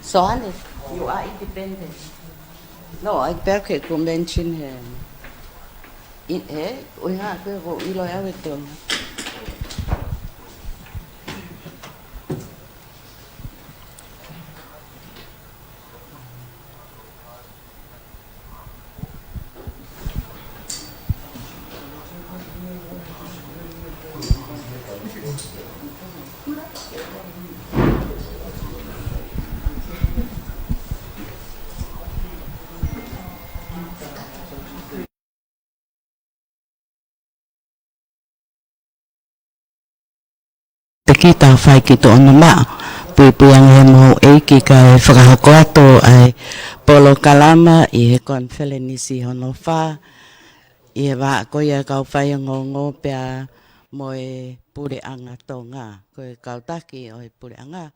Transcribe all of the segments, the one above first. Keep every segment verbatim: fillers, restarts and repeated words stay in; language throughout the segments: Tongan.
Soane, you are independent. No, I beg you to mention him. In, eh, ʻuhinga ko e ko ilo e ave to. Te kita fai ki tō ona maʻa. Puipui ange he moʻui ki ka e fakahoko atu ʻa e polokalama ʻi he konifelenisi hono fā, ʻi he vahaʻa ko ia kau faiongoongo pea mo e Puleʻanga Tonga, ko e kau taki ʻo e Puleʻanga.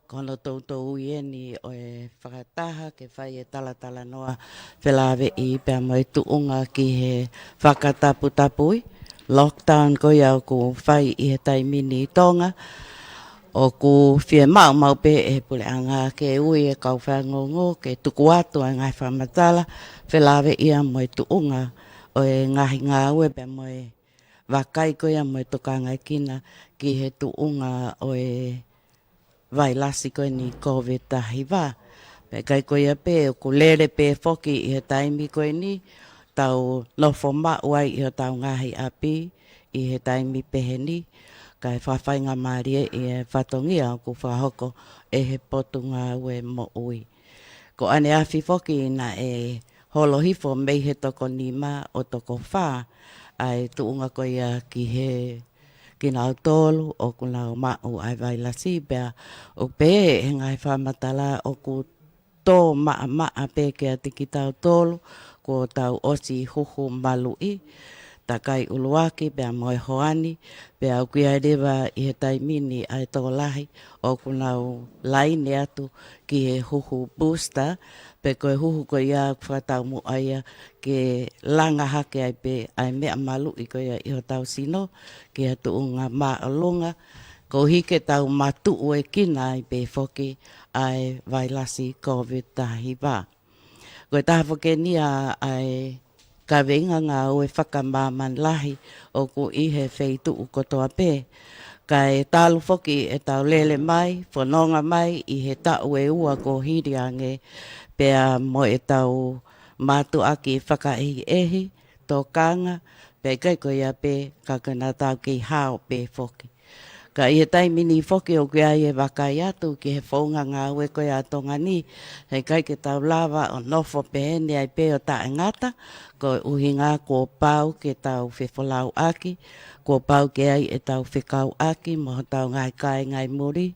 Ko hono toutou ui eni ʻo e fakataha ke fai e talatalanoa felāveʻi pea mo e tuʻunga ki he fakataputapui, lockdown ko ia ʻoku fai ʻi he taimi ni ʻi Tonga. ʻOku fiemaʻu maʻu pē ʻe he Puleʻanga ke ui e kau faiongoongo ke tuku atu ʻa e ngaahi fakamatala felāveʻi ia mo e tuʻunga ʻo e ngaahi ngāue pea mo e vakai ko ia mo e tokangaekina ki he tuʻunga ʻo e vailasi ko eni Covid taha hiva. Pea ʻikai ko ia pē, ʻoku lele pē foki ʻi he taimi ko eni, tau nofo maʻu ai ʻi hotau ngaahi ʻapi ʻi he taimi pehē ni, kae fakafaingamālieʻi e fatongia ʻoku fakahoko ʻe he Potungāue Moʻui. Ko ʻaneafi foki naʻe holo hifo mei he toko nima ʻo toko fā ʻa e tuʻunga ko ia ki he kinautolu ʻoku nau maʻu ʻa e vailasi, pea ʻoku pehē ʻe he ngaahi fakamatala ʻoku tō maʻamaʻa pē kiate kitautolu kuo tau ʻosi huhu maluʻi, takai ʻuluaki pea mo e hoa ni, pea ʻoku ʻi ai leva ʻi he taimi ni ʻa e tokolahi ʻoku nau laine atu ki he huhu booster, pe ko e huhu ko ia ʻoku fakataumuʻa ia ke langa hake ai pē ʻa e meʻa maluʻi ko ia ʻi hotau sino ki ha tuʻunga māʻolunga, koeʻuhi ke tau matuʻuekina ai pē foki ʻa e vailasi Covid taha hiva. Ko e taha foki eni ʻa e kaveinga ngāue fakamāmani lahi ʻoku ʻi he feituʻu kotoa pē. Kae talu foki ʻetau lele mai, fononga mai ʻi he taʻu ʻe ua kuo hili ange, pea mo ʻetau mātuʻaki fakaʻehiʻehi, tokanga, pea ʻikai ko ia pē ka ko ʻenau tau kei hao pē foki. Ka ʻi he taimi ni foki ʻoku ʻi ai e vakai atu ki he founga ngāue ko ia ʻa Tonga ni, heʻikai ke tau lava ʻo nofo pehē ni ai pē ʻo taʻengata, ko e ʻuhinga kuo pau ke tau fefolauʻaki, kuo pau ke ʻi ai ʻetau fekauʻaki mo hotau ngaahi kāinga ʻi muli.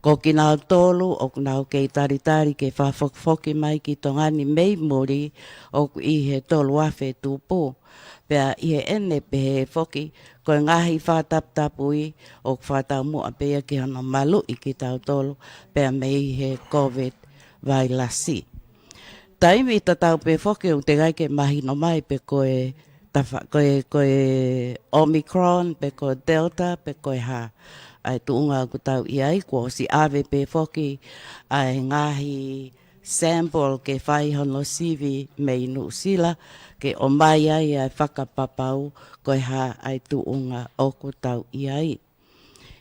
Ko kinautolu ʻoku nau kei talitali ke fakafokifoki mai ki Tonga ni mei muli ʻoku ʻi he tolu afe tupu. Pea ʻi heʻene pehē foki, ko e ngaahi fakataputapui ʻoku fakataumuʻa pē ia ki hono maluʻi kitautolu pea mei he Covid vailasi. Taimi tatau pē foki ʻoku teʻeki ai ke mahino mai pe ko e tafa-, ko e, ko e Omicron, pe ko e Delta, pe ko e hā ʻa e tuʻunga ʻoku tau ʻi ai, kuo ʻosi ʻave pē foki ʻa e ngaahi sample ke fai hono sivi mei Nuʻusila, ke ʻomai ai ʻa e fakapapau ko e hā ʻa e tuʻunga ʻoku tau ʻi ai.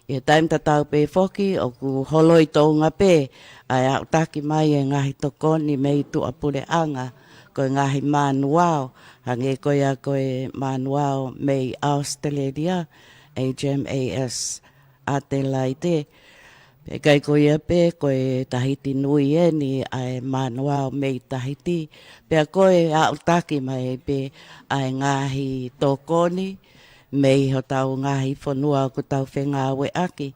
ʻI he taimi tatau pē foki, ʻoku holoi tōʻonga pē ʻa e aʻutaki mai e ngaahi tokoni mei tuʻapuleʻanga, ko e ngaahi manuao, hangē ko ia ko e manuao mei Australia, H M A S Adelaide. Pea ʻikai ko ia pē, ko e Tahiti Nui eni ʻa e manuao mei Tahiti. Pea ko e aʻutaki mai pē ʻa e ngaahi tokoni mei hotau ngaahi fonua ʻoku tau fengāueʻaki.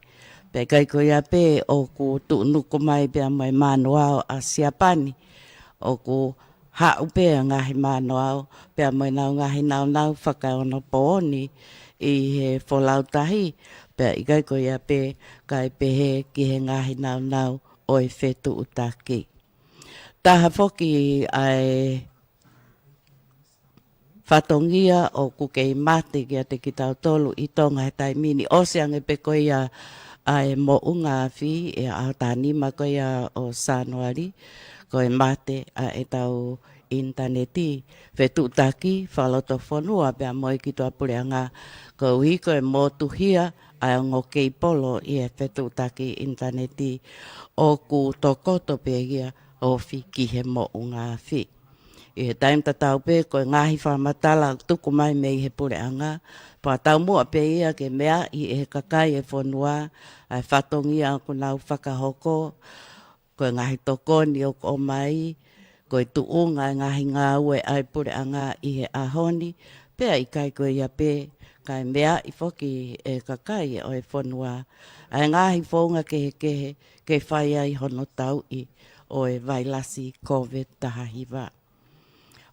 Pea ʻikai ko ia pē, ʻoku tuʻunuku mai pea mo e manuao ʻa Siapani. ʻOku haʻu pē ʻa e ngaahi manuao, pea mo ʻenau ngaahi naunau fakaonopooni ʻi he folau tahi, pea ʻikai ko ia pē kae pehē ki he ngaahi naunau ʻo e fetuʻutaki. Taha foki ʻa e fatongia ʻoku kei mate kiate kitautolu ʻi Tonga he taimi ni, ʻosi ange pē ko ia ʻa e moʻunga afi ʻi he ʻaho taha nima ko ia ʻo Sānuali, ko e mate ʻa ʻetau ʻinitaneti, fetuʻutaki fakalotofonua pea mo e kitoa puleʻanga, koeʻuhi ko e motuhia ʻa e ongo keipolo ʻi he fetuʻutaki ʻinitaneti ʻoku tokoto pē ia ofi ki he moʻunga afi. ʻI he taimi tatau pē ko e ngaahi fakamatala ʻoku tuku mai mei he puleʻanga, fakataumuʻa pē ia ke meaʻi ʻe he kakai e fonua ʻa e fatongia ʻoku nau fakahoko, ko e ngaahi tokoni ʻoku ʻomai, ko e tuʻunga e ngaahi ngāue ʻa e puleʻanga ʻi he ʻaho ni, pea ʻikai ko ia pē, kae meaʻi foki ʻe he kakai ʻo e fonua ʻa e ngaahi founga kehekehe ke fai ai hono tauʻi ʻo e vailasi Covid taha hiva.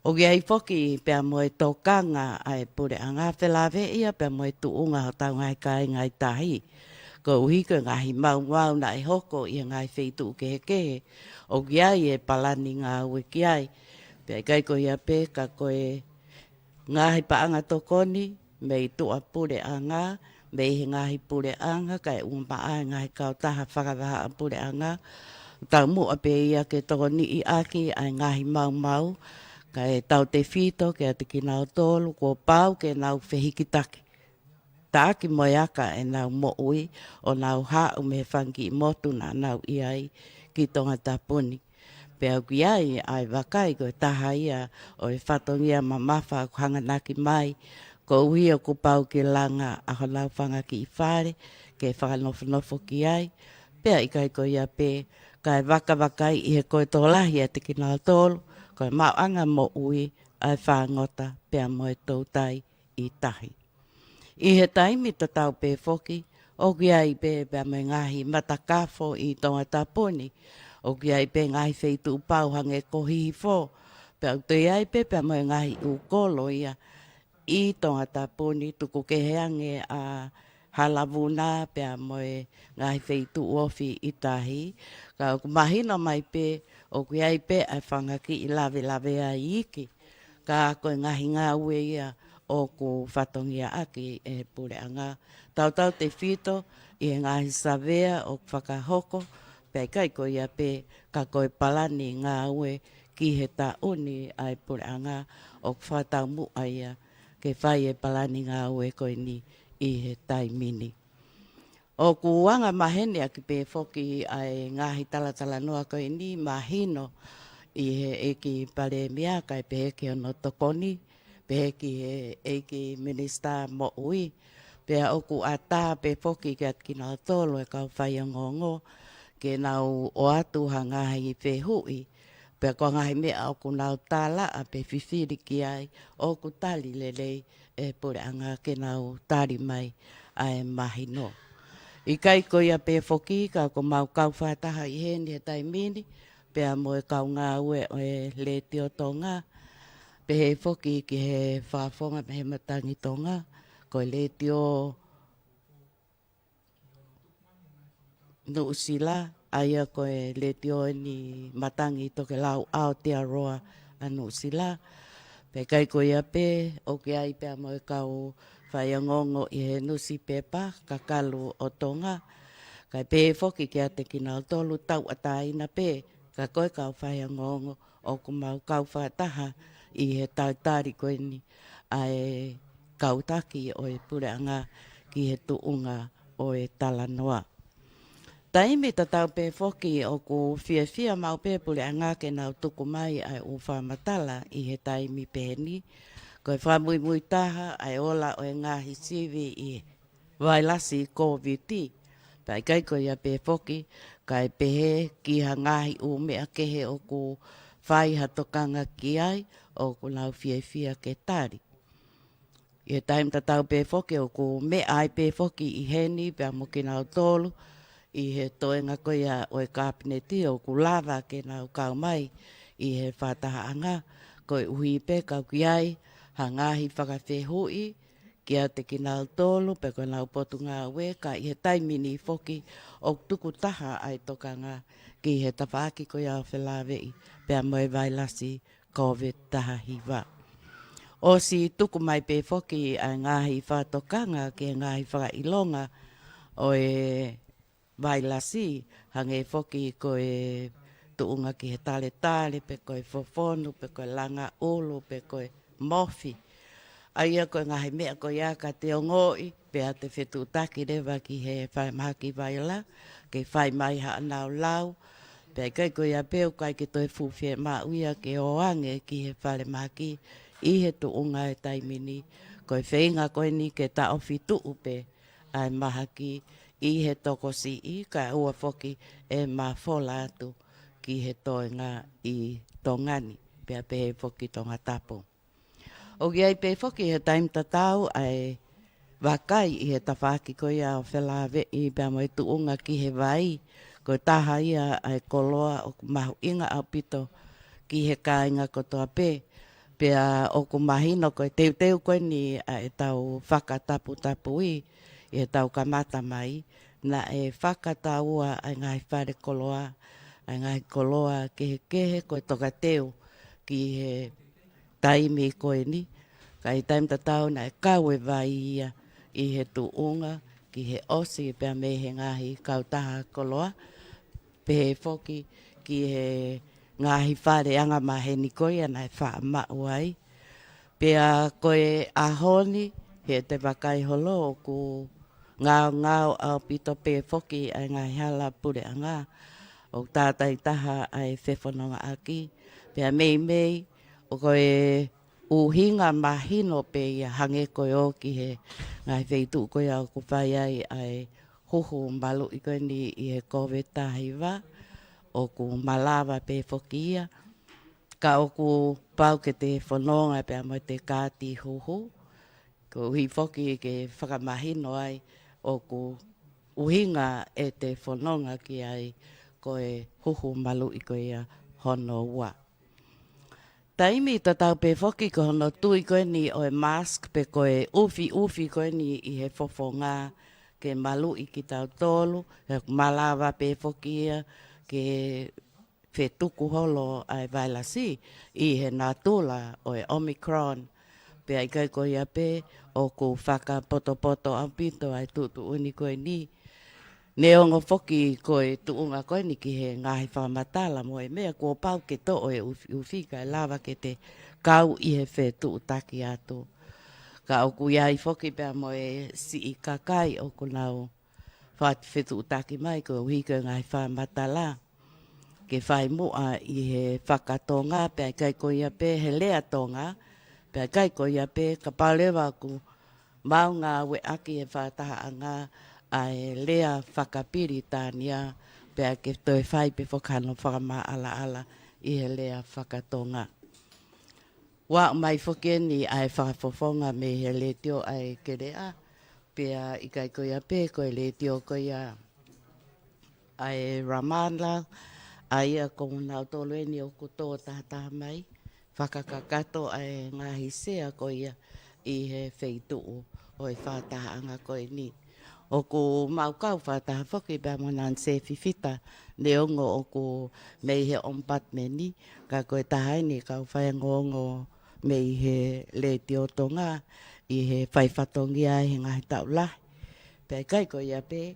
ʻOku ʻi ai foki pea mo e tokanga ʻa e puleʻanga felāveʻi ia pea mo e tuʻunga hotau ngaahi kāinga ʻi tahi. Koeʻuhi ko e ngaahi maumau naʻe hoko ʻi he ngaahi feituʻu kehekehe, ʻoku ʻi ai e palani ngāue ki ai. Pea ʻikai ko ia pē ka ko e ngaahi paʻanga tokoni, mei tuʻa puleʻanga, mei he ngaahi puleʻanga, kae ʻumaʻā e ngaahi kautaha fakavahaʻapuleʻanga, taumuʻa pē ia ke tokoniʻi ʻaki ʻa e ngaahi maumau, kae tautefito kiate kinautolu, kuo pau ke nau fehikitaki taʻaki mo e aka ʻenau moʻui, ʻo nau haʻu mei he fanga kiʻi motu naʻa nau ʻi ai ki Tongatapu ni. Pea ʻoku ʻi ai ʻa e vakai ko e taha ia ʻo e fatongia mamafa ʻoku hanganaki mai, koeʻuhi ʻoku pau ke langa ʻa honau fanga kiʻi fale ke fakanofonofo ki ai. Pea ʻikai ko ia pē, kae vakavakai ʻi he ko e tokolahi ʻiate kinautolu, ko e maʻuʻanga moʻui ʻa e fāngota pea mo e toutai ʻi tahi. ʻI he taimi tatau pē foki, ʻoku ʻi ai pē pea mo e ngaahi matakafo ʻi Tongatapu ni, ʻoku ʻi ai pē ngaahi feituʻu pau hangē ko Hihifo, pea ʻoku toe ʻi ai pē pea mo e ngaahi ʻū kolo ia ʻi Tongatapu ni, tuku kehe ange ʻa Halavuna pea mo e ngaahi feituʻu ofi ʻi tahi, ka ʻoku mahino mai pē, ʻoku ʻi ai pē ʻa e fanga kiʻi lavelave ʻa e iiki, ka ko e ngaahi ngāue ia ʻoku fatongiaʻaki ʻe he puleʻanga. Tautautefito ʻi he ngaahi savea ʻoku fakahoko, pea ʻikai ko ia pē ka ko e palani ngāue ki he taʻu ni ʻa e puleʻanga ʻoku fakataumuʻa ia ke fai e palani ngāue ko eni ʻi he taimi ni. ʻOku anga maheni ʻaki pē foki ʻa e ngaahi talatalanoa ko eni mahino ʻi he ʻEiki Palēmia kae pehē ki hono tokoni, pehē ki he ʻEiki Minisitā Moʻui. Pea ʻoku ʻatā pē foki kiate kinautolu e kau faiongoongo ke nau ʻoatu ha ngaahi fehuʻi, pea ko e ngaahi meʻa ʻoku nau tālaʻa pe fifili ki ai ʻoku tali lelei ʻe he puleʻanga ke nau tali mai ʻa e mahino. ʻIkai ko ia pē foki ka ko ʻemau kau fakataha ʻi heni he taimi ni, pea mo e kau ngāue ʻo e Letiō Tonga, pehē foki ki he fakafofonga mei he Matangi Tonga, ko e Letiō Nuʻusila, ʻa ia ko e letiō eni matangi tokelau Aotearoa ʻa Nuʻusila. Pea ʻikai ko ia pē, ʻoku ʻi ai pea mo e kau faiongoongo ʻi he nusipepa Kakalu ʻo Tonga. Kae pehē foki kiate kinautolu tauʻatāina pē, ka ko e kau faiongoongo ʻoku mau kau fakataha ʻi he talitali ko eni ʻa e kau taki ʻo e puleʻanga ki he tuʻunga ʻo e talanoa. Taimi tatau pē foki ʻoku fiefia maʻu pē puleʻanga ke nau tuku mai ʻa e ʻū fakamatala ʻi he taimi pehē ni. Ko e fakamuimuitaha ʻa e ola ʻo e ngaahi sivi ʻi he vailasi Covid. Pea ʻikai ko ia pē foki, kae pehē ki ha ngaahi ʻū meʻa kehe ʻoku fai ha tokanga ki ai, ʻoku nau fiefia ke tali. ʻI he taimi tatau pē foki ʻoku meʻa ai pē foki ʻi heni pea mo kinautolu ʻi he toenga ko ia ʻo e Kapineti ʻoku lava ke nau kau mai ʻi he fakatahaʻanga, koeʻuhi pē ka ʻoku ʻi ai ha ngaahi fakafehuʻi kiate kinautolu pe ko ʻenau potungāue, ka ʻi he taimi ni foki ʻoku tukutaha ʻa e tokanga ki he tafaʻaki ko ia ʻo felāveʻi pea mo e vailasi Covid taha hiva. ʻOsi tuku mai pē foki ʻa e ngaahi fakatokanga ki he ngaahi fakaʻilonga ʻo e vailasi, hangē foki ko e tuʻunga ki he taletale, pe ko e fofonu, pe ko e langa ʻulu, pe ko e mofi. ʻA ia ko e ngaahi meʻa ko ia ka te ongoʻi, pea te fetuʻutaki leva ki he falemahaki vaila, ke fai mai haʻanau lau, pea ʻikai ko ia pē ʻoku ʻikai ke toe fuʻu fiemaʻu ia ke ō ange ki he falemahaki ʻi he tuʻunga e taimi ni, ko e feinga ko eni ke taʻofi tuʻu pē ʻa e mahaki ʻi he tokosiʻi, kae ʻoua foki ʻe mafola atu ki he toenga ʻi Tonga ni, pea pehē foki Tongatapu. ʻOku ʻi ai pē foki he taimi tatau ʻa e vakai ʻi he tafaʻaki ko ia ʻo felāveʻi pea mo e tuʻunga ki he vai, ko e taha ia ʻa e koloa ʻoku mahuʻinga ʻaupito ki he kāinga kotoa pē, pea ʻoku mahino ko e teuteu ko eni ʻa e tau fakataputapui ʻi he tau kamata mai, naʻe fakataua ʻa e ngaahi fale koloa, ʻa e ngaahi koloa kehekehe ko e tokateu ki he taimi ko eni, ka ʻi he taimi tatau naʻe kau e vai ia ʻi he tuʻunga ki he ʻosi pea mei he ngaahi kautaha koloa, pehē foki ki he ngaahi fale angamaheni ko ia naʻe faʻa maʻu ai. Pea ko e ʻaho ni, he te vakai holo ʻoku ngaongao ʻaupito pē foki ʻa e ngaahi hala puleʻanga, ʻoku tātaitaha ʻa e fefonongaʻaki, pea meimei ʻoku ko e ʻuhinga mahino pē ia hangē ko e ō ki he ngaahi feituʻu ko ia ʻoku fai ai ʻa e huhu maluʻi ko eni ʻi he Kōviti taha hiva, ʻoku malava pē foki ia, ka ʻoku pau ke te fononga pea mo e te kaati huhu, koeʻuhi foki ke fakamahino ai ʻoku ʻuhinga e te fononga ki ai ko e huhu maluʻi ko ia hono ua. Taimi tatau pē foki ko hono tui ko eni ʻo e mask pe ko e ʻufiʻufi ko eni ʻi he fofonga ke maluʻi kitautolu, he ʻoku malava pē foki ia ke fetuku holo ʻa e vailasi ʻi he natula ʻo e Omicron. Pea ʻikai ko ia pē ʻoku fakapotopoto ʻaupito ʻa e tuʻutuʻuni ko eni. Neongo foki ko e tuʻunga ko eni ki he ngaahi fakamatala mo e meʻa kuo pau ke toʻo e ʻufiʻufi kae lava ke te kau ʻi he fetuʻutaki atu. Ka ʻoku ʻi ai foki pea mo e siʻi kakai ʻoku nau fat-, fetuʻutaki mai koeʻuhi ko e ngaahi fakamatala ke fai muʻa ʻi he fakatonga, pea ʻikai ko ia pē he lea Tonga, pea ʻikai ko ia pē kapau leva ʻoku mau ngāueʻaki he fakatahaʻanga ʻa e lea fakapilitānia, pea ke toe fai pē foki hano fakamaʻalaʻala ʻi he lea fakatonga. Ua mai foki eni ʻa e fakafofonga mei he letiō ʻa e Keleʻa, pea ʻikai ko ia pē ko e letiō ko ia ʻa e Ramallah, ʻa ia ko nautolu eni ʻoku tō tahataha mai, fakakakato ʻa e ngaahi sea ko ia ʻi he feituʻu ʻo e fakatahaʻanga ko eni. ʻOku mau kau fakataha foki pea mo Nanse Fifita, neongo ʻoku mei he ʻomipatimeni, ka ko e taha eni kau faiongoongo mei he letiō Tonga ʻi he fai fatongia he ngaahi taʻu lahi. Pea ʻikai ko ia pē,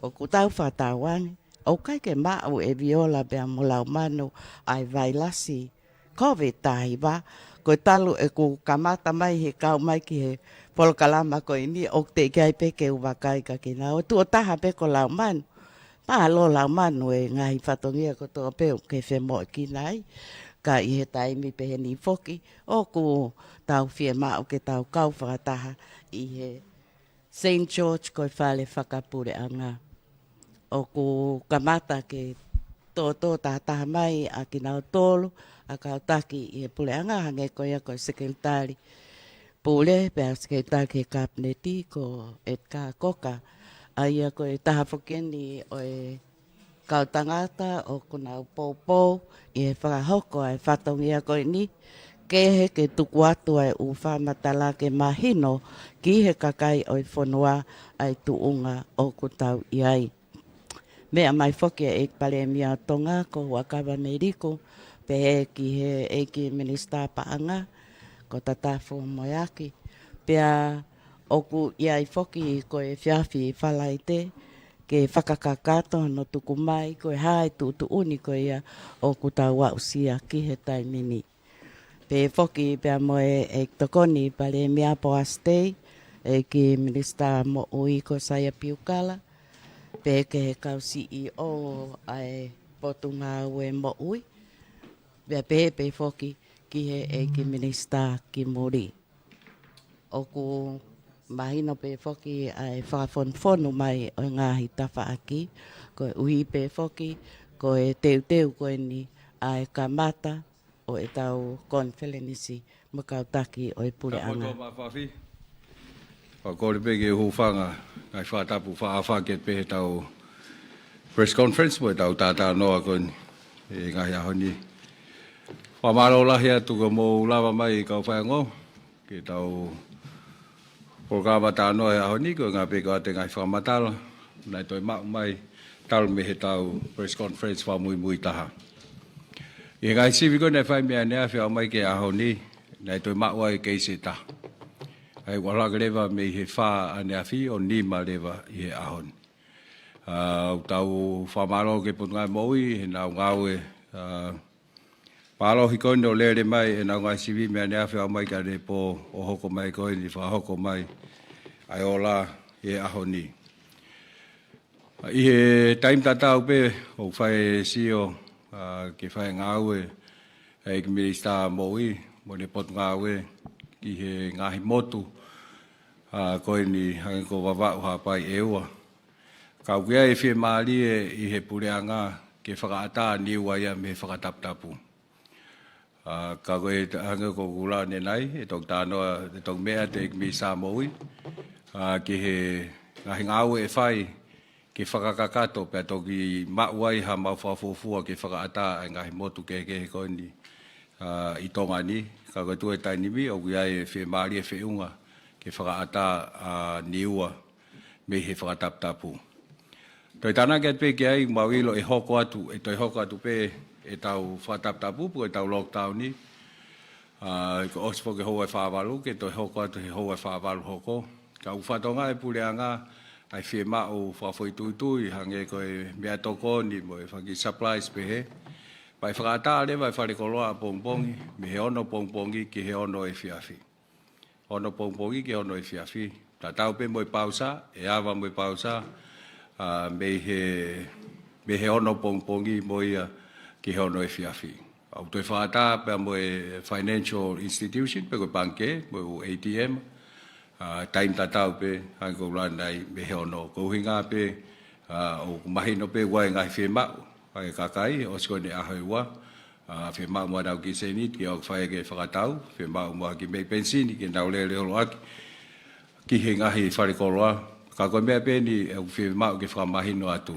ʻoku tau fakatauange ʻoku ʻikai ke maʻu ʻe Viola pea mo Laumanu ʻa e vailasi Kōviti taha hiva, ko e talu ʻeku kamata mai he kau mai ki he polokalama ko eni ʻoku teʻeki ai pē ke u vakai kia kinaua. Tuʻo taha pē ko Laumanu. Mālō Laumanu e ngaahi fatongia kotoa pē ʻoku ke femoʻuekina ai. Ka ʻi he taimi peheni foki, ʻoku tau fiemaʻu ke tau kau fakataha ʻi he Saint George ko e fale fakapuleʻanga. ʻOku kamata ke tōtō tahataha mai ʻa kinautolu, ʻa kau taki ʻi he puleʻanga hangē ko ia ko e Sekelitali Pule, pea Sekelitali ki he Kapineti ko Edgar Cocker. ʻA ia ko e taha foki eni ʻo e kau tangata ʻoku nau poupou ʻi he fakahoko ʻa e fatongia ko eni, kehe ke tuku atu ʻa e ʻū fakamatala ke mahino ki he kakai ʻo e fonua ʻa e tuʻunga ʻoku tau ʻi ai. Meʻa mai foki ʻa e ʻEiki Palēmia ʻo Tonga ko Huʻakavameiliku, pehē ki he ʻEiki Minisitā Paʻanga ko Tatafu Moeaki. Pea ʻoku ʻi ai foki ko e efiafi Falaite ke fakakakato hono tuku mai ko e hā e tuʻutuʻuni ko ia ʻoku tau aʻusia ki he taimi ni. Pehē foki pea mo e, e tokoni Palēmia Poasi Tei, ʻEiki Minisitā Moʻui ko Saia Piukala, pehē ki he kau C E O ʻa e Potungāue Moʻui, pea pehē pē foki ki he ʻEiki Minisitā ki muli. ʻOku mahino pē foki ʻa e fakafonufonu mai ʻo e ngaahi tafaʻaki, koeʻuhi pē foki ko e teuteu ko eni ʻa e kamata ʻo ʻetau konifelenisi mo e kau taki ʻo e puleʻanga. Fakakole pē ke u hūfanga, ngaahi fakatapu fakaʻapaʻapa pē heʻetau press conference mo ʻetau talanoa ko eni he ngaahi ʻaho ni. Fakamālō lahi atu kuo mou lava mai kau faʻahinga, ki heʻetau polokalama talanoa he ʻaho ni, ko e ngaahi pē ko ʻete ngaahi fakamatala naʻe toe maʻu mai talu mei heʻetau press conference fakamuimui taha. ʻI he ngaahi sivi ko ē naʻe fai mei ʻaneafi ʻo aʻu mai ki he ʻaho ni, naʻe toe maʻu ai e keisi ʻe taha. ʻA ia ʻoku ʻalu hake leva mei he fā ʻaneafi ʻo nima leva ʻi he ʻaho ni. ʻA, ʻoku tau fakamālō ki he Potungāue Moʻui heʻenau ngāue, ʻa, mālohi ko eni ʻo lele mai ʻenau ngaahi sivi mei ʻaneafi ʻo aʻu mai ki he pō ʻo hoko mai ko eni, fakahoko mai ʻa e ola he ʻaho ni. ʻI he taimi tatau pē ʻoku fai e sio, ʻa, ke fai e ngāue ʻa e ʻEiki Minisitā Moʻui mo ʻene Potungāue ki he ngaahi motu, ʻa, ko eni hangē ko Vavaʻu, Haʻapai, ʻEua. Ka ʻoku ʻi ai e fiemālie ʻi he puleʻanga ke fakaʻatā Niua ia mei he fakataputapu. ʻA, ka ko e ta-, hangē ko ʻeku lau ʻanenai, ʻe toki talanoa, ʻe toki meʻa atu e ʻEiki Minisitā Moʻui, ʻa, ki he ngaahi ngāue ʻe fai ke fakakakato pea toki maʻu ai haʻamau fakafuofua ke fakaʻatā ʻa e ngaahi motu kehekehe ko eni, ʻa, ʻi Tonga ni. Ka ko e tuʻu he taimi ni ʻoku ʻi ai e fiemālie feʻunga ke fakaʻatā ʻa Niua mei he fakataputapu. Toe tānaki atu pē ki ai, mau ʻilo ʻe hoko atu, ʻe toe hoko atu pē ʻetau fakataputapu, pe ko ʻetau lockdown ni. ʻA, ʻi he ʻosi foki e houa ʻe fā valu, ke toe hoko atu he houa ʻe fā valu hoko. Ka ʻoku fakatokangaʻi ʻe he puleʻanga ʻa e fiemaʻu fakafoʻituitui, hangē ko e meʻatokoni mo e fanga kiʻi supplies pehē. Pea ʻe fakaʻatā leva e falekoloa ʻapongipongi, mei he ono pongipongi ki he ono efiafi. Ono pongipongi ki he ono efiafi. Tatau pē mo e pausa, ʻe ava mo e pausa, ʻa, mei he, mei he ono pongipongi mo ia ki he ono efiafi. ʻOku toe fakaʻatā pea mo e financial institution, pe ko e pangikē, mo e A T M, ʻa, taimi tatau pē, hangē ko ʻeku lau ʻanenai, mei he ono. Ko e ʻuhinga pē, ʻa, ʻoku mahino pē ʻoku ʻi ai e ngaahi fiemaʻu ʻa e kakai, ʻosi ko eni e ʻaho ʻe ua, ʻa, fiemaʻu mo ʻenau kiʻi sēniti ke ʻoua ke fai ke fakatau, fiemaʻu mo ha kiʻi meʻi penisini ke nau lele holo ʻaki ki he ngaahi falekoloa. Ka ko e meʻa pē eni ʻoku fiemaʻu ke fakamahino atu.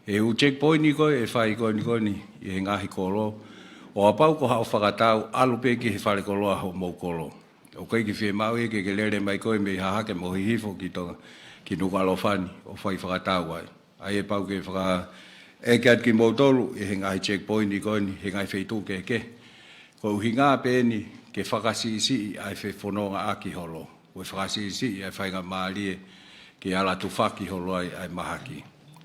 ʻE ʻū checkpoint ko ē ʻe fai ko eni ko eni ʻi he ngaahi kolo. ʻO kapau ko haʻo fakatau, ʻalu pē ki he falekoloa hoʻomou kolo. ʻOku ʻikai ke fiemaʻu ia ke ke lele mai koe mei Hahake mo hihifo ki Tonga, ki Nukuʻalofa ni ʻo fai fakatau ai. ʻA ia ʻe pau ke fakaʻeke atu kimoutolu ʻi he ngaahi checkpoint ko eni, he ngaahi feituʻu kehekehe. Ko e ʻuhinga pē eni ke fakasiʻisiʻi ʻa e fefonongaʻaki holo. Ko e fakasiʻisiʻi ʻa e faingamālie ke ala tufaki holo ai ʻa e mahaki.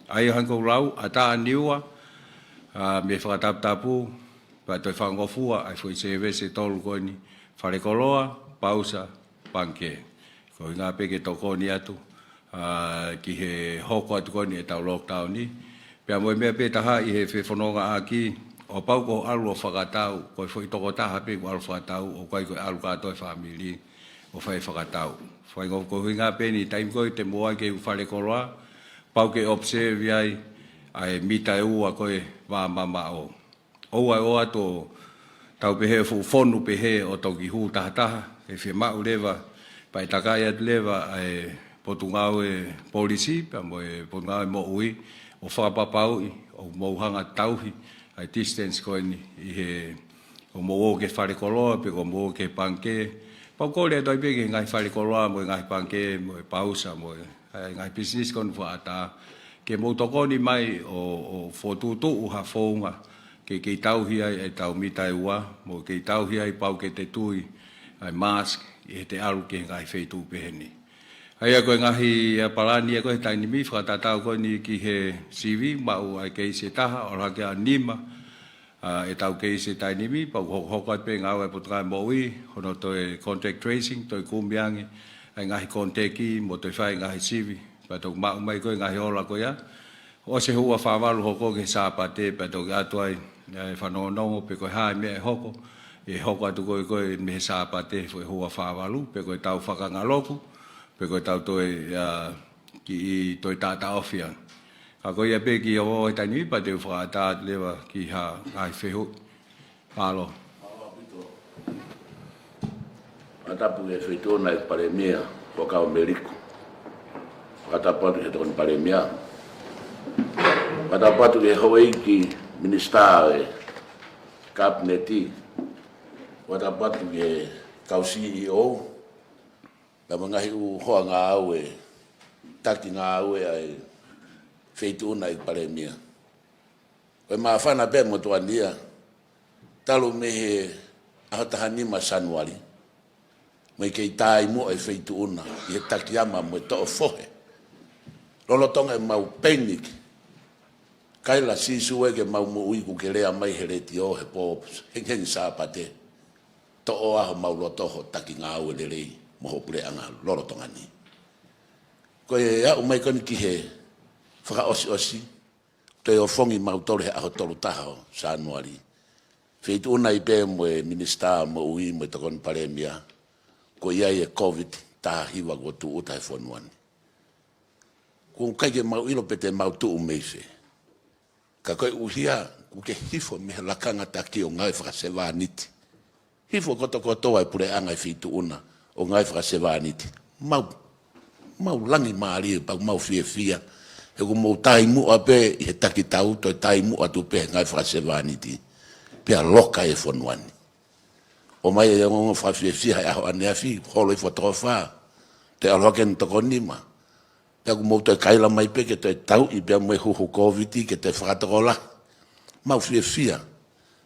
ʻA ia hangē ko ʻeku lau, ʻatā Niua, ʻa, mei he fakataputapu, pea toe fakangofua ʻa e foʻi sēvesi ʻe tolu ko eni, falekoloa, pausa, pangikē. Ko e ʻuhinga pē ke tokoni atu, ʻa, ki he hoko atu ko eni ʻetau lockdown ni. Pea mo e meʻa pē ʻe taha ʻi he fefonongaʻaki, ʻo kapau ko hoʻo ʻalu ʻo fakatau, ko e foʻi tokotaha pē ʻoku ʻalu fakatau, ʻoku ʻikai ko e ʻalu kātoa e fāmili ʻo fai fakatau. Faingo-, ko e ʻuhinga pē eni taimi ko ē te mou ō ai ki he falekoloa, pau ke observe ai ʻa e mita ʻe ua ko ē vā mamaʻo. ʻOua ʻe ō atu ʻo tau pehē fuʻu fonu pehē ʻo toki hū tahataha, ʻe fiemaʻu leva, pea ʻe takai atu leva ʻa e Potungāue Polisi, pea mo e Potungāue Moʻui, ʻo fakapapauʻi ʻoku mou hanga ʻo tauhi ʻa e distance ko eni ʻi he, ʻoku mou ō ki he falekoloa, pe ʻoku mou ō ki he pangikē. Pea ʻoku kole atu ai pē ki he ngaahi falekoloa, mo e ngaahi pangikē, mo e pausa, mo e ʻa e ngaahi pisinisi ko eni fakaʻatā, ke mou tokoni mai ʻo, ʻo fokotuʻutuʻu ha founga ke kei tauhi ai ʻetau mita ʻe ua, mo kei tauhi ai pau ke te tui ʻa e mask ʻi heʻete ʻalu ki he ngaahi feituʻu pehē ni. ʻA ia ko e ngaahi, ʻa, palani ia ko e taimi ni fakatatau ko eni ki he sivi, maʻu ʻa e keisi ʻe taha, ʻalu hake ʻa nima, ʻa, ʻetau keisi taimi ni, pea hokohoko ai pē ngāue ʻa e Potungāue Moʻui, hono toe contact tracing, toe kumi ange ʻa e ngaahi contact mo toe fai ngaahi sivi, pea toki maʻu mai ko e ngaahi ola ko ia. ʻOsi e houa fā valu hoko ki he Sāpate, pea toki ʻatu ai ʻa e fanongonongo pe ko e hā e meʻa ʻe hoko, ʻe hoko atu ko e, ko e mei he Sāpate, foʻi houa fā valu, pe ko ʻetau fakangaloku, pe ko ʻetau toe, ʻa, kiʻi toe taʻataʻofi ange. Ka ko ia pē ki he ʻohofi taimi ni, pea te u fakaʻatā leva ki ha ngaahi fehuʻi. Mālō. Fakatapu ki he Feituʻuna ʻEiki Palēmia, Fuakava Meliku. Fakatapu atu ki he Tokoni Palēmia. Fakatapu atu ki he houʻeiki minisitā ʻo e Kapineti. Fakatapu atu ki he kau C E O. Pea mo e ngaahi ʻū hoa ngāue, taki ngāue ʻa e Feituʻuna ʻEiki Palēmia. Ko e māfana pē mo tuʻa ni ia, talu mei he ʻaho taha nima Sānuali, mo e kei taimi ʻa e Feituʻuna ʻi he takitama mo e toʻo fohe. Lolotonga ʻemau pēniki, kaila Sīsū ē ke mau moʻui kuo ke lea mai he letiō he pō hengihengi Sāpate, toʻo ʻa homau loto hoʻo taki ngāue lelei mo hoʻo puleʻanga lolotonga ni. Ko e aʻu mai ko eni ki he fakaʻosiʻosi, toe ofongi mautolu he ʻaho tolu taha ʻo Sānuali. Feituʻuna ai pē mo e Minisitā Moʻui mo e Tokoni Palēmia, ko ia ʻi he Kōviti taha hiva kuo tūʻuta he fonua ni. Kuo ʻikai ke mau ʻilo pe te mau tuʻu mei fē. Ka koeʻuhi kuo ke hifo mei he lakanga taki ʻo ngāue fakasevāniti. Hifo kotokotoa e puleʻanga ʻo e Feituʻuna ʻo ngāue fakasevāniti. Mau, mau langi mālie pea mau fiefia. He kuo mou taimi muʻa pē ʻi he taki tau, toe taimi muʻa atu pē he ngāue fakasevāniti. Pea loka e fonua ni. ʻOmai e ongoongo fakafiefia he ʻaho ʻaneafi, holo ʻi Fuatoʻofā. Toe ʻalu hake eni Tokonima. Pea kuo mou toe kaila mai pē ke toe tauʻi pea mo e huhu Kōviti ke toe fakatokolahi. Mau fiefia,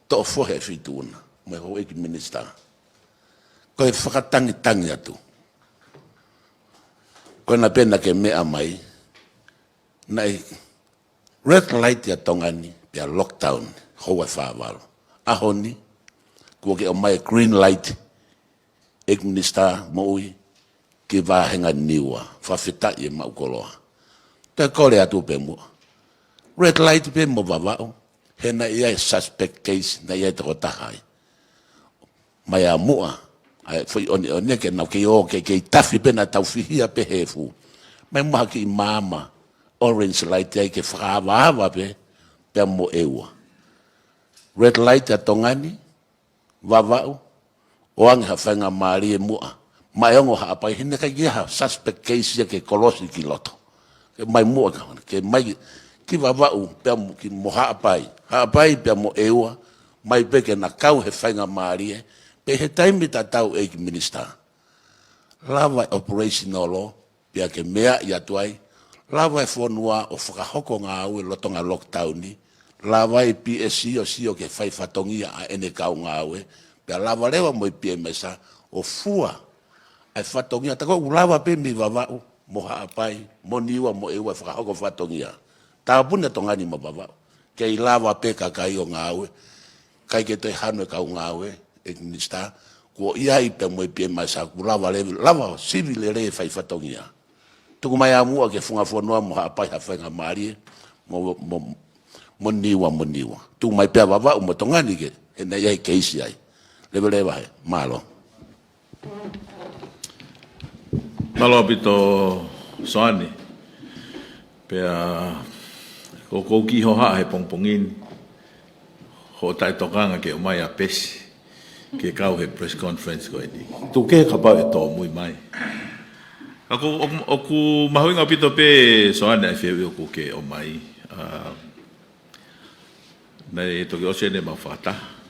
toʻo fohe e Feituʻuna, mo e houʻeiki minisitā. Ko e fakatangitangi atu. Ko ena pē naʻa ke meʻa mai, naʻe red light ʻa Tonga ni, pea lockdown, houa fā valu. ʻAho ni, kuo ke ʻomai e green light, ʻEiki Minisitā Moʻui, ki he vāhenga Niua, fakafetaʻi e maʻu koloa. Toe kole atu pē muʻa. Red light pē mo Vavaʻu, he naʻe ʻi ai e suspect case, naʻe ʻi ai e tokotaha ai. Mai ʻa muʻa, ʻa e foʻi ʻoneʻone ke nau kei ō, kei, kei tafi pē naʻa tau fihia pē he efu. Mai muʻa ha kiʻi maama, orange light ai ke fakaavaava pē, pea mo ʻEua. Red light ʻa Tonga ni, Vavaʻu, ʻoange ha faingamālie muʻa. Mai ongo Haʻapai he naʻe ʻikai ke ʻi ai ha suspect case ia ke kolosi ki loto. Ke mai muʻa ka, ke mai ki Vavaʻu, pea mo, ki mo Haʻapai. Haʻapai pea mo ʻEua, mai pē ke na kau he faingamālie, pea he taimi tatau ʻEiki Minisitā. Lava e operational law, pea ke meaʻi atu ai, lava e fonua ʻo fakahoko ngāue lolotonga lockdown ni, lava e P S C ʻo sio ki he fai fatongia ʻa ʻene kau ngāue, pea lava leva mo e P M S ʻo fua ʻa e fatongia, tā ko ē ʻoku lava pē mei Vavaʻu, mo Haʻapai, mo Niua, mo ʻEua ʻo fakahoko fatongia. Tāpuni ʻa Tonga ni mo Vavaʻu. Kei lava pē kakai ʻo ngāue, ʻikai ke toe hanu e kau ngāue, ʻEiki Minisitā, kuo ʻi ai pē mo e P M S ʻoku lava lelei, lava sivi lelei e fai fatongia. Tuku mai ʻa muʻa ki he funga fonua mo Haʻapai ha faingamālie, mo, mo, mo Niua, mo Niua. Tuku mai pē ʻa Vavaʻu mo Tonga ni ke, he naʻe ʻi ai e keisi ai. Leveleva he, mālō. Mālō ʻaupito Soane. Pea, ko, ko ki hohaʻa he pongipongi ni. Hoʻo taʻetokanga ke ʻomai ʻa Pesi. Ke kau he press conference ko eni. Tuku ke kapau ʻe tōmui mai. Ka ko, ʻoku, ʻoku mahuʻinga ʻaupito pē Soane ʻa e fehuʻi ʻoku ke ʻomai. ʻA, Naʻe toki ʻosi ʻene mau fakataha.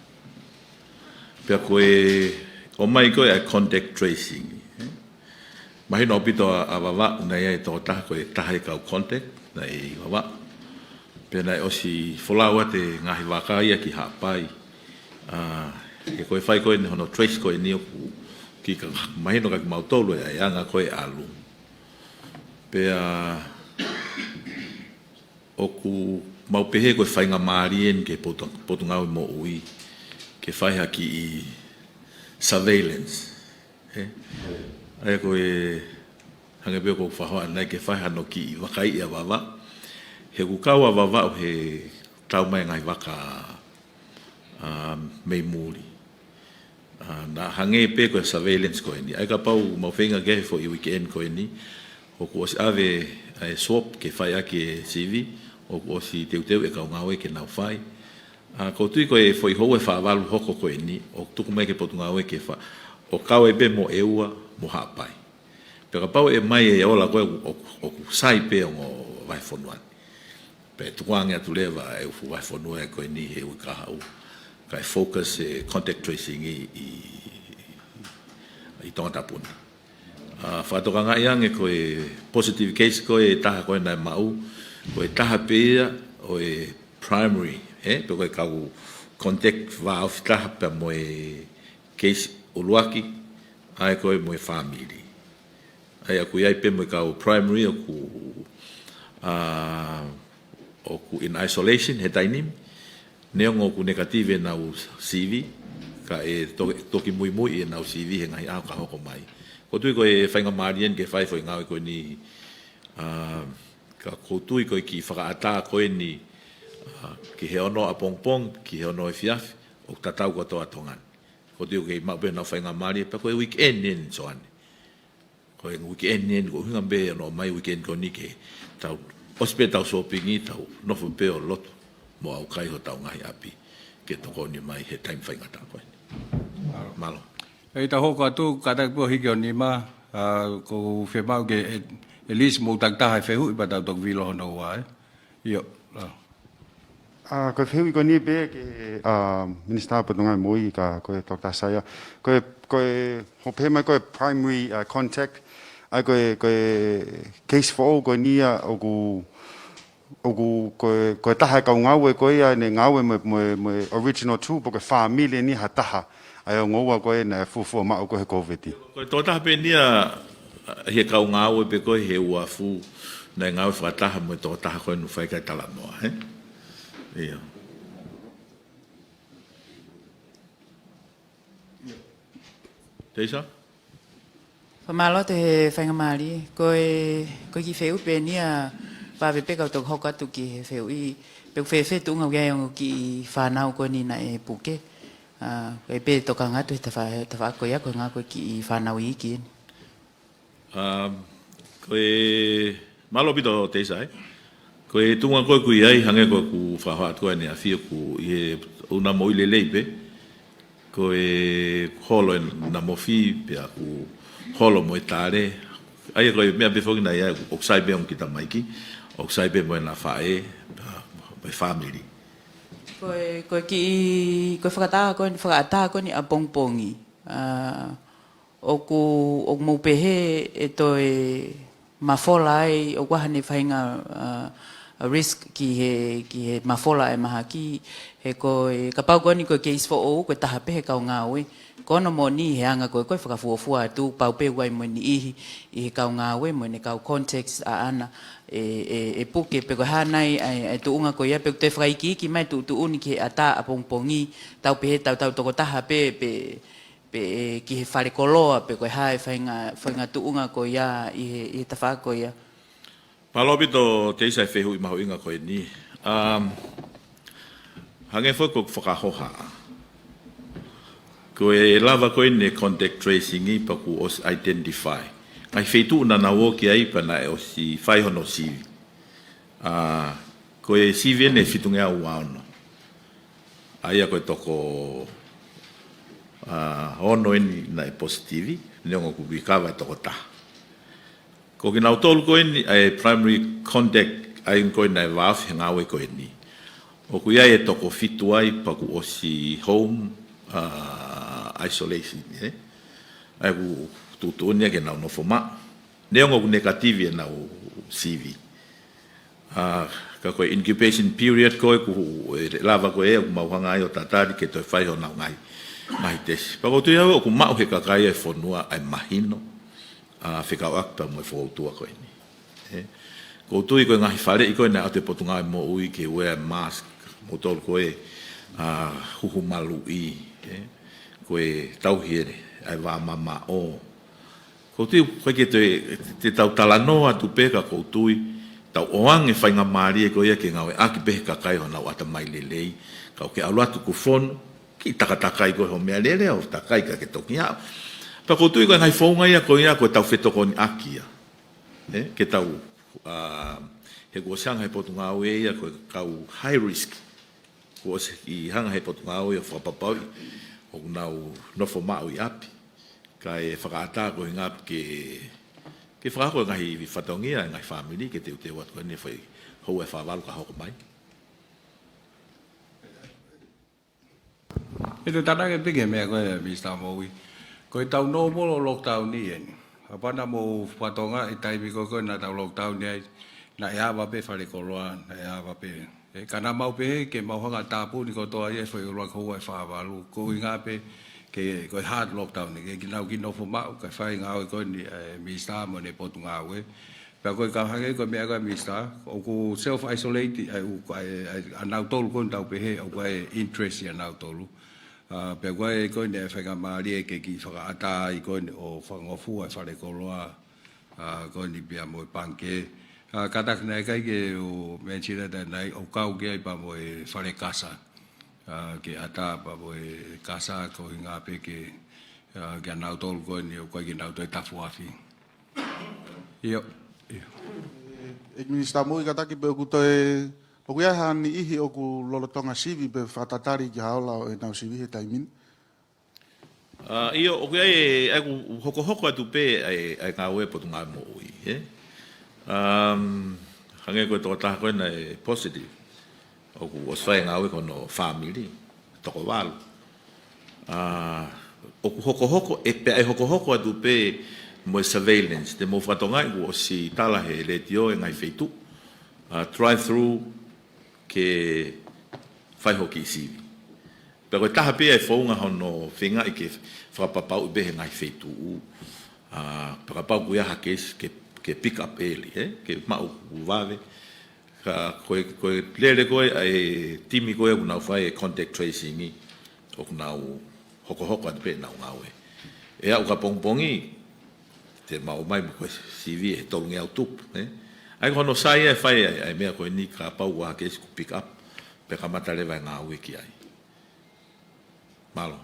Pea ko e ʻomai ko ē ʻa e contact tracing. Mahino ʻaupito ʻa, ʻa Vavaʻu naʻe ʻi ai e tokotaha ko e taha e kau contact, naʻe ʻi Vavaʻu. Pea naʻe ʻosi folau atu e ngaahi vaka ia ki Haʻapai. ʻA, he ko e fai ko eni hono trace ko eni ʻoku kiʻi mahino kia kimautolu e anga ko ē ʻalu. Pea ʻoku mau pehē ko e faingamālie eni ki he potu, Potungāue Moʻui ke fai ha kiʻi surveillance. Ē? ʻA ia ko e hangē pē ko e faʻahinga ʻanenai ke fai hano kiʻi vakaiʻi ʻa Vavaʻu. He ʻoku kau ʻa Vavaʻu he tau mai ngaahi vaka, ā, mei muli. Ā, naʻa hangē pē ko e surveillance ko eni. ʻA ia kapau mau feinga ki he foʻi weekend ko eni, ʻoku ʻosi ʻave ʻa e swab ke fai ʻaki e sivi, ʻoku ʻosi teuteu e kau ngāue ke nau fai. Ā, ʻoku ou tui ko e foʻi houa ʻe fā valu hoko ko eni, ʻoku tuku mai ki he Potungāue ke fai, ʻo kau ai pē mo ʻEua, mo Haʻapai. Pea kapau ʻe mai e ola ko ē ʻoku, ʻoku, ʻoku sai pē ongo vahefonua ni. Pea tukuange atu leva e fuʻu vahefonua ko eni he uike kahaʻu. Kae focus e contact tracing ʻi, ʻi, ʻi Tongatapu ni. Ā, fakatokangaʻi ange ko e positive case ko ē ʻe taha ko ē naʻe maʻu, ko e taha pē ia ʻo e primary, ē, pe ko e kau contact vāofi taha pea mo e case ʻuluaki, ʻa ia ko ē mo e fāmili. ʻA ia ʻoku ʻi ai pē mo e kau primary ʻoku, ā, ʻoku in isolation he taimi ni, neongo ʻoku negative ʻenau sivi, kae to-, toki muimui ʻenau sivi he ngaahi ʻaho ka hoko mai. ʻOku ou tui ko e faingamālie eni ke fai foʻi ngāue ko eni, ā, ka ʻoku ou tui ko e kiʻi fakaʻatā ko eni, ā, ki he ono ʻapongipongi, ki he ono efiafi, ʻoku tatau kotoa Tonga ni. ʻOku ou tui ʻoku kei maʻu pē ʻenau faingamālie, pea ko e weekend eni Soane. Ko e weekend eni, ko e ʻuhinga pē ʻo e ʻomai weekend ko eni ke tau, ʻosi pē tau sōpingi, tau nofo pē ʻo lotu mo ʻaukai hotau ngaahi ʻapi ke tokoni mai he taimi faingataʻa ko eni. Mālō. ʻE tau hoko atu, kātaki pē ʻo hiki ʻo nima, ā, ʻoku fiemaʻu ke at, at least mou takitaha e fehuʻi pea tau toki vilo hono ua, ē? ʻIo, ā. Ā, ko e fehuʻi ko eni pē ki he, ā, Minisitā Potungāue Moʻui ka ko e Toketā Saia. Ko e, ko e, hoʻo pehē mai ko e primary, ā, contact, ʻa ia ko e, ko e case foʻou ko eni ia ʻoku, ʻoku ko e, ko e taha e kau ngāue ko ia naʻe ngāue mo e, mo e, mo e original two, pe ko e fāmili eni ha taha. ʻA ia ongo ua ko ē naʻe fuofua maʻu ko ē he COVID. Ko e tokotaha pē eni ia he kau ngāue pe ko ē he uafu naʻe ngāue fakataha mo e tokotaha ko ē naʻe fai ki ai e talanoa, ē? ʻIo. Teisa? Fakamālō atu he faingamālie. Ko e, ko e kiʻi fehuʻi pē eni ia, vave pē kau toki hoko atu ki he fehuʻi, pe ʻoku fēfē e tuʻunga ʻoku ʻi ai ongo kiʻi fānau ko eni naʻe puke. Ā, ʻe pē tokanga atu he tafa-, tafaʻaki ko ia ko e ʻuhinga ko e kiʻi fānau iiki eni. Ā, ko e, mālō ʻaupito Teisa, ē. Ko e tuʻunga ko ē ʻoku ʻi ai, hangē ko ʻeku fakahā atu ko ē ʻaneafi ʻoku ʻi he ʻuna moʻui lelei pē. Ko e holo ʻena mofi, pea ʻoku holo mo e tale. ʻA ia ko e meʻa pē foki naʻe ʻi ai, ʻoku sai pē ongo kiʻi tamaiki, ʻoku sai pē mo ʻena faʻē, pea mo e fāmili. Ko e, ko e kiʻi, ko e fakaʻatā ko eni, fakaʻatā ko eni ʻapongipongi. Ā, ʻoku, ʻoku mou pehē ʻe toe mafola ai, ʻoku ʻi ai haʻane faʻahinga, ā, risk ki he, ki he mafola e mahaki, he ko e, kapau ko eni ko e case foʻou, ko e taha pē he kau ngāue. Ko hono moʻoni he anga ko ē ko e fakafuofua atu, pau pē ʻoku ʻi ai mo e niʻihi ʻi he kau ngāue, mo ʻene kau contacts ʻaʻana, ʻe, ʻe, ʻe puke pe ko e hā nai ʻa e, ʻa e tuʻunga ko ia pe ʻoku toe fakaikiiki mai tuʻutuʻuni ki he ʻatā ʻapongipongi, tau pehē tau, tau tokotaha pē, pe, pe, ē, ki he falekoloa, pe ko e hā e faʻahinga, faʻahinga tuʻunga ko ia ʻi he, ʻi he tafaʻaki ko ia. Mālō ʻaupito Teisa e fehuʻi mahuʻinga ko eni. Um, hangē foki ko ʻeku fakahoha. Ko e lava ko eni e contact tracing ʻi pea kuo ʻosi identify ngaahi feituʻu naʻa nau ō ki ai pea naʻe ʻosi fai hono sivi. Ā, ko e sivi eni ʻe fitungeau uaono. ʻA ia ko e toko, ā, ono eni naʻe positive, neongo ʻoku recover e toko taha. Ko kinautolu ko eni, ʻa e primary contact, ʻa ia ko ē naʻe vāofi he ngāue ko eni. ʻOku ʻi ai e toko fitu ai pea kuo ʻosi home, ā, isolation, ē. ʻA ia ʻoku tuʻutuʻuni ia ke nau nofo maʻu. Neongo ʻoku negative ʻenau sivi. Ā, ka ko e incubation period ko ē ʻoku, ʻe lava ko ē ʻoku mau hanga ai ʻo tatali ke toe fai honau ngaahi, ngaahi tesi. Pea ʻoku ou tui au ʻoku maʻu he kakai e fonua ʻa e mahino, ā, fekauʻaki pea mo e fokoutua ko eni. ʻE, ʻoku ou tui ko e ngaahi faleʻi ko ē naʻe ʻoatu ʻe he Potungāue Moʻui ke wear mask, mo tolu ko ē, ʻa, huhu maluʻi, ʻe, ko e tauhi ʻa e vā mamaʻo. ʻOku ou tui ʻoku ʻikai ke te, te tau talanoa atu pē ka ʻoku ou tui, tau ʻoange faingamālie ko ia ke ngāueʻaki pē ʻe he kakai honau ʻatamai lelei, ka ʻoku ke ʻalu atu ʻoku fonu, kiʻi takatakai ko e hoʻo meʻalele ʻo takai ka ke toki aʻu. Pea ʻoku ou tui ko e ngaahi founga ia ko ia ko e tau fetokoniʻaki ia. ʻE, ke tau, ʻa, he kuo ʻosi hanga ʻe he Potungāue ia ko e kau high risk. Kuo ʻosi hanga ʻe he Potungāue ʻo fakapapauʻi ʻoku nau nofo maʻu ʻi ʻapi. Kae fakaʻatā ko e ngaahi ke, ke fakahoko e ngaahi fatongia, e ngaahi fāmili, ke teuteu atu ko eni fai houa ʻe fā valu ka hoko mai. ʻE te tanake pē ki he meʻa ko ē, Minisitā Moʻui. Ko e tau normal lockdown eni. Kapau naʻa mou fakatokangaʻi e taimi ko ē ko ē naʻa tau lockdown ai, naʻe ava pē falekoloa, naʻe ava pē. ʻE, ka naʻa mau pehē ke mau hanga ʻo tāpuni kotoa ia e foʻi ʻuluaki houa ʻe fā valu. Ko e ʻuhinga pē ke, ko e hard lockdown, ke, ke nau kiʻi nofo maʻu, kae fai e ngāue ko eni, ʻe, Minisitā mo ʻene Potungāue. Pea ko e kau hangē ko e meʻa ko ē Minisitā, ʻoku self isolate, ʻa e, ʻa e, ʻa e, ʻa nautolu ko eni tau pehē, ʻoku ʻi ai e interest ʻia nautolu. ʻA, pea ko e ko eni e faingamālie ke kiʻi fakaʻatā ai ko eni ʻo fakangofua e falekoloa, ʻa, ko eni pea mo e pangikē. ʻA, kātaki naʻe ʻikai ke u mention atu ʻanenai, ʻoku kau ki ai pea mo e fale kasa. ʻA, ke ʻatā pea mo e kasa ko e ʻuhinga pē ke, ʻa, kia nautolu ko eni ʻoku ʻikai ke nau toe tafu afi. ʻIo, ʻio. ʻE, Minisitā Moʻui, kātaki pē ʻoku toe, ʻoku ʻi ai ha niʻihi ʻoku lolotonga sivi pe fakatatali ki ha ola ʻo ʻenau sivi he taimi ni? ʻA, ʻio, ʻoku ʻi ai, ʻa ia ʻoku hokohoko atu pē ʻa e, ʻa e ngāue ʻa e Potungāue Moʻui, ʻe? Um, hangē ko e tokotaha ko ē naʻe positive. ʻOku ʻosi fai e ngāue ki hono fāmili, toko valu. ʻA, ʻoku hokohoko, ʻe pea ʻe hokohoko atu pē mo e surveillance. Te mou fakatokangaʻi kuo ʻosi tala ʻe he letiō e ngaahi feituʻu. ʻA, drive through ke fai hoʻo kiʻi sivi. Pea ko e taha pē ia e founga hono feingaʻi ke fakapapauʻi pē he ngaahi feituʻu. ʻA, pea kapau ʻoku ʻi ai ha case ke, ke pick up early, ʻe? Ke maʻu ʻoku vave. Ka ko e, ko e lele ko ē ʻa e timi ko ē ʻoku nau fai e contact tracing ʻi, ʻoku nau hokohoko atu pē ʻenau ngāue. ʻE aʻu ki he pongipongi, te mau ʻomai mo ko e sivi ʻe tolungeau tupu, ʻe? ʻA ia ko hono sai ʻa e fai ʻa e, ʻa e meʻa ko eni kapau ʻoku ʻi ai ha case kuo pick up, pea kamata leva e ngāue ki ai. Mālō.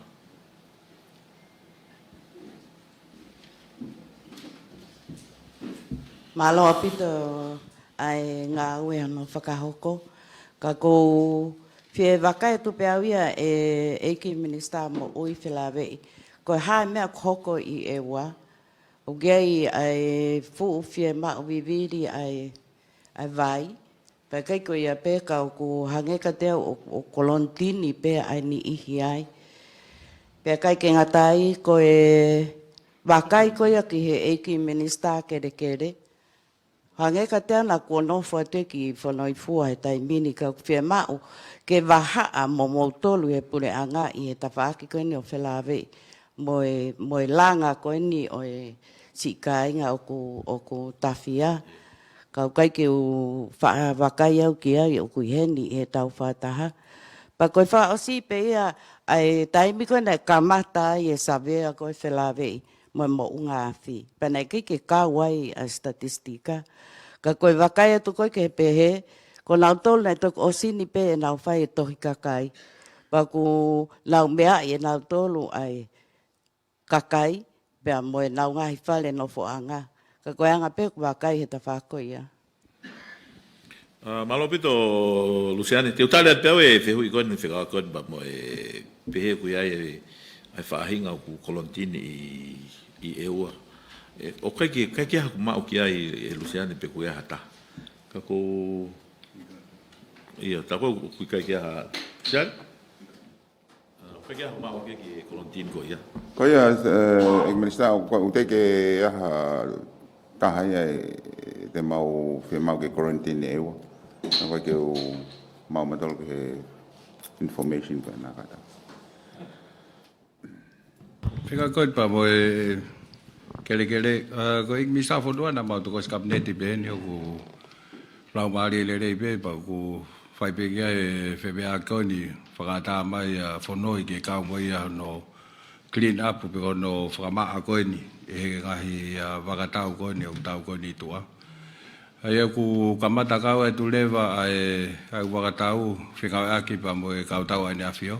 Mālō ʻaupito ʻa e ngāue hono fakahoko. Ka ʻoku ou fie vakai atu pē au ia ʻe ʻEiki Minisitā Moʻui Felāveʻi. Ko e hā e meʻa ʻoku hoko ʻi ʻEua. ʻOku ʻi ai ʻa e fuʻu fiemaʻu vivili ʻa e, ʻa e vai. Pea ʻikai ko ia pē ka ʻoku hangē kiate au ʻo, ʻo kolonitini pē ʻa e niʻihi ai. Pea ʻikai ke ngata ai ko e vakai ko ia ki he ʻEiki Minisitā Kelekele. Hangē kiate au naʻa kuo nofo atu ʻeku fono ʻi fua he taimi ni ka ʻoku fiemaʻu ke vahaʻa mo moutolu he puleʻanga ʻi he tafaʻaki ko eni ʻo Felāveʻi. Mo e, mo e langa ko eni ʻo e siʻi kāinga ʻoku, ʻoku tafia. Ka ʻoku ʻikai ke u faʻa vakai au ki ai ʻoku ʻi heni he tau fakataha. Pea ko e fakaʻosi pē ia ʻa e taimi ko ē naʻe kamata ai e savea ko ē Felāveʻi mo e moʻunga afi. Pea naʻe ʻikai ke kau ai ʻa e statistika. Ka ko e vakai atu ko ē ke pehē, ko nautolu naʻe toki ʻosi ni pē ʻenau fai e tohi kakai. Pea ʻoku nau meaʻi ʻe nautolu ʻa e kakai, pea mo ʻenau ngaahi fale nofoʻanga. Ka ko e anga pē ʻeku vakai he tafaʻaki ko ia. ʻA, mālō ʻaupito Luseane, te u tali atu pē au e fehuʻi ko eni fekauʻaki ko eni pea mo e pehē ʻoku ʻi ai e, ʻa e faʻahinga ʻoku kolonitini ʻi, ʻi ʻEua. ʻE, ʻoku ʻikai ke, ʻikai ke ʻi ai haʻaku maʻu ki ai ʻe Luseane pe ʻoku ʻi ai ha taha. Ka ko, ʻio, tā ko ē ʻoku ʻikai ke ʻi ai ha, Luseane? ʻA, ʻoku ʻikai ke ʻi ai haʻaku maʻu ki he kolonitini ko ia. Ko ia, ʻe, ʻEiki Minisitā, ʻoku, ʻoku teʻeki ke ʻi ai ha taha ia ʻe, te mau fiemaʻu ke kolonitini ʻEua. ʻOku ʻikai ke u maʻu mautolu ki he information ko ena kātaki. Fekauʻaki ko ē pea mo e Kelekele, ʻa, ko e ʻEiki Minisitā Fonua naʻa mau tokosi Kapineti pē eni, ʻoku laumālie lelei pē, pea ʻoku fai pē ki ai e femeʻaʻaki ko eni, fakaʻatā mai ʻa Fonoi ke kau mai ʻi hono clean up pe ko hono fakamaʻa ko eni ʻe he ngaahi, ʻa, vakatau ko eni ʻoku tau ko eni tuʻa. ʻA ia ʻoku kamata kau atu leva ʻa e, ʻa e vakatau fengāueʻaki pea mo e kau tau ʻa ʻEne ʻAfio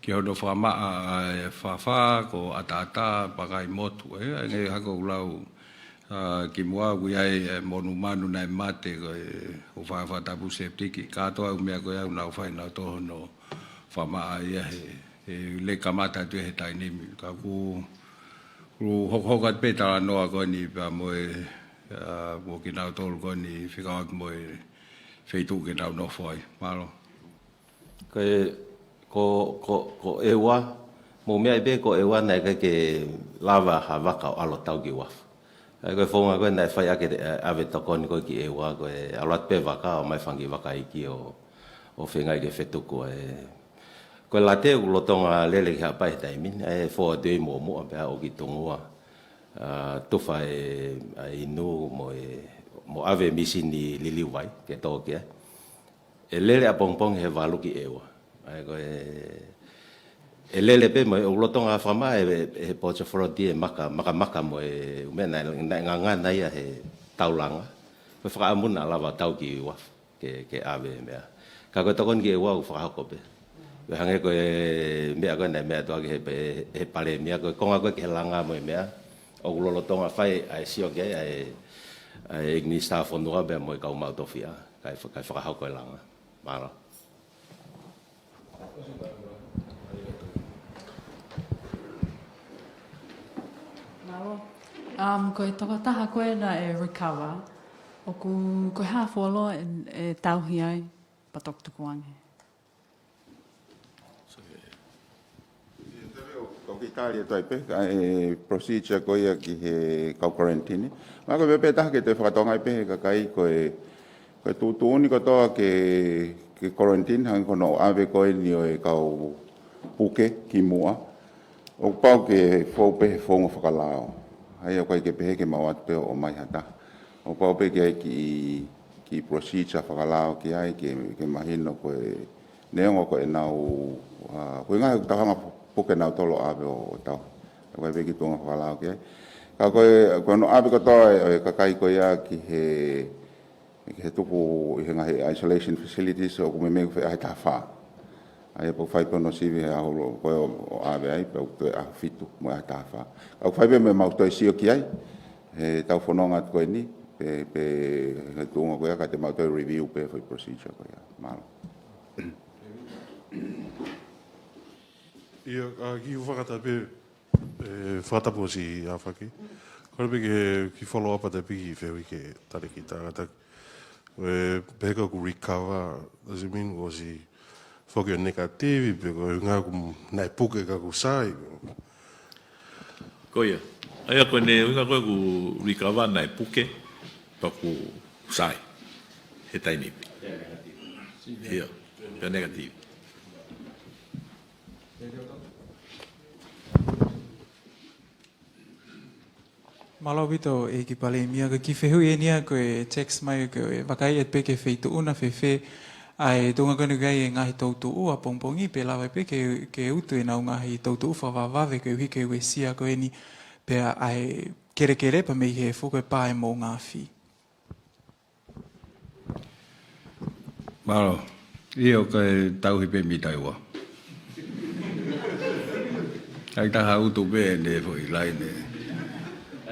ki hono fakamaʻa ʻa e fafā ko ʻAtaʻatā, Pangaimotu, ʻa ia ʻoku ngaahi hako ʻoku lau, ʻa, kimuʻa ʻoku ʻi ai e monumanu naʻe mate ko e ʻoku fai fakatapu septic, kātoa ʻū meʻa ko ia ʻoku nau fai nautolu hono fakamaʻa ia he, he lele kamata atu he taimi ni. Ka ʻoku, ʻoku hokohoko atu pē talanoa ko eni pea mo e, ʻa, mo kinautolu ko eni fekauʻaki mo e feituʻu ke nau nofo ai. Mālō. Ko e, ko, ko, ko ʻEua, mou meaʻi pē ko ʻEua naʻe ʻikai ke lava ha vaka ʻo ʻalu ʻo tau ki uafu. ʻA ia ko e founga ko ē naʻe fai ʻaki e, ʻave tokoni ko ē ki ʻEua, ko e ʻalu atu pē vaka ʻo ʻomai fanga kiʻi vaka iiki ʻo, ʻo feingaʻi ke fetuku e. Ko e late ʻoku lolotonga lele ki Haʻapai he taimi ni, ʻa e foʻi ʻa e muʻomuʻa pea ʻoku ʻi Tungua. ʻA, tufa e, ʻa e inu mo e, mo ʻave e mīsini liliu vai ke tō ki ai. ʻE lele ʻapongipongi he valu ki ʻEua. ʻA ia ko e, ʻe lele pē mo e, ʻoku lolotonga fakamaʻa ʻe, ʻe he Ports Authority e maka, makamaka mo e ʻū meʻa naʻe, naʻe ngangana ia he taulanga. Ko e fakaʻamu naʻa lava tau ki uafu ke, ke ʻave e meʻa. Ka ko e tokoni ki ʻEua ʻoku fakahoko pē. Pea hangē ko e meʻa ko ē naʻe meʻa atu ʻaki he, he, he Palēmia ko e konga ko ē ki he langa mo e meʻa. ʻOku lolotonga fai ʻa e sio ki ai ʻa e, ʻa e ʻEiki Minisitā Fonua pea mo e kau maʻu tofiʻa, kae fa-, kae fakahoko e langa. Mālō. Mālō. Um, ko e tokotaha ko ē naʻe recover, ʻoku, ko e hā e fuoloa ʻe, ʻe tauhi ai, pea toki tukuange? Ko e kiʻi tali atu ai pē, ʻa e procedure ko ia ki he kau quarantine. Mahalo ko e meʻa pē taha ke toe fakatokangaʻi pē he kakai ko e, ko e tuʻutuʻuni kotoa ke, ke quarantine, hangē ko hono ʻave ko eni ʻo e kau puke kimuʻa. ʻOku pau ke fou pē he founga fakalao. ʻA ia ʻoku ʻikai ke pehē ke maʻu atu pē ʻo ʻomai ha taha. ʻOku pau pē ke ʻai kiʻi, kiʻi procedure fakalao ki ai, ke, ke mahino ko e neongo ko ʻenau, ʻa, ko e ngaahi ʻoku tau hanga puke nautolu ʻave ʻo, ʻo tau. ʻOku ʻai pē kiʻi tuʻunga fakalao ki ai. Ka ko e, ko hono ʻave kotoa e, e kakai ko ia ki he, ki he tuku ʻi he ngaahi isolation facilities ʻoku meimei ʻoku feʻao he taha fā. ʻA ia pea ʻoku fai pē hono sivi he ʻaho ko ē ʻo, ʻo ʻave ai, pea ʻoku toe ʻaho fitu mo e ʻaho taha fā. Ka ʻoku fai pē mo ʻemau toe sio ki ai, he tau fononga atu ko eni, pe, pe, he tuʻunga ko ia, ka te mau toe review pē foʻi procedure ko ia. Mālō. ʻIo, ʻa, kiʻi fakatapu pē, ʻe, fakatapu ʻosi ʻAfaki. Kole pē ke, kiʻi follow up atu pē kiʻi fehuʻi ki he talēkita, kātaki. ʻE, pehē ko ʻeku recover, does it mean ʻosi foki ʻo negative, pe ko e ʻuhinga ʻoku naʻe puke ka kuo sai? Ko ia. ʻA ia ko ʻene ʻuhinga ko ē ʻoku recover naʻe puke, pea kuo sai. He taimi ni. ʻIo, pea negative. Mālō ʻaupito ʻEiki Palēmia, ko e kiʻi fehuʻi eni ia ko e text mai ko e vakai atu pē ki he feituʻu na fēfē ʻa e tuʻunga ko eni ʻoku ʻi ai e ngaahi toutuʻu ʻapongipongi pe lava pē ke, ke utu ʻenau ngaahi toutuʻu fakavavevave koeʻuhi ko e uesia ko eni pea ʻa e kelekele pea mei he fuʻu ko e pā e moʻunga afi. Mālō. ʻIo, ko e tauhi pē mita ʻe ua. ʻAi taha utu pē ʻene foʻi laine.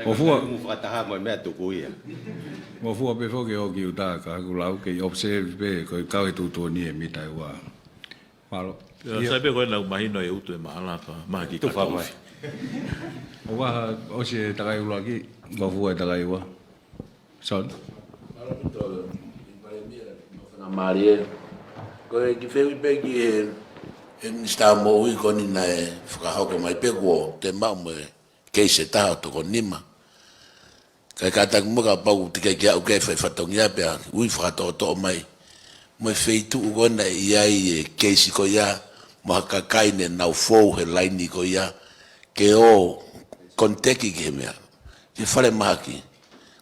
ʻOku fuʻu fakataha mo e meʻa tuku ia. ʻOku fuʻu pē foki ʻo ki uta ka ʻoku lau ke observe pē ko e kau e tuʻutuʻuni e mita ʻe ua. Mālō. ʻIo, sai pē ko ē naʻa ku mahino e utu e maʻala ka mahaki tufa mai. ʻOku ʻosi e takai ʻuluaki, ʻoku fuʻu e takai ua. Son. Mālō ʻaupito, ʻEiki Palēmia, mo e fanga mālie. Ko e kiʻi fehuʻi pē ki he, he Minisitā Moʻui ko eni naʻe fakahoko mai pē kuo toe maʻu mo e keisi ʻe taha ʻo toko nima. Kae kātaki muʻa kapau ʻoku teʻeki ke aʻu ki ai e fai fatongia pea ui fakatoʻotoʻo mai. Mo e feituʻu ko ē naʻe ʻi ai e keisi ko ia, mo ha kakai ne nau fou he laini ko ia, ke ō contact ki he meʻa. Ke falemahaki.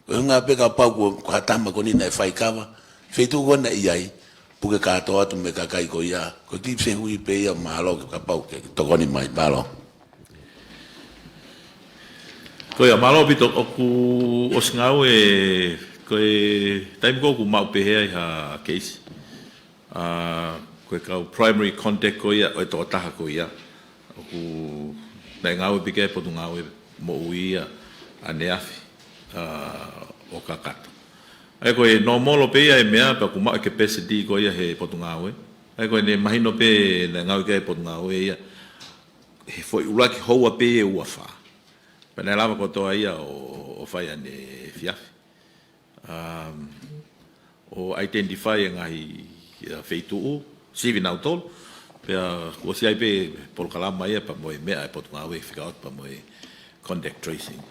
Ko e ʻuhinga pē kapau ko, ko ha tama ko eni naʻe fai kava, feituʻu ko ena ʻi ai, puke kātoa atu mo e kakai ko ia, ko e kiʻi fehuʻi pē ia, mālō kapau ke tokoni mai, mālō. Ko ia, mālō ʻaupito, ʻoku ʻosi ngāue, ko e taimi ko ē ʻoku maʻu pehē ai ha keisi. ʻA, ko e kau primary contact ko ia, ʻo e tokotaha ko ia. ʻOku, naʻe ngāue pē ki ai e Potungāue Moʻui ia, ʻaneafi, ʻa, ʻo kakato. ʻA ia ko e nōmolo pē ia e meʻa, pea ʻoku maʻu e capacity ko ia he Potungāue. ʻA ia ko ʻene mahino pē naʻe ngāue ki ai e Potungāue ia. He foʻi ʻuluaki houa pē ia ʻe ua fā. Pea naʻe lava kotoa ia ʻo, ʻo fai ʻaneefiafi. Um, ʻo identify e ngaahi, uh, feituʻu, sivi nautolu, pea kuo ʻosi ʻi ai pē polokalama ia pea mo e meʻa e Potungāue fika ʻotu pea mo e contact tracing.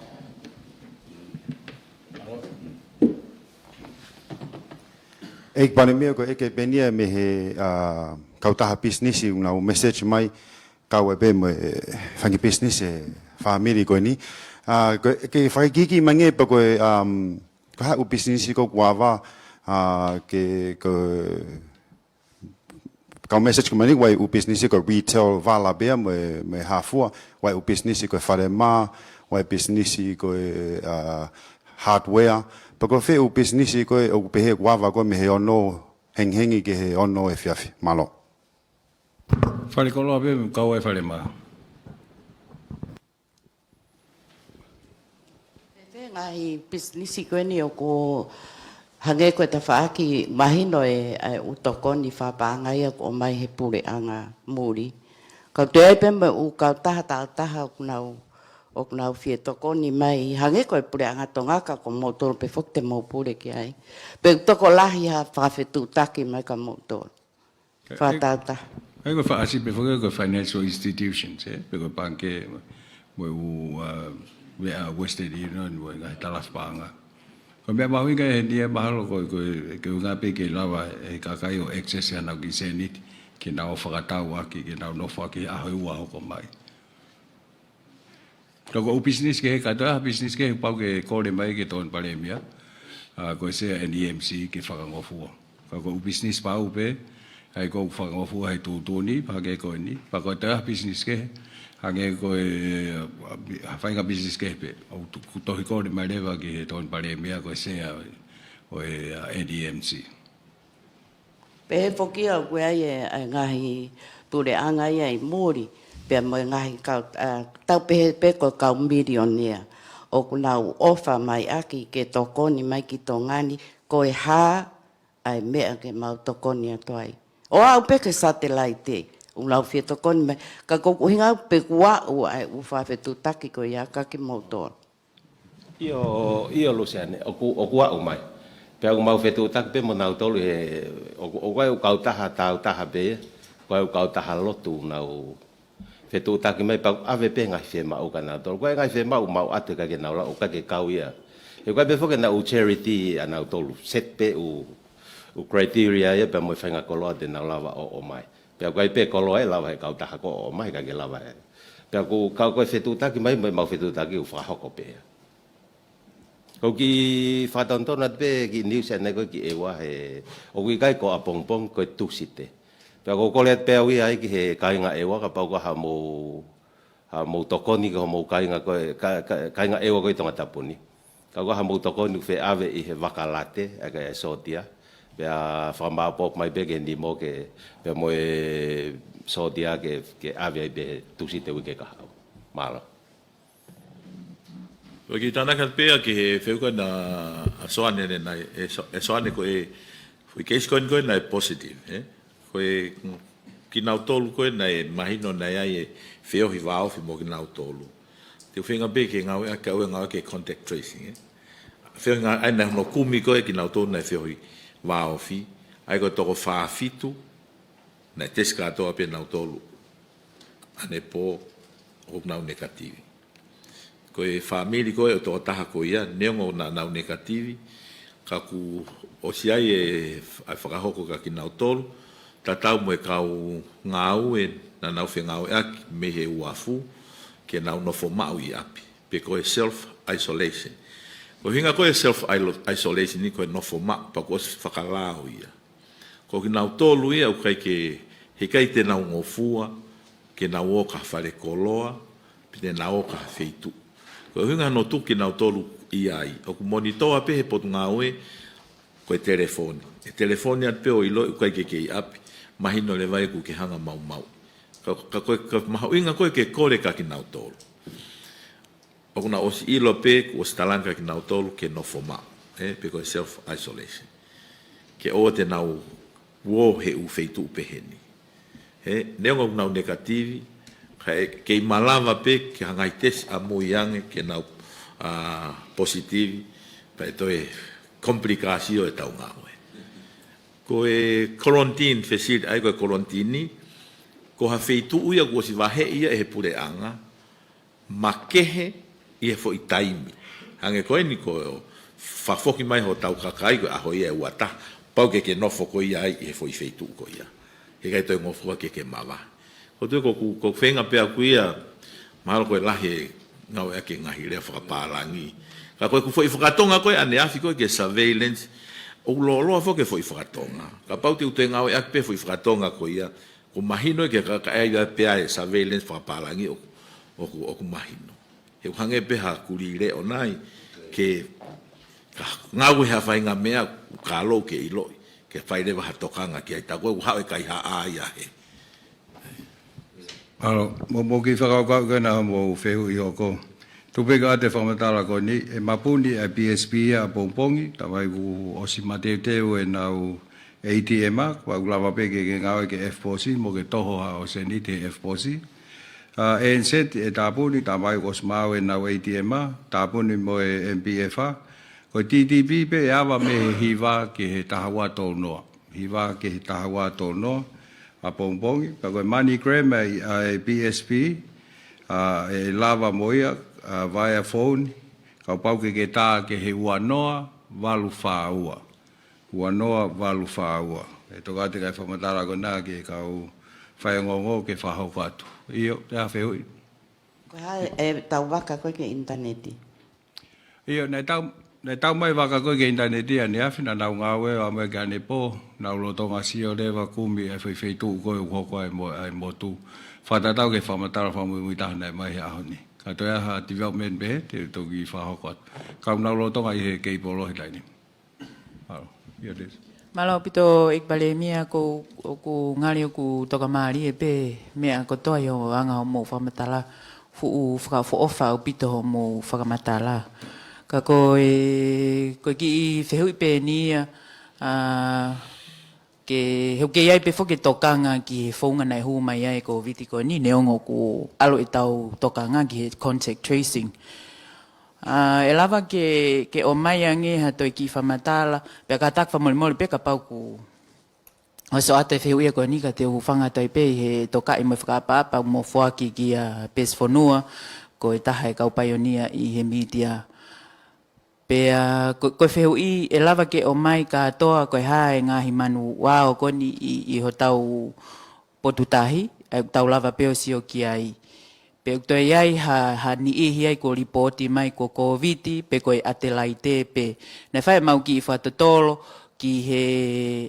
ʻEiki Palēmia, ko e ʻeke pē eni ia mei he, uh, kautaha pisinisi ʻoku nau message mai, kau ai pē mo e, eh, fanga business e family ko eni. Ah, ko e, ke fakaikiiki mai ange pē ko e, um, ko e hā e ʻū business ko ē ʻoku ava, ah, ke, ko e, kau message ko ē mai eni, ʻoku ʻi ai e ʻū business ko e retail vala pea mo e, mo e hā fua, ʻoku ʻi ai e ʻū business ko e falemā, ʻoku ʻi ai e business ko e, ah, hardware. Pea ko e fē e ʻū business ko ē ʻoku pehē ʻoku ava ko ē mei he ono hengihengi ki he ono efiafi. Mālō. Falekoloa pē, kau ai falemā. Ko e ngaahi pisinisi ko eni ʻoku hangē ko e tafaʻaki mahino e, e ʻū tokoni fakapaʻanga ia ʻoku ʻomai he puleʻanga muli. Ka ʻoku toe ʻi ai pē mo e ʻū kautaha tāutaha ʻoku nau, ʻoku nau fie tokoni mai, hangē ko e puleʻanga Tonga ka ko moutolu pē foki te mou pule ki ai. Pe ʻoku tokolahi ha fakafetuʻutaki mai kia moutolu. Fakatātā. ʻA ia ko e fakaʻasi pē foki ko e financial institutions, ē? Pe ko e pangikē, mo e ʻū, uh, meʻa Western Union, mo e ngaahi talafu paʻanga. Ko e meʻa mahuʻinga eni ia mahalo ko e, ko e, ko e ʻuhinga pē ke lava e kakai ʻo access ʻa e nau kiʻi sēniti, ke nau fakatau ʻaki, ke nau nofo ʻaki he ʻaho ʻe ua hoko mai. Ka ko e ʻū business kehe, ka toe ʻi ai ha business kehe, pau ke kole mai ki he Tokoni Palēmia, ʻa, ko e Sea ʻa e N E M C ke fakangofua. Ka ko e ʻū business pau pē, ʻa ia ʻoku fakangofua he tuʻutuʻuni, pea ke ko eni, pea ko e toe ʻi ai ha business kehe, hangē ko e, ʻa, ha faʻahinga business kehe pē, ʻoku tu-, ʻoku tohi kole mai leva ki he Tokoni Palēmia, ko e Sea ʻo e, ʻa, N E M C. Pehē foki ʻoku ʻi ai e, e ngaahi puleʻanga ia ʻi muli, pea mo e ngaahi kau, ʻa, tau pehē pē ko e kau milionea. ʻOku nau ʻofa mai ʻaki ke tokoni mai ki Tonga ni, ko e hā ʻa e meʻa ke mau tokoni atu ai. ʻO aʻu pē ki he satelaite, ʻoku nau fie tokoni mai, ka ko ʻeku ʻuhinga pē kuo aʻu ʻa e ʻū fakafetuʻutaki ko ia kia kimoutolu. ʻIo, ʻio Luseane, ʻoku, ʻoku aʻu mai. Pea ʻoku mau fetuʻutaki pē mo nautolu he, ʻoku, ʻoku ʻi ai e ʻū kautaha tāutaha pē, ʻoku ʻi ai e ʻū kautaha lotu ʻoku nau fetuʻutaki mai pea ʻave pē ngaahi fiemaʻu kia nautolu. ʻOku ʻi ai e ngaahi fiemaʻu mau ʻoatu ʻikai ke nau lava, ʻoku ʻikai ke kau ia. He ʻoku ʻi ai pē foki ʻenau ʻū charity ʻanautolu, set pē ʻū, ʻū criteria ia pea mo e faʻahinga koloa te nau lava ʻo, ʻomai. Pea ʻoku ʻi ai pē koloa ʻe lava he kautaha ko ē ʻo ʻomai, ʻikai ke lava ē. Pea ʻoku, ka ko e fetuʻutaki mai, mo e mau fetuʻutaki ʻoku fakahoko pē ia. Ko e kiʻi fakatonutonu atu pē kiʻi news ʻanenai ko ē ki ʻEua he, ʻoku ʻikai ko ʻapongipongi ko e Tūsite. Pea ʻoku ou kole atu pē au ia ai ki he kāinga ʻEua kapau ko ha mou, ha mou tokoni ki homou kāinga ko ē, ka, ka, kāinga ʻEua ko ē ʻi Tongatapu ni. Ka ko ha mou tokoni ʻoku feʻave ʻi he vaka late, ʻa e sōtia. Pea fakamāopoopo mai pē ki he nimo ke, pea mo e sōtia ke, ke ʻave ai pē he Tūsite uike kahaʻu. Mālō. ʻOku ou kiʻi tānaki atu pē ia ki he fehuʻi ko ena ʻa Soane ʻanenai, ʻe So-, ʻe Soane ko e, foʻi keisi ko eni ko ē naʻe positive, ē? Ko e, mm, kinautolu ko ē naʻe mahino naʻe ʻi ai e feohi vāofi mo kinautolu. Te u feinga pē ke ngāueʻaki, ʻa e ngāueʻaki e contact tracing, ē? Feohi ngā, ʻa ia naʻe hono kumi ko ē kinautolu naʻe feohi vāofi, ʻa ia ko e toko fā fitu, naʻe tesi kātoa pē nautolu. ʻAnepō ʻoku nau nekativi. Ko e fāmili ko ē ʻo e tokotaha ko ia, neongo naʻa nau nekativi, ka kuo ʻosi ʻi ai e f-, ʻa e fakahoko kia kinautolu, tatau mo e kau ngāue naʻa nau fengāueʻaki mei he uafu, ke nau nofo maʻu ʻi ʻapi. Pe ko e self isolation. Ko e ʻuhinga ko e self ilo-, isolation ni ko e nofo maʻu, pea kuo ʻosi fakalao ia. Ko kinautolu ia ʻoku ʻikai ke, heʻikai te nau ngofua ke nau ō ki ha fale koloa, pe te nau ō ki ha feituʻu. Ko e ʻuhinga hono tuku kinautolu ia ai, ʻoku monitoa pē he potungāue, ko e telefoni. ʻE telefoni atu pē ʻo ʻiloʻi ʻoku ʻikai ke ke ʻi ʻapi, mahino leva ia ʻoku ke hanga ʻo maumauʻi. Ka, ka ko e, ka mahuʻinga ko e ke kole kia kinautolu ʻoku nau ʻosi ʻilo pē kuo ʻosi talaange kia kinautolu ke nofo maʻu, ē, pe ko e self isolation. Ke ʻoua te nau ō he ʻū feituʻu pehē ni. Ē, neongo ʻoku nau negative, ka ʻe kei malava pē ke hanga ʻo tesi ʻamui ange ke nau, ā, positive, pea ʻe toe complication ʻetau ngāue. Ko e quarantine facility, ʻa ia ko e quarantine ni, ko ha feituʻu ia kuo ʻosi vaheʻi ia ʻe he puleʻanga, makehe ʻi he foʻi taimi. Hangē ko eni ko e fakafoki mai hotau kakai ko e ʻaho ia ʻe ua taha, pau ke ke nofo ko ia ai ʻi he foʻi feituʻu ko ia. Heʻikai toe ngofua ke ke mavahe. Ko e toe ko ʻeku, ko e feinga pē ʻaku ia, mahalo ko e lahi e ngāueʻaki e ngaahi lea fakapālangi. Ka ko ʻeku foʻi fakatonga ko ē ʻaneafi ko ē ki he surveillance, ʻoku lōloa foki e foʻi fakatonga. Kapau te u toe ngāueʻaki pē foʻi fakatonga ko ia, ʻoku mahino ki he kakai ia pē ʻa e surveillance fakapālangi ʻoku, ʻoku, ʻoku mahino. He ʻoku hangē pē ha kulī leʻo nai, ke ka ngāue ha faʻahinga meʻa, ʻoku kālou ke ʻiloʻi, ke fai leva ha tokanga ki ai, tā ko ē ʻoku haʻu e kaihaʻa ia he. Mālō, mou, mou kiʻi fakakaukau ki heʻenau mou fehuʻi hoko. Tuku pē ke ʻoatu e fakamatala ko eni, ʻe mapuni e P S P ia ʻapongipongi, tā vai kuo ʻosi mateuteu ʻenau A T M, pea ʻoku lava pē ke, ke ngāue ki he EFTPOS, mo ke toho haʻo sēniti he EFTPOS. Ā, ANZ ʻe tāpuni, tā vai kuo ʻosi maʻu ʻenau A T M, tāpuni mo e M P F. Ko e T T P pē ʻe ava mei he hiva ki he taha ua tolu noa. Hiva ki he taha ua tolu noa ʻapongipongi. Pea ko e MoneyGram ʻa e, ʻa e P S P, ā, ʻe lava mo ia, ā, via phone, kapau ke ke tā ki he ua noa valu fā ua. Ua noa valu fā ua. ʻE toka atu e kiʻi fakamatala ko ena ki he kau faiongoongo ke fakahoko atu. ʻIo, te a fehuʻi. Ko e hā e, ʻetau vaka ko ē ki he ʻinitaneti? ʻIo, naʻe tau, naʻe tau mai vaka ko ē ki he ʻinitaneti ʻaneafi, naʻa nau ngāue ʻo aʻu mai ki ʻanepō, nau lolotonga sio leva kumi e foʻi feituʻu ko ē ʻoku hoko ai mo, ʻa e motu. Fakatatau ki he fakamatala fakamuimui taha naʻe mai he ʻaho ni. Ka toe ʻi ai ha development pehē, te u toki fakahoko atu. Ka ʻoku nau lolotonga ʻi he keipolo he taimi ni. Mālō. ʻIo, Liz. Mālō ʻaupito ʻEiki Palēmia, ʻoku, ʻoku ngali ʻoku tokamālie pē meʻa kotoa ʻi hoʻo anga hoʻomou fakamatala, fuʻu fakaʻofoʻofa ʻaupito hoʻomou fakamatala. Ka ko e, ko e kiʻi fehuʻi pē eni ia, ā, ke, he ʻoku kei ʻi ai pē foki e tokanga ki he founga naʻe hū mai ai e Kōviti ko eni, neongo kuo ʻalu ʻetau tokanga ki he contact tracing. Ā, ʻe lava ke, ke ʻomai ange ha toe kiʻi fakamatala, pea kātaki fakamolemole pē kapau kuo ʻosi ʻoatu e fehuʻi ko eni ka te u hūfanga atu ai pē ʻi he tokaʻi mo e fakaʻapaʻapa ʻoku mou foaki kia Pesi Fonua, ko e taha e kau paionia ʻi he mītia. Pea ko, ko e fehuʻi ʻe lava ke ʻomai kātoa ko e hā e ngaahi manuao ko eni ʻi, ʻi hotau potu tahi, ʻa ia ʻoku tau lava pē ʻo sio ki ai. Pe ʻoku toe ʻi ai ha, ha niʻihi ai kuo lipooti mai kuo Kōviti, pe ko e ʻAtelaite pē. Naʻe fai ʻemau kiʻi fakatotolo ki he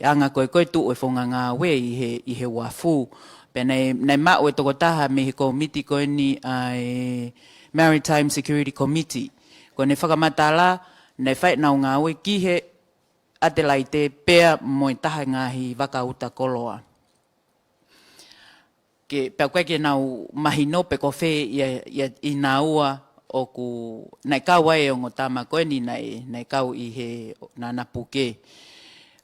anga ko ē ko e tuʻu e founga ngāue ʻi he, ʻi he uafu. Pea naʻe, naʻe maʻu e tokotaha mei he kōmiti ko eni ʻa e Maritime Security Committee. Ko ʻene fakamatala, naʻe fai ʻenau ngāue ki he ʻAtelaite pea mo e taha e ngaahi vaka uta koloa. Ke, pea ʻoku ʻikai ke nau mahino pe ko fē ia, ia ʻi naua ʻoku naʻe kau ai e ongo tama ko eni naʻe, naʻe kau ʻi he nana puke.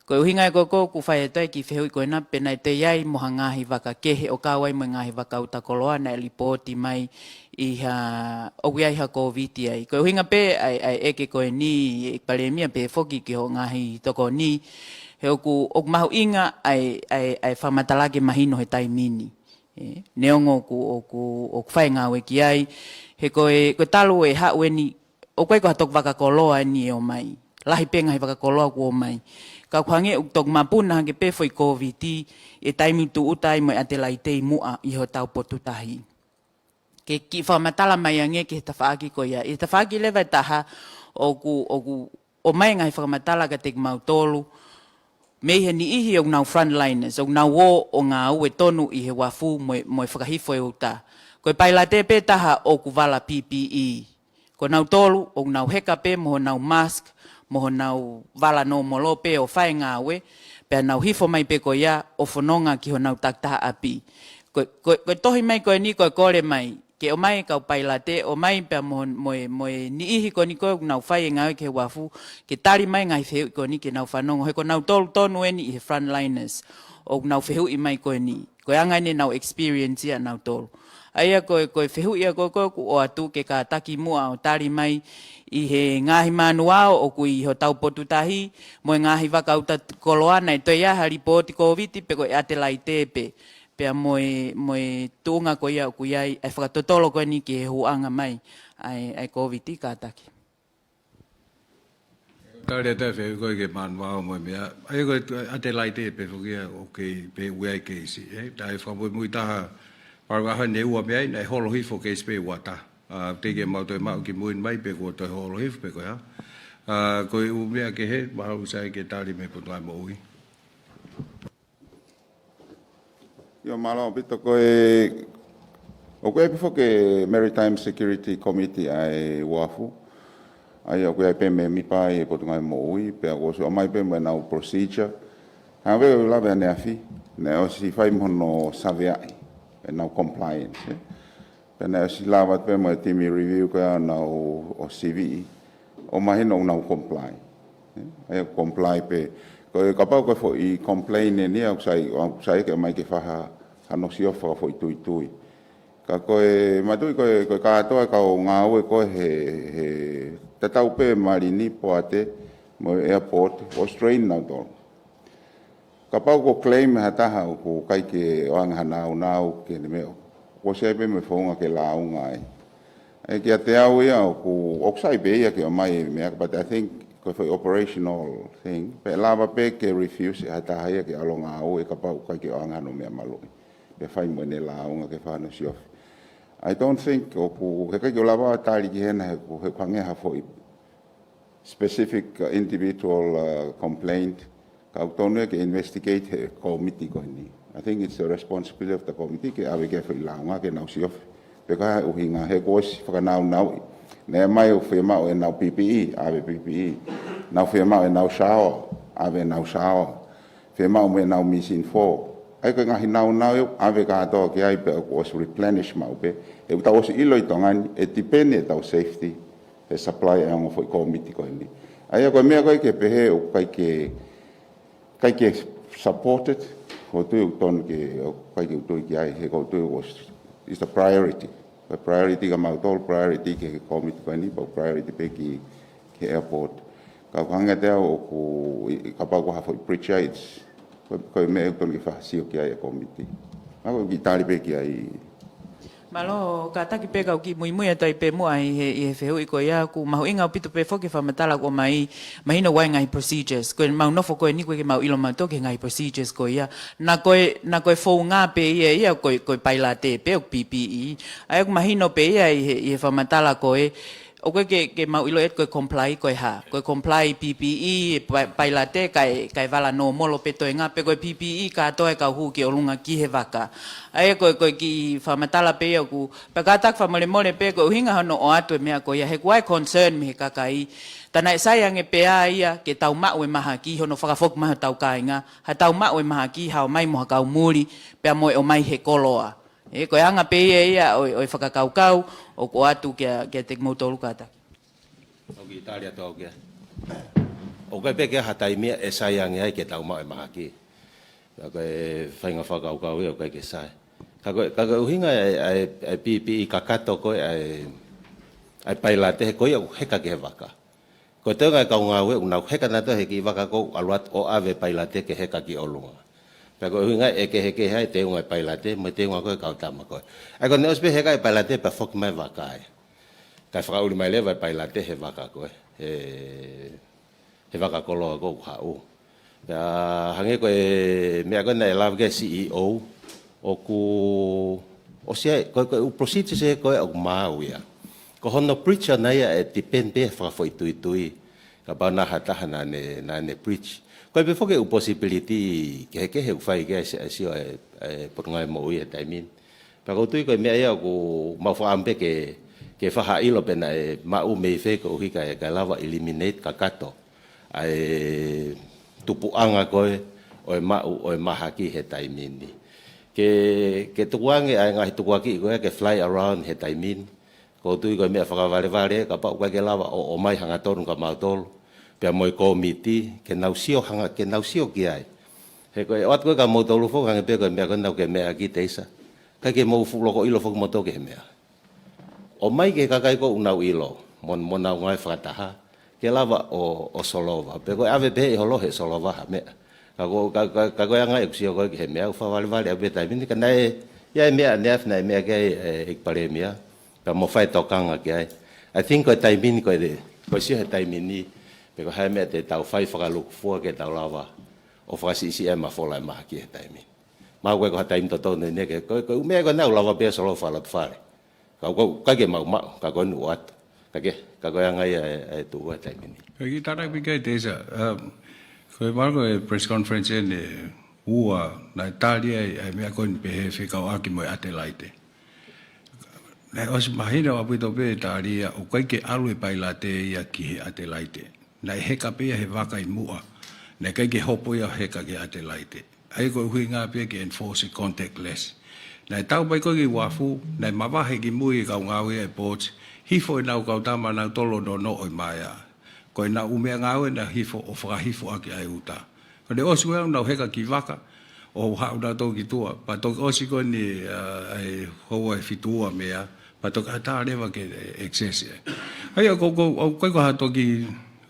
Ko e ʻuhinga ia ko ē ʻoku fai atu ai e kiʻi fehuʻi ko ena pe naʻe toe ʻi ai mo ha ngaahi vaka kehe ʻo kau ai mo e ngaahi vaka uta koloa naʻe lipooti mai ʻi ha, ʻoku ʻi ai ha Kōviti ai. Ko e ʻuhinga pē ʻa e, ʻa e ʻeke ko eni ʻEiki Palēmia pehē foki ki hoʻo ngaahi tokoni, he ʻoku, ʻoku mahuʻinga ʻa e, ʻa e, ʻa e fakamatala ke mahino he taimi ni. Ē, neongo ʻoku, ʻoku, ʻoku fai e ngāue ki ai, he ko e, ko e talu e haʻu eni, ʻoku ʻikai ko ha toki vaka koloa eni ʻe ō mai. Lahi pē ngaahi vaka koloa kuo ō mai. Ka ʻoku hangē ʻoku toki mapuna hake pē foʻi Kōviti, ʻi he taimi tūʻuta ai mo e ʻAtelaite ʻi muʻa ʻi hotau potu tahi. ke kiʻi fakamatala mai ange ki he tafaʻaki ko ia. ʻI he tafaʻaki leva ʻe taha ʻoku, ʻoku ʻomai e ngaahi fakamatala kiate kimautolu mei he niʻihi ʻoku nau frontliners, ʻoku nau ō ʻo ngāue tonu ʻi he uafu mo e, mo e fakahifo e uta. Ko e pailate pē taha ʻoku vala P P E. Ko nautolu ʻoku nau heka pē mo honau mask, mo honau vala nōmolo pē ʻo fai e ngāue, pea nau hifo mai pē ko ia ʻo fononga ki honau takitaha ʻapi. Ko, ko, ko e tohi mai ko eni ko e kole mai ke ʻomai e kau pailate, ʻomai pea mo, mo e, mo e niʻihi ko eni ko ē ʻoku nau fai e ngāue ki he uafu, ke tali mai e ngaahi fehuʻi ko eni ke nau fanongo, he ko nautolu tonu eni ʻi he frontliners ʻoku nau fehuʻi mai ko eni. Ko e anga eni ʻenau experience ia ʻanautolu. ʻA ia ko e, ko e fehuʻi ia ko ē ʻoku ʻoatu ke kātaki muʻa ʻo tali mai ʻi he ngaahi manuao ʻoku ʻi hotau potu tahi, mo e ngaahi vaka uta koloa naʻe toe ʻi ai ha lipooti Kōviti pe ko e ʻAtelaite pē. Pea mo e, mo e tuʻunga ko ia ʻoku ʻi ai, ʻa e fakatotolo ko eni ki he huʻanga mai ʻa e, ʻa e Kōviti, kātaki. Tali atu e fehuʻi ko ē ki he manuao mo e meʻa. ʻA ia ko e ʻAtelaite pē foki ia ʻoku kei pē ʻoku ʻi ai e keisi, ē? Taʻe fakamuimui taha, palu aha ne ua meʻa ai, naʻe holo hifo keisi pē ʻe ua taha. ʻA, teʻeki ke mau toe maʻu ki mui mai pe kuo toe holo hifo pe ko e hā. ʻA, ko e ʻū meʻa kehe, mahalo ʻoku sai ke tali mei he Potungāue Moʻui. ʻIo, mālō ʻaupito. Ko e, ʻoku ʻi ai pē foki e Maritime Security Committee ʻa e uafu. ʻA ia ʻoku ʻi ai pē mēmipa ʻi he Potungāue Moʻui, pea kuo ʻosi ʻomai pē mo ʻenau procedure. Hangē pē ko e lave ʻaneafi, naʻe ʻosi fai mo hono saveaʻi ʻenau compliance, ē. Pea naʻe ʻosi lava pē mo e timi review ko ia ʻo nau ʻo siviʻi ʻo mahino ʻoku nau comply. ʻA ia comply pē. Ko e kapau ko e foʻi complain eni ia ʻoku sai, ʻoku sai ke ʻomai ke fai ha, hano siofi fakafoʻituitui. Ka ko e, manatuʻi ko e, ko e kātoa e kau ngāue ko ē he, he tatau pē Malini, Poate mo e airport, ʻoku strain nautolu. Kapau ko e claim ha taha ʻoku ʻikai ke ʻoange ha nāunau ki heʻene meʻa, kuo ʻosi ʻi ai pē mo e founga ke lāunga ai. ʻE kiate au ia ʻoku, ʻoku sai pē ia ke ʻomai e meʻa, but I think ko e foʻi operational thing, pea lava pē ke refuse ʻe ha taha ia ke ʻalu ʻo ngāue kapau ʻoku ʻikai ke ʻoange hano meʻa maluʻi. Pea fai mo ʻene lāunga ke fai hano siofi. I don't think ʻoku, heʻikai ke u lava ʻo tali ki hena he ʻoku, he ʻoku hangē ha foʻi specific, uh, individual, uh, complaint, ka ʻoku tonu ia ke investigate he kōmiti ko eni. I think it's the responsibility of the committee ke ʻave ki ai e foʻi lāunga ke nau siofi. Pe ko e hā e ʻuhinga he kuo ʻosi fakanāunauʻi. Naʻe ʻomai ʻo fiemaʻu ʻenau P P E, ʻave P P E. Nau fiemaʻu ʻenau shower, ʻave ʻenau shower. Fiemaʻu mo ʻenau misinfo. ʻA ia ko e ngaahi nāunau ia ʻave kātoa ki ai pea kuo ʻosi replenish maʻu pē. He ʻoku tau ʻosi ʻilo ʻi Tonga ni, ʻe depend ʻetau safety he supply ʻa e ongo foʻi kōmiti ko eni. ʻA ia ko e meʻa ko ē ke pehē ʻoku ʻikai ke, ʻikai ke supported, ʻoku ou tui ʻoku tonu ke, ʻoku ʻikai ke u tui ki ai, he ʻoku ou tui ʻoku ʻosi, it's a priority. Ko e priority kia mautolu, priority ki he kōmiti ko eni, pea priority pē ki, ki he airport. Ka ʻoku hangē kiate au ʻoku, ʻi, ʻi kapau ko ha foʻi breach ia, it's, ko, ko e meʻa ʻoku tonu ke fakasio ki ai e kōmiti. Ka ko e kiʻi tali pē ki ai. Mālō, kātaki pē kau kiʻi muimui atu ai pē muʻa ʻi he, ʻi he fehuʻi ko ia, ʻoku mahuʻinga ʻaupito pē foki e fakamatala kuo ʻomai, mahino ʻoku ʻi ai e ngaahi procedures. Ko e mau nofo ko eni ʻoku ʻikai ke mau ʻilo mautolu ki he ngaahi procedures ko ia. Naʻa ko e, naʻa ko e founga pē ia, ia ko e, ko e pailate pē ʻoku P P E. ʻA ia ʻoku mahino pē ia ʻi he, ʻi he fakamatala ko ē, ʻoku ʻikai ke, ke mau ʻilo ʻe ko e comply ko e hā. Ko e comply P P E, pa-, pailate, kae, kae vala nōmolo pē toenga, pe ko e P P E kātoa e kau hū ki ʻolunga ki he vaka. ʻA ia ko e, ko e kiʻi fakamatala pē ia ʻoku, pea kātaki fakamolemole pē ko e ʻuhinga hono ʻoatu e meʻa ko ia, he ʻoku ʻi ai e concern mei he kakai. Tā naʻe sai ange pē ia ke tau maʻu e mahaki, hono fakafoki mai hotau kāinga, ha tau maʻu e mahaki, haʻu mai mo ha kau muli, pea mo e ʻomai he koloa. ʻE, ko e anga pē ia ia ʻo, ʻo e fakakaukau ʻoku ʻoatu kia, kiate kimoutolu kātaki. ʻOku kiʻi tali atu au ki ai. ʻOku ʻikai pē ke ʻi ai ha taimi ia ʻe sai ange ai ke tau maʻu e mahaki. Ka ko e faʻahinga fakakaukau ia ʻoku ʻikai ke sai. Ka ko e, ka ko e ʻuhinga e, e, e P P E kakato ko ē e, e pailate he ko ia ʻoku heka ki he vaka. Ko e teunga e kau ngāue ʻoku nau heka nautolu he kiʻi vaka ko ē ʻalu atu ʻo ʻave e pailate ke heka ki ʻolunga. Pea ko e ʻuhinga ʻe kehekehe ai e teunga e pailate, mo e teunga ko ē e kau tama ko ē. ʻA ia ko ʻene ʻosi pē heka e pailate pea foki mai vaka ai. Kae fakaʻuli mai leva e pailate he vaka ko ē. He, he vaka koloa ko ē ʻoku haʻu. Pea hangē ko e meʻa ko ē naʻe lave ki ai e C E O, ʻoku, ʻOsi ia, ko e, ko e ʻū procedures ia ko ē ʻoku maau ia. Ko hono breach ʻana ia ʻe depend pē fakafoʻituitui. Kapau naʻe ʻi ai ha taha naʻa ne, naʻa ne breach. Ko e pē foki e ʻū possibility kehekehe ʻoku fai ki ai e siʻi, e siʻi ʻo e, e Potungāue Moʻui he taimi ni. Pea ʻoku ou tui ko e meʻa ia ʻoku mau fakaʻamu pē ke, ke fakaʻilo pe naʻe maʻu mei fē koeʻuhi kae, kae lava eliminate kakato ʻa e tupuʻanga ko ē ʻo e maʻu ʻo e mahaki he taimi ni. Ke, ke tukuange ʻa e ngaahi tukuakiʻi ko ē ke fly around he taimi ni. ʻOku ou tui ko e meʻa fakavalevale, kapau ʻoku ʻikai ke lava ʻo, ʻomai hangatonu kia mautolu. Pea mo e kōmiti, ke nau sio hanga, ke nau sio ki ai. He ko e ʻoatu ko ē kia mautolu foki, hangē pē ko e meʻa ko ē naʻa ke meʻa ki ai Teisa. ʻIkai ke mou fuʻu loko ʻilo foki moutolu ki he meʻa. ʻOmai ki he kakai ko ē ʻoku nau ʻilo, mo, mo nau ngāue fakataha, ke lava ʻo, ʻo solova. Pe ko e ʻave pē ʻe he holo he solova ha meʻa. Ka ko, ka, ka, ka ko e anga ʻeku sio ko ē ki he meʻa, ʻoku fakavalevale ʻaupito he taimi ni, ka naʻe, ʻi ai e meʻa ʻaneafi naʻe meʻa ki ai e, e, ʻEiki Palēmia, pea mo fai tokanga ki ai. I think ko e taimi ni, ko e, ko e sio he taimi ni, pe ko e hā e meʻa te tau fai fakalūkufua ke tau lava ʻo fakasiʻisiʻi e mafola e mahaki he taimi ni. Mahalo ko e ko ha taimi totonu eni ke, ko, ko e ʻū meʻa ko ē naʻa ku lava pē ʻo solova fakalotofale. Ka ʻoku, ʻikai ke mau maʻu, ka ko eni ʻoatu. Ka ke, ka ko e anga ia e, e tuʻu he taimi ni. Ko e kiʻi tānaki pē ki ai Teisa, um, ko e mahalo ko e press conference eni ʻe ua, naʻe tali ai, ʻa e meʻa ko eni pehē fekauʻaki mo e ʻAtelaite. Naʻe ʻosi mahino ʻaupito pē tali ia, ʻoku ʻikai ke ʻalu e pailate ia ki he ʻAtelaite. Naʻe heka pē ia he vaka ʻi muʻa. Naʻe ʻikai ke hopo ia ʻo heka ki he ʻAtelaite. ʻA ia ko e ʻuhinga pē ke enforce contactless. Naʻe tau mai ko ē ki uafu, naʻe mavahe kimui e kau ngāue ʻa e ports, hifo ʻenau kau tama nautolu ʻo nonoʻo ʻi Maea. Ko ʻenau ʻū meʻangāue naʻe hifo ʻo fakahifo ʻaki ʻa e uta. Ko ʻene ʻosi ko ē ʻenau heka ki vaka, ʻo haʻu nautolu ki tuʻa. Pea toki ʻosi ko eni, ʻa, ʻa e houa ʻe fitu ua meia, pea toki ʻatā leva ke access ai. ʻA ia ko, ko, ʻoku ʻikai ko ha toki,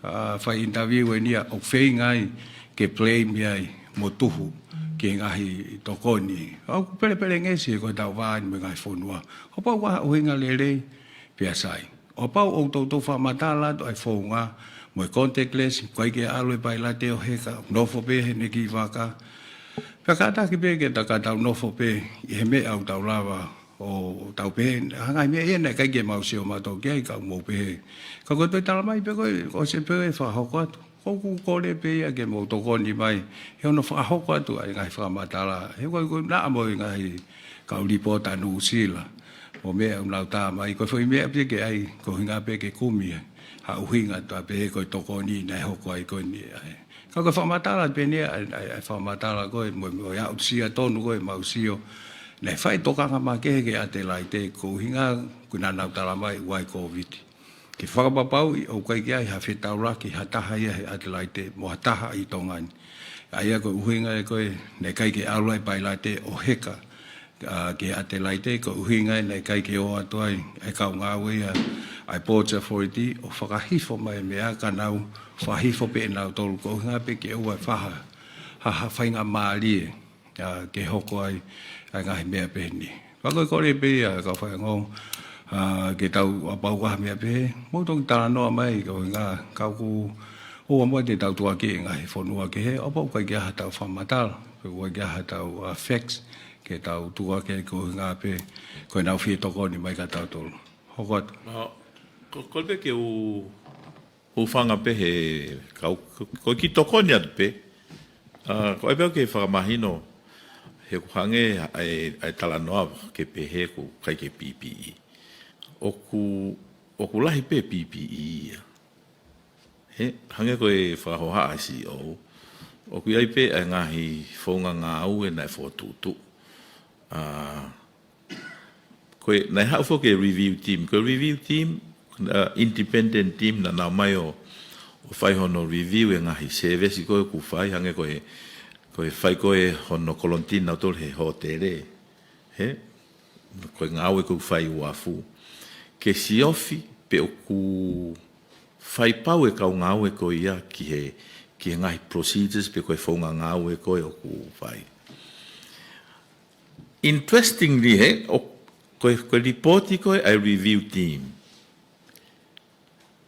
ʻa, fai interview eni ia ʻoku feinga ai ke blame ai mo tuhu ki he ngaahi tokoni. ʻOku pelepelengesi ko ʻetau vā ni mo e ngaahi fonua. Kapau ʻoku ʻi ai ha ʻuhinga lelei, pea sai. Kapau ʻoku toutou fakamatala atu ʻa e founga mo e contactless, ʻoku ʻikai ke ʻalu e pailate ʻo heka, nofo pē heʻene kiʻi vaka. Pea kātaki pē ke ta, ka tau nofo pē ʻi he meʻa ʻoku tau lava ʻo tau pehē, ʻa e ngaahi meʻa ia naʻe ʻikai ke mau sio mautolu ki ai ka mou pehē. Ka ko e toe tala mai pē ko ē, ʻosi pē ʻe fakahoko atu. ʻOku ou kole pē ia ke mou tokoni mai, he ʻoku nau fakahoko atu ʻa e ngaahi fakamatala. He ko e, ko e naʻa mo e ngaahi kau lipota Nuʻusila. Mo e meʻa ʻoku nau tā mai, ko e foʻi meʻa pē ke ʻai, ko e ʻuhinga pē ke kumi ai ha ʻuhinga, tā pē ko e tokoni naʻe hoko ai ko eni ai. Ka ko e fakamatala pē eni ia, ʻa e, ʻa e, ʻa e fakamatala ko ē, mo, mo e aʻusia tonu ko ē ʻemau sio. Naʻe fai tokanga makehe ki he ʻAtelaite, ko e ʻuhinga ko ē naʻa nau tala mai ʻoku ʻi ai e Kōviti. Ke fakapapauʻi ʻoku ʻikai ke ʻi ai ha fetaulaki ha taha ia he ʻAtelaite mo ha taha ʻi Tonga ni. ʻA ia ko e ʻuhinga ia ko ē naʻe ʻikai ke ʻalu ai e pailate ʻo heka, ʻa, ki he ʻAtelaite, ko e ʻuhinga ia naʻe ʻikai ke ō atu ai e kau ngāue ia ʻa e Ports Authority ʻo fakahifo mai e meʻa, ka nau fakahifo pē ʻe nautolu, ko e ʻuhinga pē ke ʻoua ʻe fai ha, ha, ha faingamālie ʻa, ke hoko ai ʻa e ngaahi meʻa pehē ni. Pea ko e kole pē ia kau faingongo, ʻa, ke tau, kapau ʻoku ʻi ai ha meʻa pehē, mou toki talanoa mai, ko e ʻuhinga, ka ʻoku ou ʻoua muʻa te tau tukuakiʻi e ngaahi fonua kehe, kapau ʻoku ʻikai ke ʻi ai haʻatau fakamatala, pe ʻoku ʻikai ke ʻi ai haʻatau, ʻa, facts, ke tau tukuakiʻi, ko e ʻuhinga pē ko ʻenau fie tokoni mai kia tautolu. Hoko atu. Mā, ko, kole pē ke u hūfanga pē he kau, ko, ko e kiʻi tokoni atu pē. ʻA, ko e pē ke fakamahino, he ʻoku hangē ʻa e, ʻa e talanoa ke pehē ʻoku ʻikai ke P P E. ʻOku, ʻoku lahi pē P P E ia. He, hangē ko e fakahohaʻa ʻa e C E O, ʻoku ʻi ai pē ʻa e ngaahi founga ngāue naʻe fokotuʻutuʻu. ʻA, ko e, naʻe haʻu foki e review team. Ko e review team, ʻa, independent team naʻa nau ō mai ʻo, ʻo fai hono review e ngaahi service ko ē ʻoku fai, hangē ko e, ko e fai ko ē hono kolonitini nautolu he hōtele. He, ko e ngāue ʻoku fai ʻi uafu. Ke siofi pe ʻoku fai pau e kau ngāue ko ia ki he, ki he ngaahi procedures pe ko e founga ngāue ko ē ʻoku fai. Interestingly, he, ʻo, ko e, ko e lipooti ko ē ʻa e review team.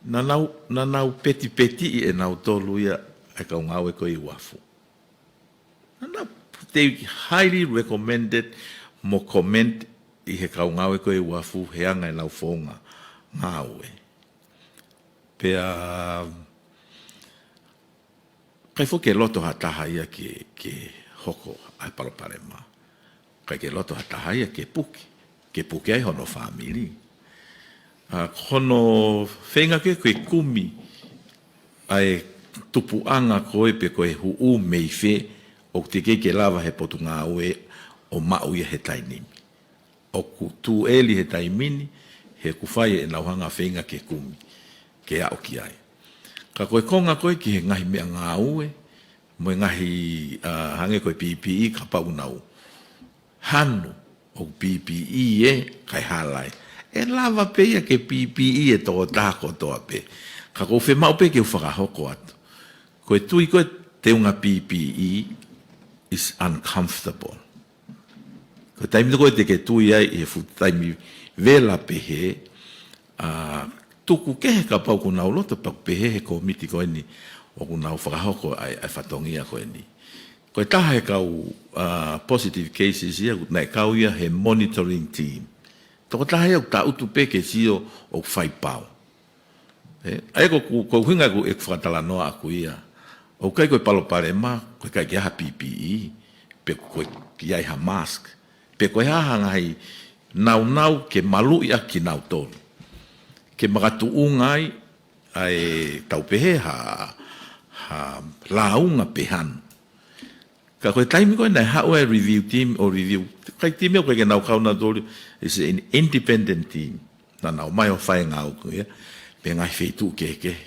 Naʻa nau, naʻa nau petipetiʻi ʻe nautolu ia ʻa e kau ngāue ko ē ʻi uafu. Naʻa nau, they highly recommended mo commend ʻi he kau ngāue ko ē ʻe uafu he anga ʻenau founga ngāue. Pea ʻikai foki ke loto ha taha ia ke, ke hoko ʻa e palopalema. ʻIkai ke loto ha taha ia ke puke, ke puke ai hono fāmili. ʻA, ko hono feinga ke, ke kumi ʻa e tupuʻanga ko ē pe ko e huʻu mei fē, ʻoku teʻeki ke lava he potungāue ʻo maʻu ia he taimi ni. ʻOku tūʻeli he taimi ni, he ʻoku fai ʻenau hanga feinga ke kumi, ke aʻu ki ai. Ka ko e konga ko ē ki he ngaahi meʻangāue, mo e ngaahi, ʻa, hangē ko e P P E kapau ʻoku nau hanu ʻoku P P E ē, kae hala ē. ʻE lava pē ia ke P P E ʻe he tokotaha kotoa pē. Ka ʻoku ou fiemaʻu pē ke u fakahoko atu. Ko e tui ko ē teunga P P E is uncomfortable. Ko e taimi ko ē te ke tui ai ʻi he fuʻu taimi vela pehē, ʻa, tuku kehe kapau ʻoku nau loto pea ʻoku pehē he kōmiti ko eni ʻoku nau fakahoko ʻa e, ʻa e fatongia ko eni. Ko e taha he kau, ʻa, positive cases ia, naʻe kau ia he monitoring team. Tokotaha ia ʻoku tangutu pē ke sio ʻoku fai pau. ʻE, ʻa ia ko, ko, ko e ʻuhinga ʻeku, ʻeku fakatalanoa ʻaku ia. ʻOku ʻikai ko e palopalema, ko e ʻikai ke ʻi ai ha P P E, pe ko e ʻikai ha mask, pe ko e hā ha ngaahi naunau ke maluʻi ʻaki kinautolu. Ke makatuʻunga ai, ʻa e tau pehē ha, ha lāunga pe hanu. Ka ko e taimi ko ē naʻe haʻu ai e review team ʻo review. Kae timi ʻoku ʻikai ke nau kau nautolu, is an independent team. Naʻa nau ō mai ʻo fai e ngāue ko ia, pe ngaahi feituʻu kehekehe.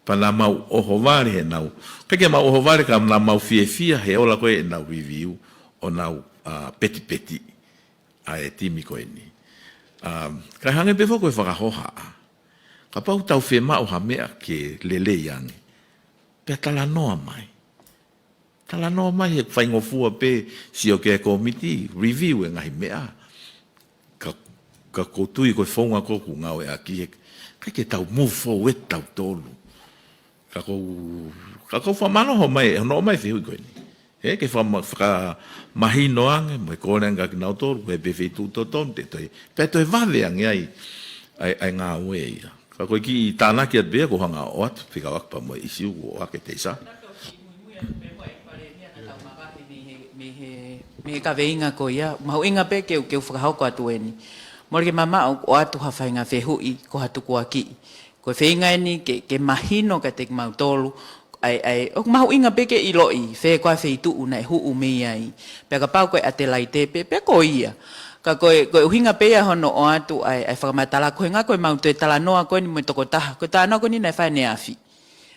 Pea naʻa mau ʻohovale he nau. ʻIkai ke mau ʻohovale ka naʻa mau fiefia he ola ko ē ʻenau review, ʻo nau, ʻa, petipeti ʻa e timi ko eni. ʻA, kae hangē pē foki ko e fakahohaʻa. Kapau ʻoku tau fiemaʻu ha meʻa ke lelei ange. Pea talanoa mai. Talanoa mai he faingofua pē sio ki he kōmiti, review e ngaahi meʻa. Ka, ka ʻoku ou tui ko e founga ko ē ʻoku ngāueʻaki he, ʻikai ke tau move forward tautolu. Ka ʻoku ou, ka ʻoku ou fakamālō mai, hono ʻomai fehuʻi ko eni. He ke fakama-, fakamahino ange, mo e kole ange kia kinautolu, ko e hā pē feituʻu totonu te toe. Pea toe vave ange ai, ʻa e, ʻa e ngāue ia. Ka ko e kiʻi tānaki atu pē ia ʻoku ou hanga ʻo ʻoatu, fekauʻaki pea mo e ʻisiū ʻoku ʻohake Teisa. Mei he, mei he, mei he kaveinga ko ia, mahuʻinga pē ke u, ke u fakahoko atu eni. Mole ke mamaʻo ʻoatu ha faʻahinga fehuʻi, ko ha tukuakiʻi. Ko e feinga eni ke, ke mahino kiate kimautolu, ʻa e, ʻa e, ʻoku mahuʻinga pē ke ʻiloʻi, fē koā e feituʻu naʻe huʻu mei ai. Pea kapau ko e ʻAtelaite pē, pea ko ia. Ka ko e, ko e ʻuhinga pē ia hono ʻoatu ʻa e, ʻa e fakamatala, ko e ʻuhinga ko e mau toe talanoa ko eni mo e tokotaha, ko e talanoa ko eni naʻe fai ʻaneafi.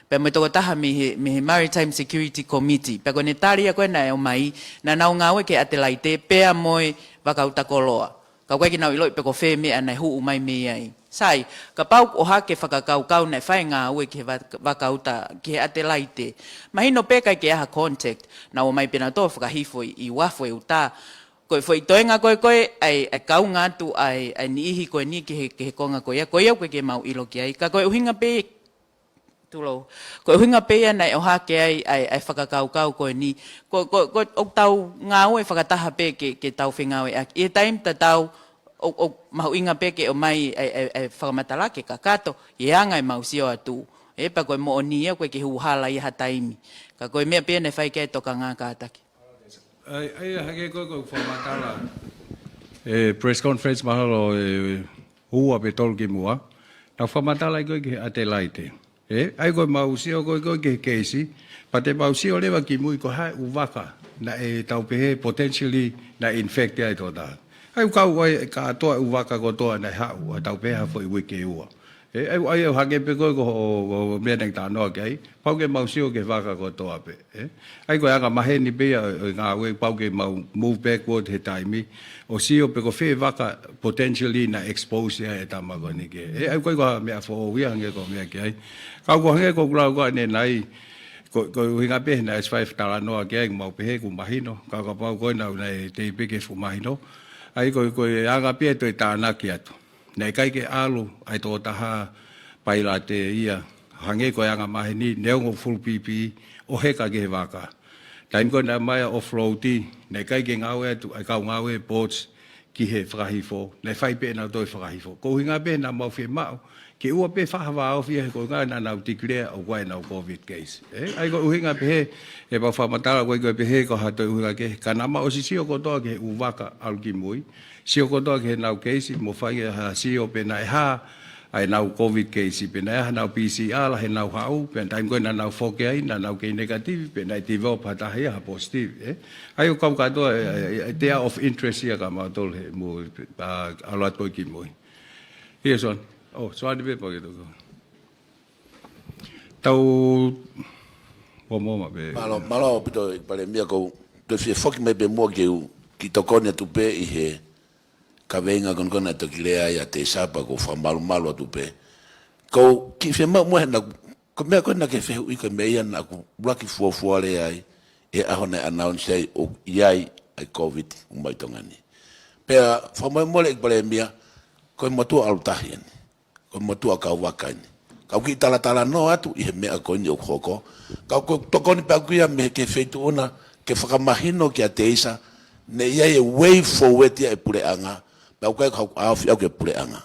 Pea mo e tokotaha mei he, mei he Maritime Security Committee. Pea ko ʻene tali ia ko ē naʻe ʻomai, naʻa nau ngāue ki he ʻAtelaite, pea mo e Vaka Utakoloa. Ka ʻoku ʻikai ke nau ʻiloʻi pe ko fē meʻa naʻe huʻu mai mei ai. Sai, kapau ʻoku ʻohake e fakakaukau naʻe fai e ngāue ki he va-, Vaka Uta, ki he ʻAtelaite. Mahino pē ʻikai ke ʻi ai ha contact, naʻa nau ō mai pē nautolu ʻo fakahifo ʻi, ʻi uafu e uta. Ko e foʻi toenga ko ē ko ē, ʻa e, ʻa e kaungā atu, ʻa e, ʻa e niʻihi ko eni ki he, ki he konga ko ia, ko ia ʻoku ʻikai ke mau ʻilo ki ai. Ka ko e ʻuhinga pē, tulou. Ko e ʻuhinga pē ia naʻe ʻohake ai, ʻa e, ʻa e fakakaukau ko eni. Ko, ko, ko, ʻoku tau ngāue fakataha pē ke, ke tau fengāueʻaki. ʻI he taimi tatau, ʻo, ʻoku mahuʻinga pē ke ʻomai, ʻa e, ʻa e, ʻa e fakamatala ke kakato, ʻi he anga ʻemau sio atu. ʻE, pea ko e moʻoni ia, ʻoku ʻikai ke hū hala ia ha taimi. Ka ko e meʻa pē ia naʻe fai ki ai e tokanga kātaki. ʻAi, ʻai, hangē ko ē ʻoku fakamatala. ʻE, press conference mahalo, ʻe, ua pe tolu kimuʻa. Naʻa ku fakamatala ai ko ē ki he ʻAtelaite. ʻE, ʻai ko ʻemau sio ko ē ko ē ki he keisi. Pea te mau sio leva kimui ko e hā e ʻū vaka. Naʻe tau pehē potentially naʻe infect ai e tokotaha. ʻAi ʻoku kau ai kātoa e ʻū vaka kotoa naʻe haʻu, ʻa tau pehē ha foʻi uike ʻe ua. ʻE, ʻai, ʻai, ʻai, hangē pē ko ē ko, ko, ko e meʻa naʻe talanoa ki ai, pau ke mau sio ki he vaka kotoa pē, ʻe. ʻAi ko e anga maheni pē ia ʻo, ʻo e ngāue, pau ke mau move backward he taimi, ʻo sio pe ko fē vaka potentially naʻe expose ai e tama ko eni ki ai. ʻE, ʻai ko e, ko e meʻa foʻou ia hangē ko e meʻa ki ai. Ka ko e hangē ko ʻeku lau ko ē ʻanenai, ko, ko e ʻuhinga pē naʻe ʻosi fai e talanoa ki ai, mau pehē ʻoku mahino, ka kapau ko ē naʻa, naʻe teʻeki pē ke fuʻu mahino. ʻAi ko e, ko e anga pē ia e toe tānaki atu. Naʻe ʻikai ke ʻalu ʻa e tokotaha pailate ia, hangē ko e anga maheni, neongo full P P E, ʻo heka ki he vaka. Taimi ko ē naʻe ʻomai ʻa e offload, naʻe ʻikai ke ngāue atu ʻa e kau ngāue ports ki he fakahifo, naʻe fai pē ʻenau toe fakahifo. Ko e ʻuhinga pē naʻa mau fiemaʻu ke ʻoua pē faʻa vāofi ia he ko e ʻuhinga naʻa nau tikilea ʻoku ʻi ai ʻenau COVID case. Ē? ʻA ia ko e ʻuhinga pē he, ʻe pau fakamatala ko e ko e pē he ko ha toe ʻuhinga kehe, ka naʻa mau ʻosi sio kotoa ki he ʻū vaka ʻalu ki mui, sio kotoa ki heʻenau case, mo fai ha sio pe naʻe hā ʻa ʻenau COVID case, pe naʻe hā ʻenau P C R, heʻenau haʻu, pe taimi ko ē naʻa nau foki ai, naʻa nau kei negative, pe naʻe develop ha taha ia ha positive, ē? ʻA ia ʻoku kau kātoa, ē, ē, ē, they are of interest ia kia mautolu he mui, ʻa, ʻalu atu ko ē ki mui. ʻIo, Soane. ʻŌ, Soane pē pau ke toko. Tau, ua mo ma pē. Mālō, mālō ʻaupito ʻEiki Palēmia, ʻoku ou toe fie foki mai pē muʻa ke u kiʻi tokoni atu pē ʻi he kaveinga ko eni ko ē naʻe toki lea ai ʻa Teisa pea ʻoku ou fakamalumalu atu pē. ʻOku ou kiʻi fiemaʻu muʻa he naʻa, ko e meʻa ko ē naʻa ke fehuʻi ko e meʻa ia naʻa ku ʻuluaki fuofua lea ai he ʻaho naʻe announce ai ʻoku ʻi ai ʻa e COVID ʻoku maʻu ʻi Tonga ni. Pea fakamolemole ʻEiki Palēmia, ko e motuʻa ʻalu tahi eni. Ko e motuʻa kau vaka eni. Ka u kiʻi talatalanoa atu ʻi he meʻa ko eni ʻoku hoko. Ka ʻoku ou tokoni pē ʻaku ia mei he ki he feituʻu na ke fakamahino kia Teisa, naʻe ʻi ai e way forward ia ʻa e puleʻanga, pea ʻoku ʻikai ko haʻaku ʻaofi ʻaʻaku ki he puleʻanga.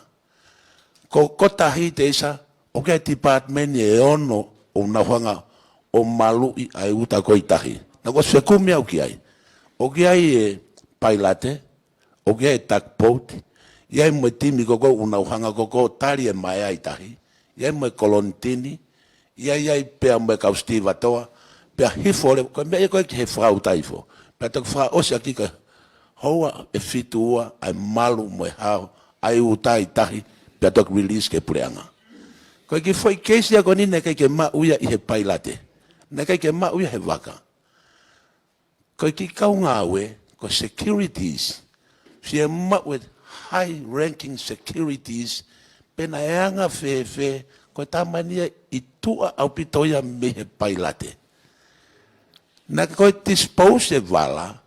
Ko, ko e tahi Teisa, ʻoku ʻi ai e department ʻe ono ʻoku nau hanga ʻo maluʻi ʻa e uta ko ē ʻi tahi. Naʻa ku ʻosi fekumi au ki ai. ʻOku ʻi ai e pailate, ʻoku ʻi ai e tugboat, ʻi ai mo e timi ko ē ʻoku nau hanga ko ē ʻo tali e maea ʻi tahi, ʻi ai mo e kolonitini, ʻi ai, ʻi ai pea mo e kau sitivatoa, pea hifo leva, ko e meʻa ia ko ē ki he fakauta hifo. Pea toki fakaʻosi ʻaki ko e houa ʻe fitu ua ʻa e malu mo e hao ʻa e uta ʻi tahi, pea toki release ki he puleʻanga. Ko e kiʻi foʻi keisi ia ko eni naʻe ʻikai ke maʻu ia ʻi he pailate. Naʻe ʻikai ke maʻu ia he vaka. Ko e kiʻi kau ngāue, ko e securities. Fiemaʻu e high ranking securities, pe naʻe anga fēfē, ko e tama eni ia ʻi tuʻa ʻaupito ia mei he pailate. Naʻa ko e dispose e vala,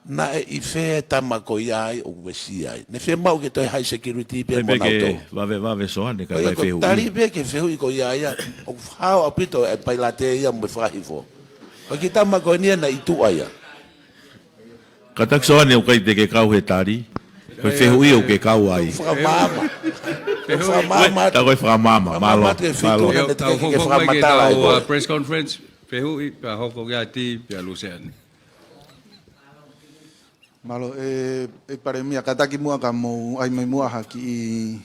naʻe ʻi fē e tama ko ia ai ʻoku uesia ai. Naʻe fiemaʻu ke toe high security pē mo nautolu. Vave, vave Soane, ka ko ia ko e fehuʻi. Tali pē ki he fehuʻi ko ia ia, ʻoku hao ʻaupito e pailate ia mo e fakahifo. Ko e kiʻi tama ko eni ia naʻe ʻi tuʻa ia. Kātaki Soane ʻoku ʻikai te ke kau he tali. Ko e fehuʻi ʻoku ke kau ai. Fakamaama. Fakamaama. Tā ko e fakamaama. Mālō. Mālō. Ke fitu, mālō. Naʻe te ke fakamatala ai ko ē. Press conference, fehuʻi, pea hoko kia Ti, pea Luseane. Mālō, ē, ʻEiki Palēmia, kātaki muʻa ka mou ʻai mai muʻa ha kiʻi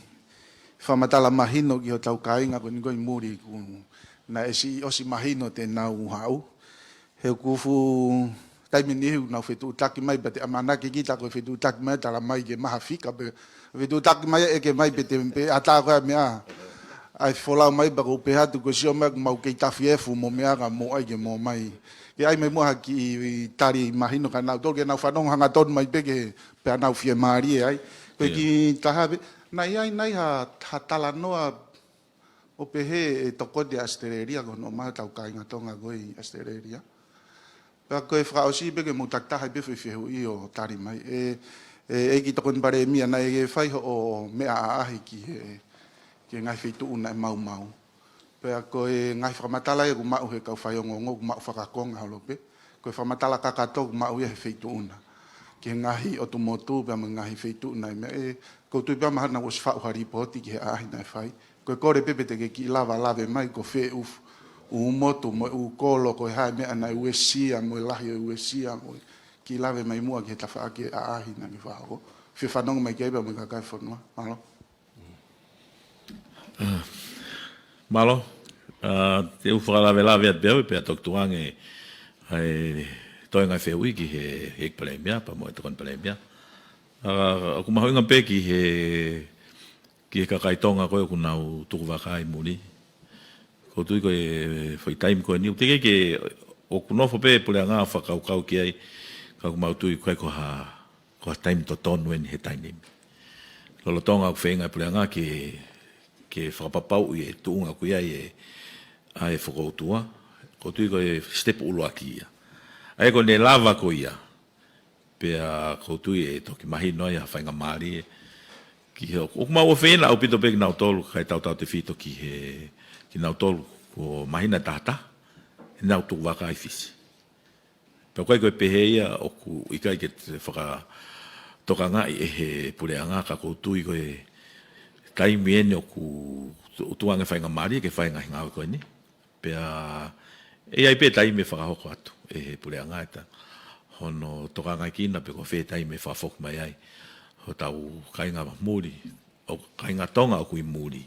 fakamatala mahino ki hotau kāinga ko eni ko ē ʻi muli ʻoku nau ʻosi, ʻosi mahino te nau haʻu. He ʻoku fuʻu taimi ʻe niʻihi ʻoku nau fetuʻutaki mai, pea te ʻamanaki kita ko e fetuʻutaki mai, tala mai ke maha fika pē. Fetuʻutaki mai ʻeke mai pe te, pe ʻatā ko ē meʻa. ʻAi folau mai pea ʻoku ou pehē atu ko e sio mai ʻoku mau kei tafi efu mo meʻa ka mou ʻai ke mou mai. Ke ʻai mai muʻa ha kiʻi tali mahino kia nautolu ke nau fanongo hangatonu mai pē ke pea nau fiemālie ai. Ko e kiʻi taha pē. Naʻe ʻi ai nai ha, ha talanoa ʻo pehē ʻe tokoni ʻa ʻAositelēlia ko hono ʻomai hotau kāinga Tonga ko ē ʻi ʻAositelēlia. Pea ko e fakaʻosi pē ke mou takitaha pē foʻi fehuʻi ʻo tali mai. ʻE, ʻe, ʻEiki Tokoni Palēmia naʻe ke fai hoʻo meʻa ʻaʻahi ki he, ki he ngaahi feituʻu naʻe maumau. Pea ko e ngaahi fakamatala ia ʻoku maʻu he kau faiongoongo ʻoku maʻu fakakonga holo pē. Ko e fakamatala kakato ʻoku maʻu ia he feituʻu na. Ki he ngaahi ʻotu motu pea mo e ngaahi feituʻu naʻe meʻa ʻe, ʻoku ou tui pē mahalo naʻa ku ʻosi faʻu ha lipooti ki he ʻaʻahi naʻe fai. Ko e kole pē pe te ke kiʻi lava lave mai ko fē ʻū, ʻū motu mo e ʻū kolo ko e hā e meʻa naʻe uesia mo e lahi ʻo e uesia mo e kiʻi lave mai muʻa ki he tafaʻaki ʻaʻahi naʻa ke fakahoko. Fie fanongo mai ki ai pea mo e kakai e fonua. Mālō. Mālō. Te u fakalavelave atu pē au pea toki tuʻu ange ʻa e toenga fehuʻi ki he, he ʻEiki Palēmia pea mo e Tokoni Palēmia. ʻA, ʻoku mahuʻinga pē ki he, ki he kakai Tonga ko ē ʻoku nau tuku vaka ʻi muli. ʻOku ou tui ko e foʻi taimi ko eni ʻoku teʻeki ke, ʻoku nofo pē puleʻanga fakakaukau ki ai, ka ʻoku mau tui ʻoku ʻikai ko ha, ko ha taimi totonu eni he taimi ni. Lolotonga ʻoku feinga e puleʻanga ke, ke fakapapauʻi e tuʻunga ʻoku ʻi ai e, ʻa e fokoutua, ʻoku ou tui ko e step ʻuluaki ia. ʻA ia ko ʻene lava ko ia, pea ʻoku ou tui ʻe toki mahino ai ha faingamālie. Ki he ʻoku, ʻoku mau ʻofeina ʻaupito pē kinautolu kakai tautautefito ki he, kinautolu ʻoku mahina tahataha ʻenau tuku vaka ʻi Fisi. Pea ʻoku ʻikai ko e pehē ia ʻoku ʻikai ke te faka, tokangaʻi ʻe he puleʻanga, ka ʻoku ou tui ko e taimi eni ʻoku tuʻu ange faingamālie ke fai e ngaahi ngāue ko eni. Pea ʻe ʻi ai pē taimi ʻe fakahoko atu ʻe he puleʻanga ʻetau, hono tokangaʻi kinautolu pe ko fē taimi ʻe fakafoki mai ai hotau kāinga muli, ʻo kāinga Tonga ʻoku ʻi muli,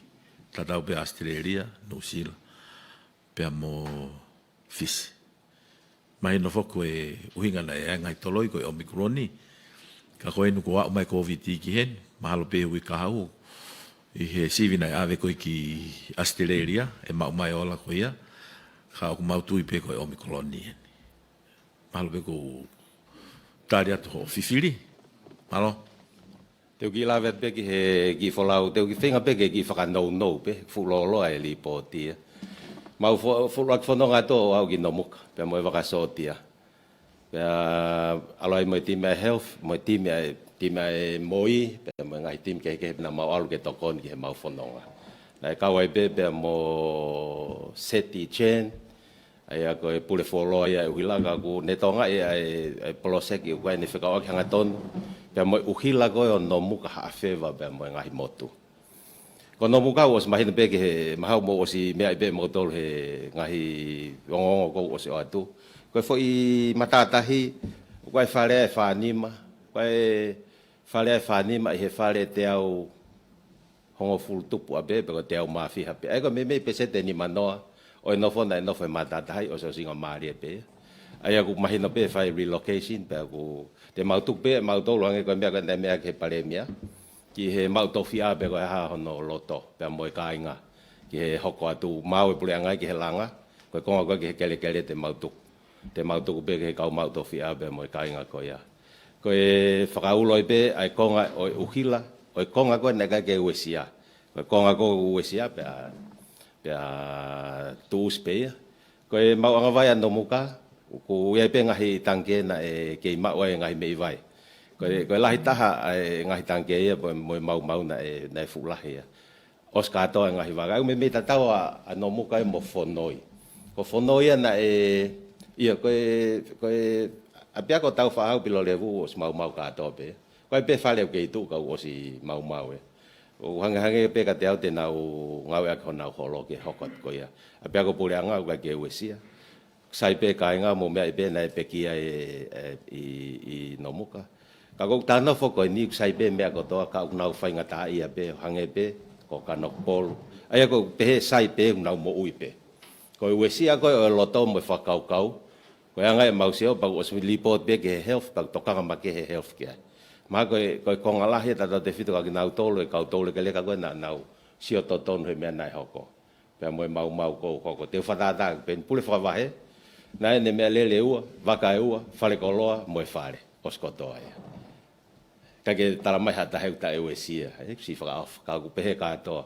tatau pē ʻAositelēlia, Nuʻusila, pea mo Fisi. Mahino foki ko e ʻuhinga naʻe ʻi ai e ngaahi toloi ko e Omicron, ka ko eni kuo aʻu mai e Covid ki heni, mahalo pē ʻi he uike kahaʻu, ʻi he sivi naʻe ʻave ko ē ki ʻAositelēlia, ʻe maʻu mai e ola ko ia, ka ʻoku mau tui pē ko e Omicron eni. Mahalo pē ʻoku ou tali atu hoʻo fifili. Mālō. Te u kiʻi lave atu pē ki he kiʻi folau, te u kiʻi feinga pē ke kiʻi fakanounou pē, fuʻu lōloa e lipooti ia. Mau fo-, fuʻu ʻuluaki fononga atu ʻo aʻu ki Nomuka, pea mo e vaka sōtia. Pea ʻalu ai mo e timi ʻa e health, mo e timi ʻa e, timi ʻa e moi, pea mo e ngaahi timi kehekehe pea naʻa mau ʻalu ke tokoni ki heʻemau fononga. Naʻe kau ai pē, pea mo Seti Chen, ʻa ia ko e pule fuoloa ia ʻa e ʻuhila, ka ʻoku ne tokangaʻi ʻa e, ʻa e poloseki ʻoku ʻi ai ʻene fekauʻaki hangatonu pea mo e ʻuhila ko ē ʻo Nomuka, Haʻafeva pea mo e ngaahi motu. Ko Nomuka ʻoku ʻosi mahino pē ki he mahalo mou ʻosi meaʻi pē moutolu he ngaahi ongoongo kuo ʻosi ʻoatu. Ko e foʻi matātahi, ko e fale ʻe fānima, ko e fale ʻe fānima ʻi he fale ʻe teau hongofulu tupu ʻa pē, pe ko e teau mā fiha pē. ʻA ia ko e meimei peseti ʻe nimanoa ʻo e nofo naʻe nofo he matātahi ʻosi ʻosinga mālie pē. ʻA ia ʻoku mahino pē fai relocation, pea ʻoku te mau tuku pē mautolu hangē ko e meʻa ko ē naʻe meʻa ki he palēmia, ki he maʻu tofiʻa pe ko e hā hono loto, pea mo e kāinga, ki he hoko atu, maʻu e puleʻanga ki he langa, ko e konga ko ē ki he kelekele te mau tuku. Te mau tuku pē ki he kau maʻu tofiʻa pea mo e kāinga ko ia. Ko e fakaulo ai pē ʻa e konga ʻo e ʻuhila, ʻo e konga ko ē naʻe ʻikai ke uesia. Ko e konga ko ē ʻoku uesia pea, pea tuʻusi pē ia. Ko e maʻuʻanga vai ʻa Nomuka, ʻoku ʻi ai pē ngaahi tangikē naʻe kei maʻu ai e ngaahi meʻi vai. Ko e, ko e lahi taha ʻa e ngaahi tangikē ia, pea mo e maumau naʻe, naʻe fuʻu lahi ia. ʻOsi kātoa e ngaahi vaka. ʻOku meimei tatau ʻa, ʻa Nomuka ia mo Fonoi. Ko Fonoi ia naʻe, ia ko e, ko e ʻapiako Tāufaʻāhau, Pilolevu, ʻosi maumau kātoa pē. Ko e pē fale ʻoku kei tuʻu ka ʻoku ʻosi maumau ē. ʻOku hangehangē pē kiate au te nau ngāueʻaki honau holo ke hoko atu ko ia. ʻApiako puleʻanga ʻoku ʻikai ke uesia. Sai pē kāinga mo meʻa ʻi pē naʻe pekia e, e, ʻi, ʻi Nomuka. Ka ʻoku ou tala nofo ko eni ʻoku sai pē meʻa kotoa ka ʻoku nau faingataʻaʻia pē ʻo hangē pē ko Kanokupolu. ʻA ia ʻoku pehē sai pē ʻoku nau moʻui pē. Ko e uesia ko ē ʻo e loto mo e fakakaukau. Ko e anga ʻemau sio pea ʻoku ʻosi lipooti pē ki he health pea ʻoku tokanga makehe he health ki ai. Mahalo ko e, ko e konga lahi e tautautefito kia kinautolu e kau toulekeleka ko ē naʻa nau sio totonu he meʻa naʻe hoko. Pea mo e maumau ko ē ʻoku hoko. Te u fakatātā pē eni pule fakavahe. Naʻe ʻi ai ʻene meʻalele ʻe ua, vaka ʻe ua, falekoloa, mo e fale. ʻOsi kotoa ia. ʻIkai ke tala mai ha taha ʻoku taʻeuesia. ʻE, siʻi fakaʻofa, ka ʻoku pehē kātoa.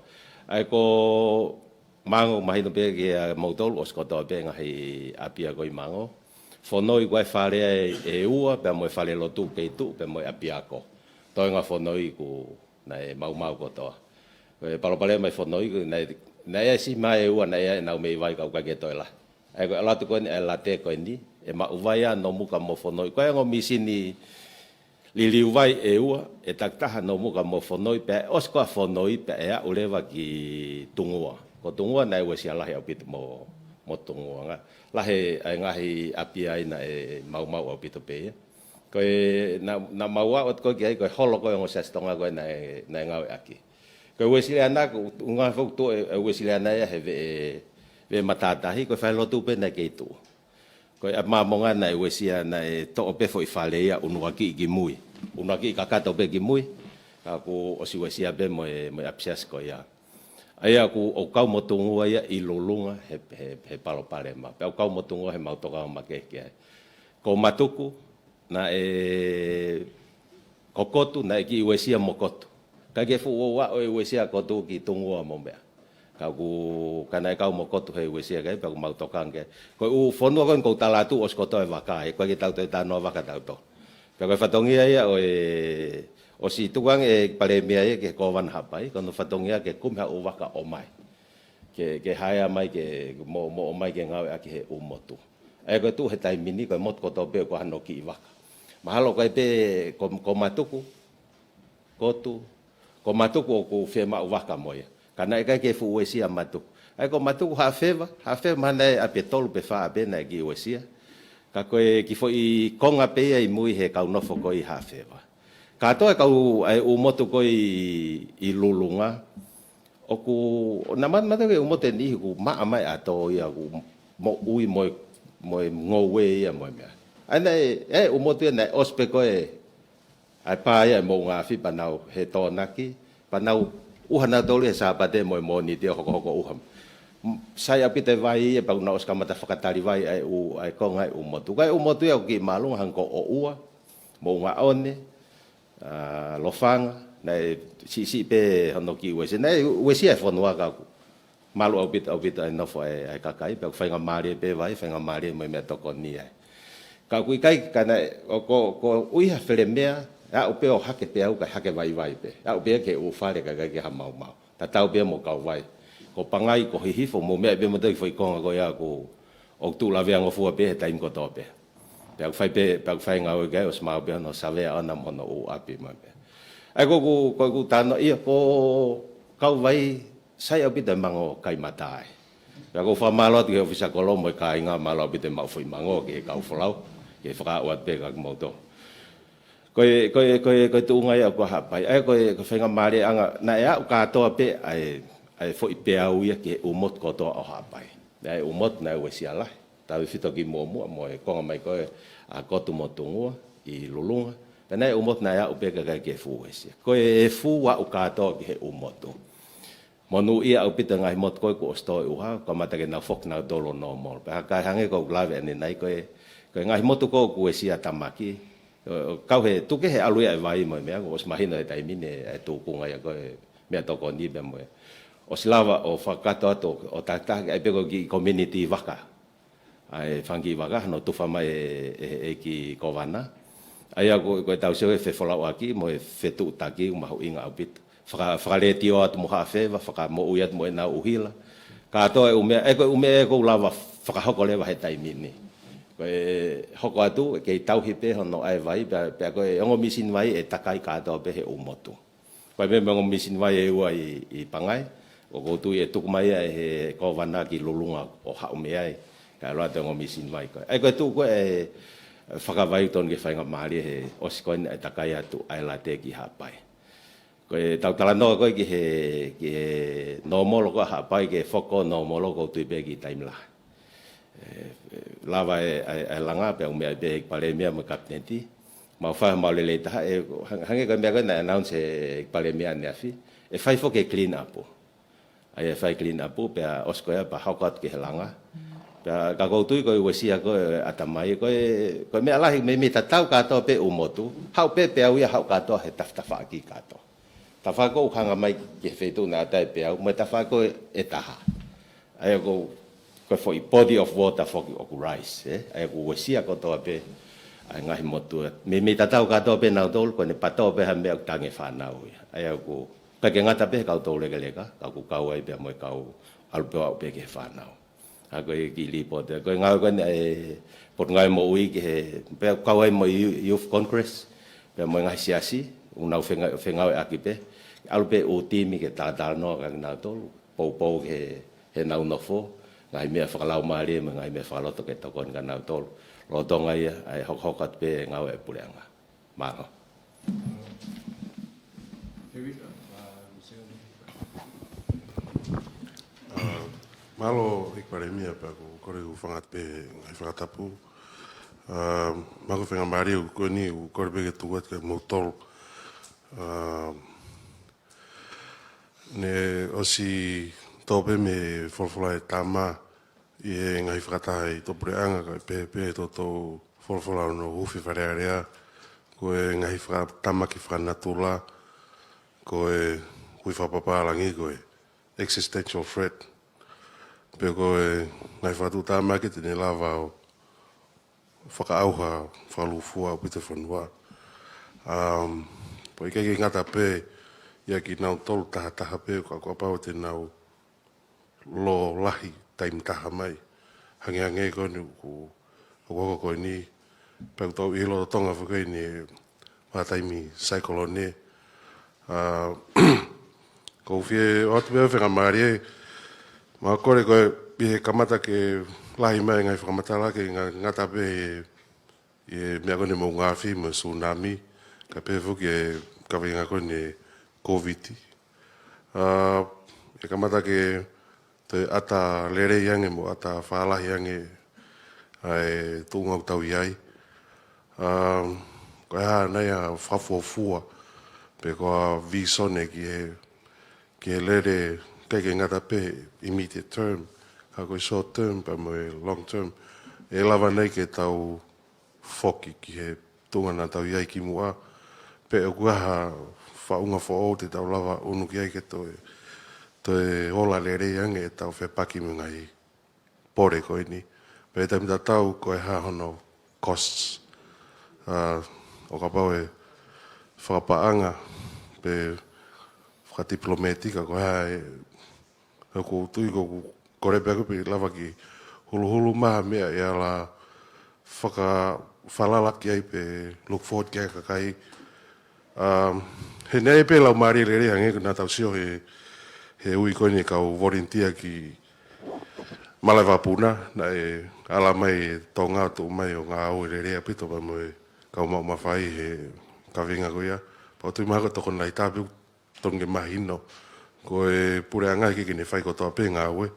ʻA ia ko Mango mahino pē kia moutolu ʻosi kotoa pē ngaahi ʻapiako ʻi Mango. Fonoi ko e fale ʻe, ʻe ua, pea mo e falelotu kei tuʻu, pea mo e ʻapiako. Toenga Fonoi ʻoku naʻe maumau kotoa. Ko e palopalema ʻi Fonoi, naʻe, naʻe ʻasi mai ʻe ua, naʻe ʻi ai ʻenau meʻi vai ka ʻoku ʻikai ke toe lahi. ʻA ia ko e ʻalu atu ko eni ʻa e late ko eni, ʻe maʻu vai ʻa Nomuka mo Fonoi. Ko e ongo mīsini liliu vai ʻe ua, ʻe takitaha Nomuka mo Fonoi, pea ʻosi ko ē ʻa Fonoi, pea ʻe aʻu leva ki Tungua. Ko Tungua naʻe uesia lahi ʻaupito mo, mo Tungua. Ngaahi, lahi ʻa e ngaahi ʻapi ai naʻe maumau ʻaupito pē ia. Ko e, naʻa, naʻa mau aʻu atu ko ē ki ai, ko e holo ko ē ongo Siasi Tonga ko ē naʻe, naʻe ngāueʻaki. Ko e Uēsiliana, ko e ʻuhinga foki ʻoku tuʻu e, e Uēsiliana ia he veʻe, veʻe matātahi, ko e falelotu pē naʻe kei tuʻu. Ko e ʻa Māmonga naʻe uesia, naʻe toʻo pē foʻi fale ia, ʻunuakiʻi ki mui. ʻUnuakiʻi kakato pē ki mui, ka kuo ʻosi uesia pē mo e, mo e ʻapisiasi ko ia. ʻA ia ʻoku, ʻoku kau mo Tungua ia ʻi Lulunga he, he, he palopalema. Pea ʻoku kau mo Tungua he mau tokanga makehe ki ai. Ko Matuku, naʻe, ko Kotu, naʻe kiʻi uesia mo Kotu. ʻIkai ke fuʻu ʻaʻu e uesia Kotu ki Tungua mo meʻa. Ka ʻoku, ka naʻe kau mo Kotu he uesia ki ai, pea ʻoku mau tokanga ki ai. Ko e ʻū fonua ko eni ʻoku ou tala atu ʻosi kotoa e vaka, ʻikai ke tau toe talanoa vaka tautolu. Pea ko e fatongia ia ʻo e, ʻosi tuku ange ʻe he Palēmia ia ki he Kōvana Haʻapai, ko hono fatongia ke kumi ha ʻū vaka ʻomai. Ke, ke haea mai ke, mo, mo ʻomai ke ngāueʻaki he ʻū motu. ʻA ia ko e tuʻu he taimi ni, ko e motu kotoa pē ʻoku ʻi ai hano kiʻi vaka. Mahalo ko e pē ko, ko Matuku, Potu, ko Matuku ʻoku fiemaʻu vaka mo ia. Ka naʻe ʻikai ke fuʻu uesia Matuku. ʻA ia ko Matuku Haʻafeva, Haʻafeva mahalo naʻe ʻapi ʻe tolu pe fā pē naʻe kiʻi uesia. Ka ko e kiʻi foʻi konga pē ia ʻi mui he kau nofo ko ē ʻi Haʻafeva. Kātoa e kau ʻa e ʻū motu ko ē ʻi, ʻi Lulunga. ʻOku, ʻo na mata mata ke ʻū motu ʻe niʻihi ʻoku maʻa mai ʻa tō ia ʻoku moʻui mo e, mo e ngoue ia mo e meʻa. ʻA ia naʻe, e ʻū motu ia naʻe ʻosi pē ko ē ʻa e pā ia ʻe Moʻunga Afi pea nau he Tōnaki, pea nau ʻuha nautolu he Sāpate mo e Mōnite ʻo hokohoko ʻuha. M-, sai ʻaupito e vai ia pea kuo nau ʻosi kamata fakatali vai ʻa e ʻū, ʻa e konga ʻa e ʻū motu. Ko e ʻū motu ia ʻoku kiʻi māʻolunga hangē ko ʻOʻua, Moʻungaʻone, ʻa, Lofanga, naʻe siʻisiʻi pē hono kiʻi uesia. Naʻe uesia e fonua ka ʻoku malu ʻaupito, ʻaupito ʻa e nofo ʻa e, ʻa e kakai, pea ʻoku faingamālie pē vai, faingamālie mo e meʻatokoni ai. Ka ʻoku ʻikai, ka naʻe, ʻo ko, ko ʻuhi ha fele meʻa, ʻe aʻu pē ʻo hake pē au, kae hake vaivai pē. ʻE aʻu pē ki he ʻū fale kae ʻikai ke ha maumau. Tatau pē mo e kau vai. Ko Pangai, ko Hihifo, mou meaʻi pē mo e toki foʻi konga ko ia ʻoku, ʻoku tuʻu laveangofua pē he taimi kotoa pē. Pea ʻoku fai pē, pea ʻoku fai e ngāue ki ai, ʻosi maʻu pē hono savea ʻona mo hono ʻū ʻapi mai pē. ʻA ia ko ʻeku, ko ʻeku talanoa ia ko e kau vai, sai ʻaupito e mango kai mata ai. Pea ʻoku ou fakamālō atu ki he ʻōfisa kolo mo e kāinga, mālō ʻaupito e maʻu foʻi mango ki he kau folau, ke fakaaʻu atu pē kia kimoutolu. Ko e, ko e, ko e, ko e tuʻunga ia ʻoku Haʻapai. ʻA ia ko e, ko e faingamālieʻanga, naʻe aʻu kātoa pē ʻa e, ʻa e foʻi peau ia ki he ʻū motu kotoa ʻo Haʻapai. Naʻe ʻū motu, naʻe uesia lahi. Tautefito ki muʻomuʻa mo e konga mai ko ē ʻa Kotu mo Tungua ʻi Lulunga. Pea naʻe ʻū motu naʻe aʻu pē kae ʻikai ke fuʻu uesia. Ko e efu aʻu kātoa ki he ʻū motu. Monūʻia ʻaupito e ngaahi motu ko ē kuo ʻosi tō e ʻuha, kamata ke nau foki nautolu ʻo normal. Pea ka hangē ko ʻeku lave ʻanenai ko e, ko e ngaahi motu ko ē ʻoku uesia tamaki. ʻO, ʻo kau he tuku kehe ʻalu ia e vai mo e meʻa, kuo ʻosi mahino he taimi ni e tūkunga ia ko e meʻatokoni pea mo e. ʻOsi lava ʻo fakakakato atu ʻo takitaha, ʻa ia pē ko e kiʻi community vaka. ʻA e fanga kiʻi vaka, hono tufa mai ʻe, ʻe, ʻe he ʻEiki Kōvana. ʻA ia ko, ko ʻetau sio he fefolauʻaki mo e fetuʻutaki ʻoku mahuʻinga ʻaupito. Faka-, fakalētio atu mo Haʻafeva, fakamoʻui atu mo ʻenau ʻuhila. Kātoa e ʻū meʻa, ʻa ia ko e ʻū meʻa ʻoku ou lava fakahoko leva he taimi ni. Ko e hoko atu, ʻe kei tauhi pē hono ʻai e vai, pea, pea ko e ongo mīsini vai ʻe takai kātoa pē he ʻū motu. Ko e meʻa mo e ongo mīsini vai ʻe ua ʻi, ʻi Pangai, ʻoku ou tui ʻe tuku mai ia ʻe he Kōvana ki Lulunga ʻo haʻu mei ai, kae ʻalu atu e ongo mīsini vai ko ē. ʻA ia ko e tuʻu ko ē e fakavai ʻoku totonu ke faingamālie he ʻosi ko eni ʻa e takai atu ʻa e late ki Haʻapai. Ko ʻetau talanoa ko ē ki he, ki he normal ko ē ʻa Haʻapai ke foki ʻo normal ʻoku ou tui pē ki taimi lahi. ʻE, ʻe, lava e, e, e langa pea ʻoku meʻa pē ʻEiki Palēmia mo e Kapineti. Mau fai mau lelei taha, ʻe, hang-, hangē ko e meʻa ko ē naʻe announce ʻe he ʻEiki Palēmia ʻaneafi. ʻE fai foki e clean up. ʻA ia ʻe fai clean up, pea ʻosi ko ia pea hoko atu ki he langa. Pea ka ʻoku ou tui ko e uesia ko ē ʻatamai, ko e, ko e meʻa lahi meimei tatau kātoa pē ʻū motu. Haʻu pē peau ia haʻu kātoa he tafatafaʻaki kātoa. Tafaʻaki ʻoku hanga mai ki he feituʻu naʻe ʻatā e peau, mo e tafaʻaki ʻe taha. ʻA ia ko, ko e foʻi body of water foki ʻoku rise, ē? ʻA ia ʻoku uesia kotoa pē ʻa e ngaahi motu. Meimei tatau kātoa pē nautolu, ko ʻene pato pē ha meʻa ʻoku tangi e fānau ia. ʻA ia ʻoku, ʻikai ke ngata pē he kau toulekeleka, ka ʻoku kau ai pea mo e kau ʻalu pē ʻo aʻu pē ki he fānau. ʻA ia ko e kiʻi lipooti, ko e ngāue ko eni ʻa e Potungāue Moʻui ki he, pea kau ai mo e Youth Congress, pea mo e ngaahi siasi, ʻoku nau fenga-, fengāueʻaki pē. ʻAlu pē ʻū timi ke talatalanoa kia kinautolu, poupou ki he, heʻenau nofo, ngaahi meʻa fakalaumālie, mo e ngaahi meʻa fakaloto ke tokoni kia kinautolu. Lolotonga ia, ʻa e hokohoko atu pē e ngāue ʻa e puleʻanga. Mālō. Here we go. Uh, Michelle. Uh, mālō, ʻEiki Palēmia, pea ʻoku ou kole ke u hūfanga atu pē he ngaahi fakatapu. Uh, mālō e faingamālie ko eni, ʻoku ou kole pē ke tuku atu kiate kimoutolu. Uh, ne ʻosi tō pē mei he folofola ʻa e tama, ʻi he ngaahi fakataha ʻi he tau puleʻanga, kae pehē pē ʻe he toutou folofola ʻo e huufi Fale Alea, ko e ngaahi fakatamaki fakanatula, ko e kui fakapapālangi, ko e existential threat. Pea ko e ngaahi fakatuʻutāmaki te ne lava ʻo fakaʻauha, fakalūkufua ʻaupito e fonua. Um, pea ʻikai ke ngata pē ia kinautolu tahataha pē, ka ʻoku pau te nau lō lahi taimi taha mai. Hangehangē ko eni ʻoku, ʻoku hoko ko eni, pea ʻoku tau ʻi he lolotonga foki eni e vahaʻa taimi saikolone, ʻA, ʻoku ou fie ʻoatu pē faingamālie, mo e kole ko e pehē kamata ke lahi mai e ngaahi fakamatala ke nga-, ngata pē he, he meʻa ko eni moʻunga afi mo e tsunami, kae pehē foki e kaveinga ko eni COVID. ʻA, ʻe kamata ke toe ʻata lelei ange mo ʻata fālahi ange ʻa e tuʻunga ʻoku tau ʻi ai. ʻA, ko e hā nai ʻa e fakafuofua, pe ko e visone ki he, ki he lele, ʻikai ke ngata pē immediate term, ka ko e short term, pea mo e long term. ʻE lava nai ke tau foki ki he tuʻunga naʻa tau ʻi ai kimuʻa, pe ʻoku ʻi ai ha faʻunga foʻou te tau lava ʻunu ki ai ke toe, toe ola lelei ange ʻetau fepaki mo e ngaahi pole ko eni. Pea taimi tatau ko e hā hono costs. ʻA, ʻo kapau ʻe fakapaʻanga pe fakadipilomētika ko e hā e ʻOku ou tui ʻoku kole pē ʻaku pē lava ke huluhulu mai ha meʻa ʻe ala fakafalala ki ai pe look forward ki ai e kakai. Um, he naʻe pē lau mālie lelei ange ko ē naʻa tau sio he, he ui ko eni e kau volunteer ki Malaʻevapuna, naʻe ala mai e Tonga ʻo tuʻu mai ʻo ngāue lelei ʻaupito pea mo e kau maʻu mafai he kaveinga ko ia. Pea ʻoku ou tui mahalo ko e tokoni lahi taha pē ʻoku tonu ke mahino, ko e puleʻanga ʻikai ke ne fai kotoa pē ngāue,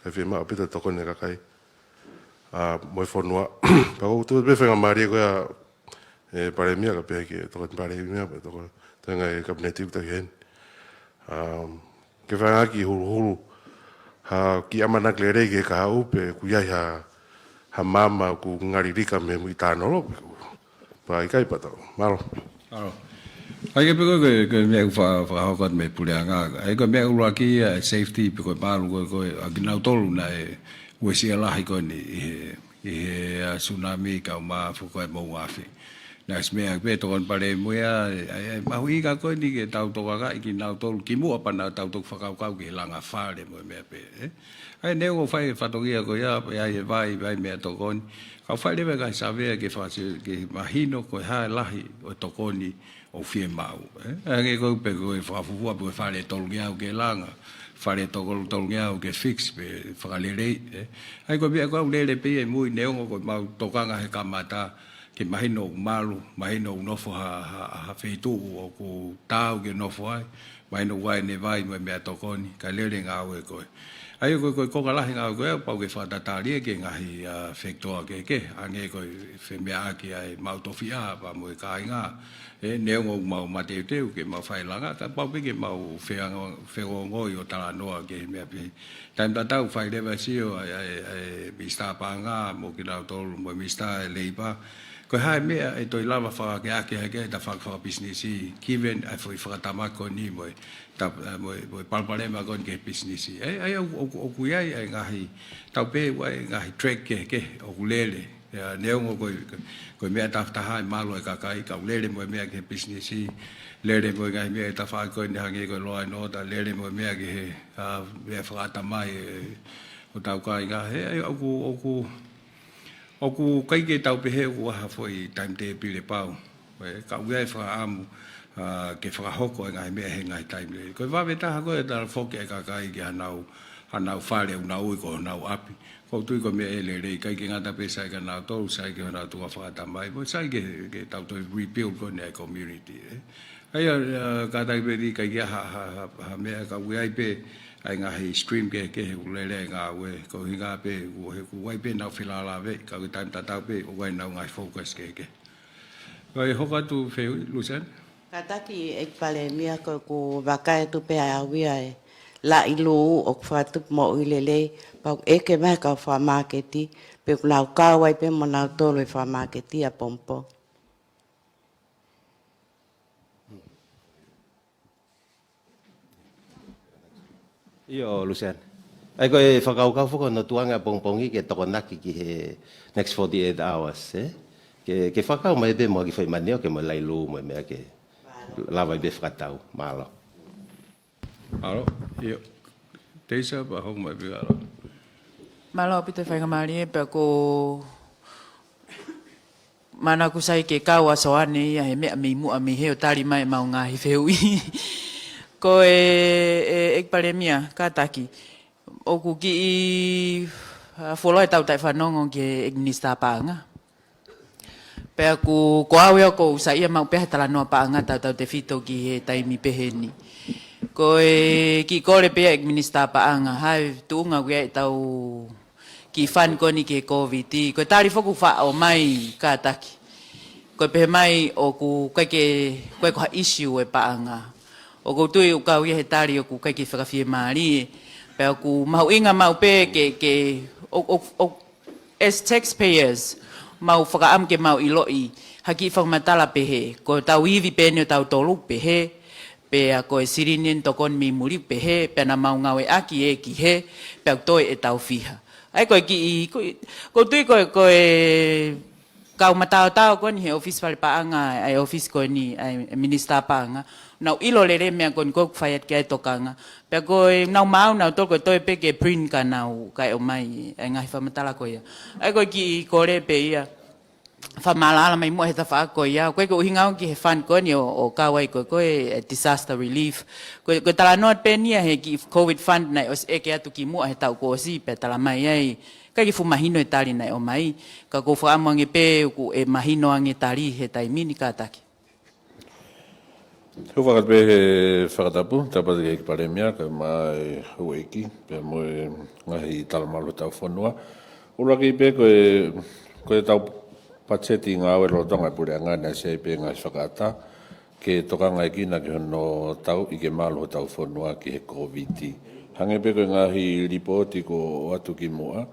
kae fiemaʻu ʻaupito e tokoni e kakai, ʻa, mo e fonua. Pea ʻoku ou tui pē faingamālie ko ia, e Palēmia, kae pehē ki he Tokoni Palēmia, pea tokoni, toenga e Kapineti ʻoku tau ʻi heni. Um, ke feinga ke huluhulu ha kiʻi ʻamanaki lelei ki he kahaʻu pe ʻoku ʻi ai ha, ha maama ʻoku ngali lika mei he muʻi tānolo. Pea ʻikai pea tau. Mālō. Mālō. ʻA ia pē ko e, ko e, ko e meʻa ʻoku fa-, fakahoko atu mei he puleʻanga. ʻA ia ko e meʻa ʻuluaki ia e safety pe ko e malu ko e, ko e, ʻa kinautolu naʻe uesia lahi ko eni ʻi he, ʻi he, ʻa, tsunami kae ʻumaʻā foki ko e moʻunga afi. Naʻe ʻosi meʻa pē Tokoni Palēmia, ʻa ia, ʻa ia, mahuʻinga ko eni ke tau tokanga ʻi kinautolu kimuʻa pea naʻa tau toki fakakaukau ki he langa fale mo e meʻa pē, ē. ʻA ia neongo ʻoku fai e fatongia ko ia, ʻa ia e vai, vai meʻatokoni. Ka ʻoku fai leva e ngaahi savea ke fasi-, ke mahino ko e hā e lahi ʻo e tokoni ʻoku fiemaʻu, ē. ʻA ia hangē ko e pē ko e fakafuofua pē ko e fale ʻe tolungeau ke langa, fale ʻe toko tolungeau ke fix pe fakalelei, ē. ʻA ia ko e meʻa ko ē ʻoku lele pē ia ʻi mui neongo ko ʻemau tokanga he kamata, ke mahino ʻoku malu, mahino ʻoku nofo ha, ha, ha feituʻu ʻoku taau ke nofo ai, mahino ʻoku ʻi ai ʻene vai mo e meʻatokoni, kae lele e ngāue ko ē. ʻA ia ko e, ko e konga lahi e ngāue ko ē, pau ke fakatatali ia ki he ngaahi, ʻa, fekitoa kehekehe, hangē ko e femeʻaʻaki ʻa e maʻu tofiʻa, pea mo e kāinga, ē, neongo ʻoku mau mateuteu ke mau fai e langa, ka pau pē ke mau feango-, feongoʻi ʻo talanoa ki he meʻa pē. Taimi tatau fai leva e sio ʻa e, ʻa e, ʻa e Minisitā Paʻanga mo kinautolu mo e Minisitā e Leipa. Ko e hā e meʻa ʻe toe lava fakakeake hake ai ʻeta faka-, fakapisinisi, given ʻa e foʻi fakatamaki ko eni mo e, ta-, mo e, mo e palopalema ko eni ki he pisinisi. ʻA ia, ʻa ia ʻoku, ʻoku, ʻoku ʻi ai ʻa e ngaahi, tau pehē ʻoku ʻi ai e ngaahi track kehekehe ʻoku lele. ʻA ia, neongo ko e, ko e meʻa tafataha e malu e kakai, ka ʻoku lele mo e meʻa ki he pisinisi, lele mo e ngaahi meʻa ʻe tafaʻaki ko eni hangē ko e law and order, lele mo e meʻa ki he, ʻa, meʻa fakaʻatamai ʻe, ʻo hotau kāinga. He, ʻa ia, ʻoku, ʻoku, ʻoku ʻikai ke tau pehē ʻoku ʻi ai ha foʻi timetable pau. Ē, ka ʻoku ʻi ai e fakaʻamu, ʻa, ke fakahoko e ngaahi meʻa he ngaahi taimi lelei. Ko e vave taha ko ē ʻe tala foki e kakai ki hanau, hanau fale ʻoku nau ui ko honau ʻapi. ʻOku ou tui ko e meʻa ʻe lelei, ʻikai ke ngata pē sai kia nautolu, sai ki honau tuʻunga fakaʻatamai, mo sai ke, ke tau toe rebuild ko eni e community, ē. ʻA ia, ʻa, kātaki pē ʻikai ke ʻi ai ha, ha, ha, ha meʻa ka ʻoku ʻi ai pē ʻa e ngaahi stream kehekehe ʻoku lele ai e ngāue, ko e ʻuhinga pē, ʻoku, he ʻoku ʻi ai pē ʻenau felālāveʻi, ka ko e taimi tatau pē, ʻoku ʻi ai ʻenau ngaahi focus kehekehe. Kae hoko atu fehuʻi, Luseane? Kātaki ʻEiki Palēmia, ko ʻeku vakai atu pē ʻa e ʻuhinga e laʻi lū ʻoku fakatupu moʻui lelei, pea ʻoku ʻeke mai e kau fakamāketi, pe ʻoku nau kau ai pē mo nautolu he fakamāketi ʻapongipongi. ʻIo, Luseane. ʻA ia ko e fakakaukau foki hono tuʻunga ʻapongipongi ke tokonaki ki he next forty-eight hours, ē? Ke, ke fakakau mai pē mo e kiʻi foʻi manioke mo e laʻi lū mo e meʻa ke lava ai pē fakatau. Mālō. Mālō. ʻIo. Teisa pea hoko mai pē ʻalu. Mālō ʻaupito e faingamālie pea ko Manako sai ke kau ʻa Soane ia he meʻa mei muʻa mei he ʻo tali mai ʻemau ngaahi fehuʻi. Ko e, e, ʻEiki Palēmia, kātaki. ʻOku kiʻi, ʻa, fuoloa ʻetau taʻefanongo ki he ʻEiki Minisitā Paʻanga. Pea ʻoku, ko au ia ʻoku ou saiʻia maʻu pē he talanoa paʻanga tautautefito ki he taimi pehē ni. Ko e kiʻi kole pē ia ʻEiki Minisitā Paʻanga, ʻa e tuʻunga ʻoku ʻi ai ʻetau kiʻi fund ko eni ki he Kōviti. Ko e tali foki ʻoku faʻa ʻomai kātaki. Ko e pehē mai ʻoku ʻikai ke, ʻikai ko ha issue e paʻanga. ʻOku ou tui ʻoku kau ia he tali ʻoku ʻikai ke fakafiemālie. Pea ʻoku mahuʻinga maʻu pē ke, ke, ʻo, ʻo, ʻo, as taxpayers, mau fakaʻamu ke mau ʻiloʻi, ha kiʻi fakamatala pehē. Ko ʻetau ivi pē eni ʻo tautolu pehē, pea ko e silini eni tokoni mei muli pehē, pea naʻa mau ngāueʻaki ē ki hē, pea ʻoku toe ʻetau fiha. ʻA ia ko e kiʻi, ko, ʻoku ou tui ko e, ko e kau mataotao ko eni he ʻofisi fale paʻanga, ʻa e ʻofisi ko eni, ʻa e Minisitā Paʻanga. Nau ʻilo lelei meʻa ko eni ʻoku fai atu ki ai e tokanga. Pea ko e nau maau nautolu ko e toe pē ke print ka nau, kae ʻomai e ngaahi fakamatala ko ia. ʻA ia ko e kiʻi kole pē ia. Fakamālō mai muʻa he tafaʻaki ko ia. Ko e ʻuhinga ʻoku ki he fund ko eni ʻo, ʻo kau ai ko e, ko e, e disaster relief. Ko e, ko e talanoa pē eni ia he kiʻi Covid fund naʻe ʻosi ʻeke atu kimuʻa he taʻu kuo ʻosi pea tala mai ai. ʻIkai ke fuʻu mahino e tali naʻe ʻomai. Ka ʻoku ou fakaʻamu ange pē ʻoku ʻe mahino ange tali he taimi ni kātaki. Hūfanga pē he fakatapu, tapu ki he ʻEiki Palēmia, kae ʻumaʻā e houʻeiki, pea mo e ngaahi talamalu hotau fonua. ʻUluaki pē ko e, ko ʻetau patiseti ngāue lolotonga e puleʻanga naʻe ʻosi ʻi ai pē ngaahi fakaʻatā, ke tokangaʻi kinautolu ki hono tauʻi ke malu hotau fonua ki he Kōviti. Hangē pē ko e ngaahi lipooti kuo ʻoatu kimuʻa,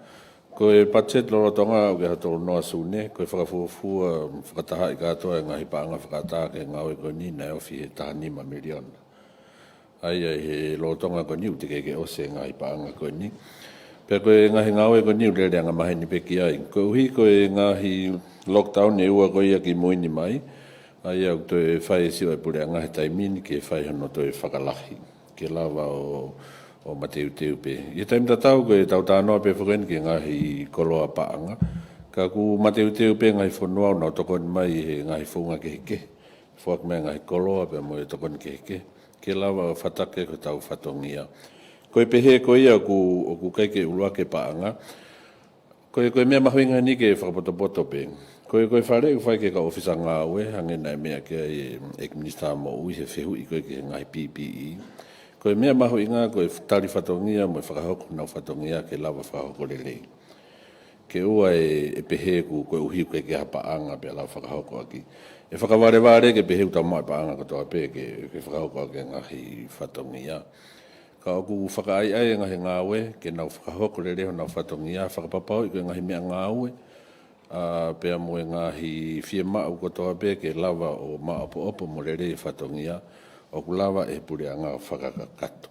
ko e patiseti lolotonga ʻoku ʻi ai ha tolu noa Sune, ko e fakafuofua fakatahaʻi kātoa e ngaahi paʻanga fakaʻatā ki he ngāue ko eni naʻe ofi he taha nima miliona. ʻA ia ʻi he lolotonga ko eni ʻoku teʻeki ke ʻosi e ngaahi paʻanga ko eni. Pea ko e ngaahi ngāue ko eni ʻoku lele angamaheni pē ki ai. Koeʻuhi ko e ngaahi lockdown ʻe ua ko ia kimui ni mai. ʻA ia ʻoku toe fai e sio e puleʻanga he taimi ni ke fai hono toe fakalahi. Ke lava ʻo, ʻo mateuteu pē. ʻI he taimi tatau ko ʻetau talanoa pē foki eni ki he ngaahi koloa paʻanga. Ka ʻoku mateuteu pē ngaahi fonua ʻoku nau tokoni mai he ngaahi founga kehekehe. Foaki mai ngaahi koloa pea mo e tokoni kehekehe. Ke lava ʻo fataki ko ʻetau fatongia. Ko e pehē ko ia ʻoku, ʻoku ʻikai ke ʻuluaki e paʻanga. Ko e, ko e meʻa mahuʻinga eni ke fakapotopoto pē. Ko e, ko e fale ʻoku fai ki he kau ʻōfisa ngāue, hangē naʻe meʻa ki ai e, ʻEiki Minisitā Moʻui he fehuʻi ko ē ki he ngaahi P P E. Ko e meʻa mahuʻinga, ko e tali fatongia, mo e fakahoko honau fatongia ke lava fakahoko lelei. Ke ʻoua ʻe, ʻe pehē ʻoku, koeʻuhi ʻoku ʻikai ke ʻi ai ha paʻanga pea lava fakahoko ʻaki. ʻE fakavalevale ke pehē ʻoku tau maʻu e paʻanga kotoa pē ke, ke fakahoko ʻaki e ngaahi fatongia. Ka ʻoku fakaʻaiʻai e ngaahi ngāue, ke nau fakahoko lelei honau fatongia, fakapapauʻi ko e ngaahi meʻangāue, ʻa, pea mo e ngaahi fiemaʻu kotoa pē ke lava ʻo maʻopoʻopo mo lelei e fatongia, ʻoku lava ʻe he puleʻanga ʻo fakakakato.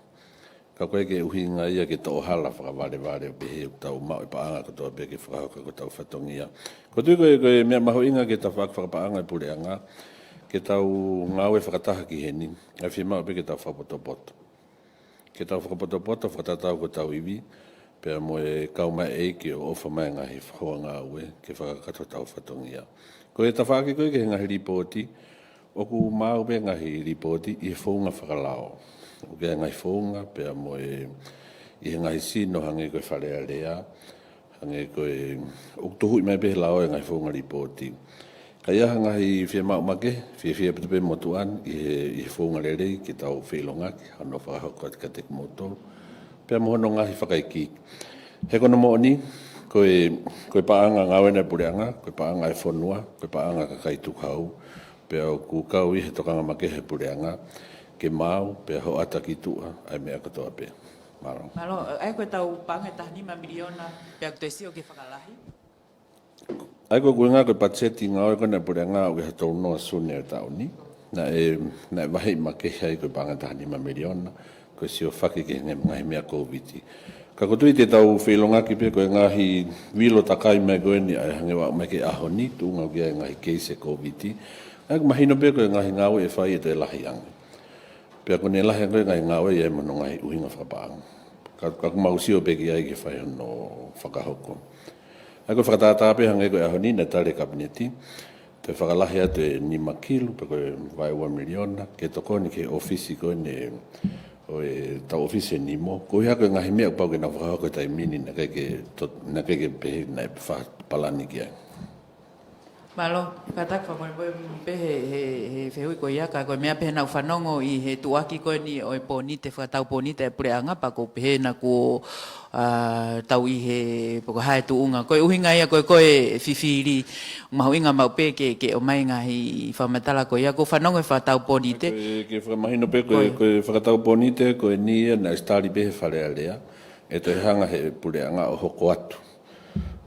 Ka ʻoku ʻikai ke ʻuhinga ia ke toʻo hala fakavalevale ʻo pehē ʻoku tau maʻu e paʻanga kotoa pē ke fakahoko ko ʻetau fatongia. ʻOku ou tui ko e, ko e meʻa mahuʻinga ki he tafaʻaki fakapaʻanga e puleʻanga, ke tau ngāue fakataha ki heni, ʻa e fiemaʻu pē ke tau fakapotopoto. Ke tau fakapotopoto, fakatatau ko ʻetau ivi, pea mo e kau mai ʻeiki ʻo ʻofa mai e ngaahi hoa ngāue, ke fakakakato hotau fatongia. Ko e tafaʻaki ko ē ki he ngaahi lipooti, ʻoku maau pē ngaahi lipooti ʻi he founga fakalao. ʻOku ʻi ai e ngaahi founga, pea mo e ʻi he ngaahi sino hangē ko e Fale Alea, hangē ko e, ʻoku tuhuʻi mai pē he lao e ngaahi founga lipooti. Ka ʻi ai ha ngaahi fiemaʻu makehe, fiefia ʻaupito pē motuʻa ni ʻi he, ʻi he founga lelei ke tau feʻilongaki, hano fakahoko atu kiate kimoutolu. Pea mo hono ngaahi fakaikiiki. He ko hono moʻoni, ko e, ko e paʻanga ngāue ena e puleʻanga, ko e paʻanga e fonua, ko e paʻanga kakai tukuhau, pea ʻoku kau ʻi he tokanga makehe e puleʻanga, ke maau, pea hoʻata ki tuʻa, ʻa e meʻa kotoa pē. Mālō. Mālō, ʻa ia ko ʻetau paʻanga ʻe taha nima miliona, pea ʻoku te sio ke fakalahi? ʻA ia ko e ʻuhinga ko e patiseti ngāue ko ena e puleʻanga ʻoku ʻi ai ha tolu noa Sune ʻo e taʻu ni. Naʻe, naʻe vaheʻi makehe ai ko e paʻanga ʻe taha nima miliona, ko e siofaki ki he ngaahi meʻa Kōviti. Ka ʻoku ou tui te tau feʻilongaki pē ko e ngaahi vilo takai mai ko eni ʻa e hangē ʻoku aʻu mai ki he ʻaho ni, tuʻunga ʻoku ʻi ai e ngaahi keisi Kōviti. ʻA ia ʻoku mahino pē ko e ngaahi ngāue ʻe fai ʻe toe lahi ange. Pea ko ʻene lahi ange ko e ngaahi ngāue ia mo hono ngaahi ʻuhinga fakapaʻanga. Ka, ka ʻoku mau sio pē ki ai ke fai hono fakahoko. ʻA ia ko e fakatātā pē hangē ko e ʻaho ni naʻe tali e Kapineti. ʻe fakalahi atu e nima kilu, pe ko e vaeua miliona, ke tokoni ki he ʻōfisi ko eni ʻo e tau ʻōfisi ʻe nimo. Ko ia ko e ngaahi meʻa ʻoku pau ke nau fakahoko he taimi ni, naʻe ʻikai ke to-, naʻe ʻikai ke pehē naʻe fa-, palani ki ai. Mālō, kātaki fakamolemole pē he, he, he fehuʻi ko ia, ka ko e meʻa pē naʻá ku fanongo ʻi he tuʻuaki ko eni ʻo e pōnite, fakatau pōnite e puleʻanga, pea ʻoku ou pehē naʻá ku, ā, tau ʻi he, pe ko e hā e tuʻunga. Ko e ʻuhinga ia ko e, ko e fifili, mahuʻinga maʻu pē ke, ke ʻomai ngaahi fakamatala ko ia, ʻoku ou fanongo he fakatau pōnite. Ke, ke fakamahino pē ko e, ko e fakatau pōnite ko eni ia naʻe ʻosi tali pē he Fale Alea, ʻe toe hanga he puleʻanga ʻo hoko atu.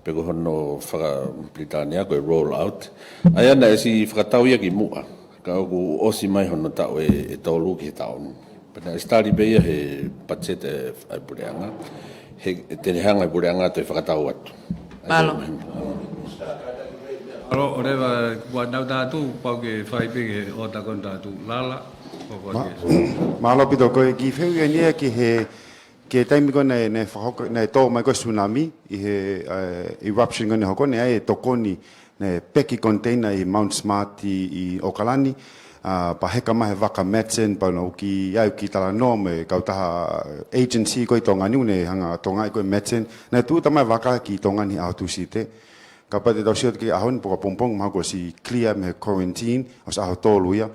Pe ko hono faka-Pilitānia ko e roll out. ʻA ia naʻe ʻosi fakatau ia kimuʻa. Ka ʻoku ʻosi mai hono taʻu ʻe, ʻe tolu ki he taʻu ni. Pea naʻe ʻosi tali pē ia he patiseti ʻa e puleʻanga. He, te ne hanga e puleʻanga toe fakatau atu. Mālō. Mālō, ʻoleva, ʻoku nau tātu, pau ke fai pē ke ʻoua ʻe tākono tātu. Lala, ʻoku Ma-, ke. Mālō ʻaupito, ko e kiʻi fehuʻi eni ia ki he, ki he taimi ko ē naʻe, naʻe fakahoko, naʻe tō mai ko e tsunami, ʻi he, ē, eruption ko eni hoko, naʻe ʻi ai e tokoni, naʻe peki container ʻi Mount Smart ʻi, ʻi ʻOkalani, ā, pea heka mai he vaka Matson, pea nau kiʻi ʻai ʻo kiʻi talanoa mo e kautaha agency ko ē ʻi Tonga ni, naʻe hanga ʻo tokangaʻi ko ē Matson, naʻe tūʻuta mai e vaka ki Tonga ni he ʻaho Tūsite. Kapau te tau sio ki he ʻaho ni pe ko e pongipongi mahalo kuo ʻosi clear mei he quarantine, ʻosi ʻaho tolu ia.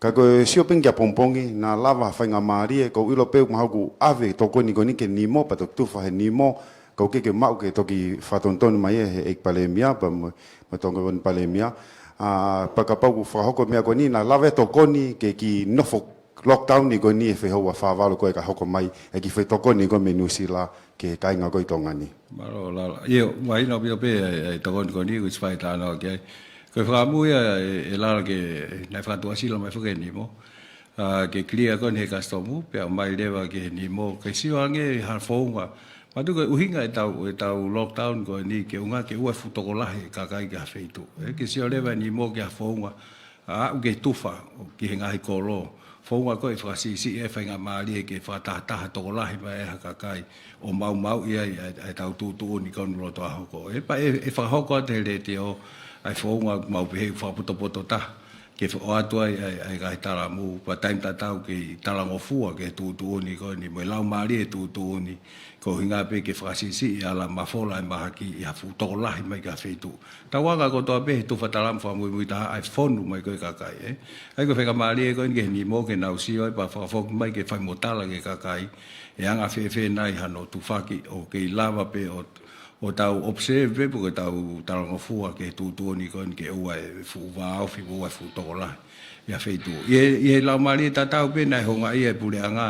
Ka ko e sio pē ki he pongipongi, naʻe lava ha faingamālie, ʻoku ou ʻilo pē mahalo kuo ʻave e tokoni ko eni ki he nimo, pea toki tufa he nimo, ka ʻoku ʻikai ke maʻu ke toki fakatonutonu mai ia he ʻEiki Palēmia, pea mo, mo e Tonga ni Palēmia. Ā, pea kapau kuo fakahoko e meʻa ko eni, naʻe lava e tokoni ke kiʻi nofo lockdown ʻi ko eni he fehoua fā valu ko ē ka hoko mai, e kiʻi foʻi tokoni ko ē mei Nuʻu Sila ki he kāinga ko ē ʻi Tonga ni. Mālō, Lala. ʻIo, mahino ʻaupito pē ʻa e, ʻa e tokoni ko eni, kuo ʻosi fai e talanoa ki ai. Ko e fakaʻamu ia ʻe, ʻe Lala ke, naʻe fakatuʻasila mai foki e nimo. Ā, ke clear ko eni he kasitomu, pea ʻomai leva ki he nimo, ke sio ange ha founga. Manatuʻi ko e ʻuhinga e tau, e tau lockdown ko eni ke ʻuhinga ke ʻoua ʻe fuʻu tokolahi e kakai ki ha feituʻu. Ē, ke sio leva e nimo ki ha founga. Ā, aʻu ki he tufa, ʻo ki he ngaahi kolo. Founga ko ē ʻe fakasiʻisiʻi e faingamālie ke fakatahataha tokolahi mai ha kakai ʻo maumauʻi ai ʻa e, ʻa e tau tuʻutuʻuni ko eni loto ʻaho ko ē. Pea ʻe, ʻe fakahoko atu he letiō ʻa e founga mau pehē ʻoku fakapotopoto taha. Ke ʻoatu ai ʻa e, ʻa e ngaahi talamu, pea taimi tatau ke talangofua ki he tuʻutuʻuni ko eni, mo e laumālie e tuʻutuʻuni, ko e ʻuhinga pē ke fakasiʻisiʻi ʻa e ala mafola e mahaki ʻi ha fuʻu tokolahi mai ki ha feituʻu. Tauanga kotoa pē he tufa talamu fakamuimui taha ʻa e fonu mai ko ē kakai, ē. ʻA ia ko e faingamālie ko eni ki he nimo ke nau sio ai pea fakafoki mai ke fai mo tala ki he kakai, ʻe anga fēfē nai hano tufaki ʻo kei lava pē ʻo, ʻo tau observe pē pe ko e tau talangofua ki he tuʻutuʻuni ko eni ke ʻoua ʻe fuʻu vāofi, ʻoua ʻe fuʻu tokolahi ʻi ha feituʻu. ʻI he, ʻi he laumālie tatau pē naʻe houngaʻia e puleʻanga,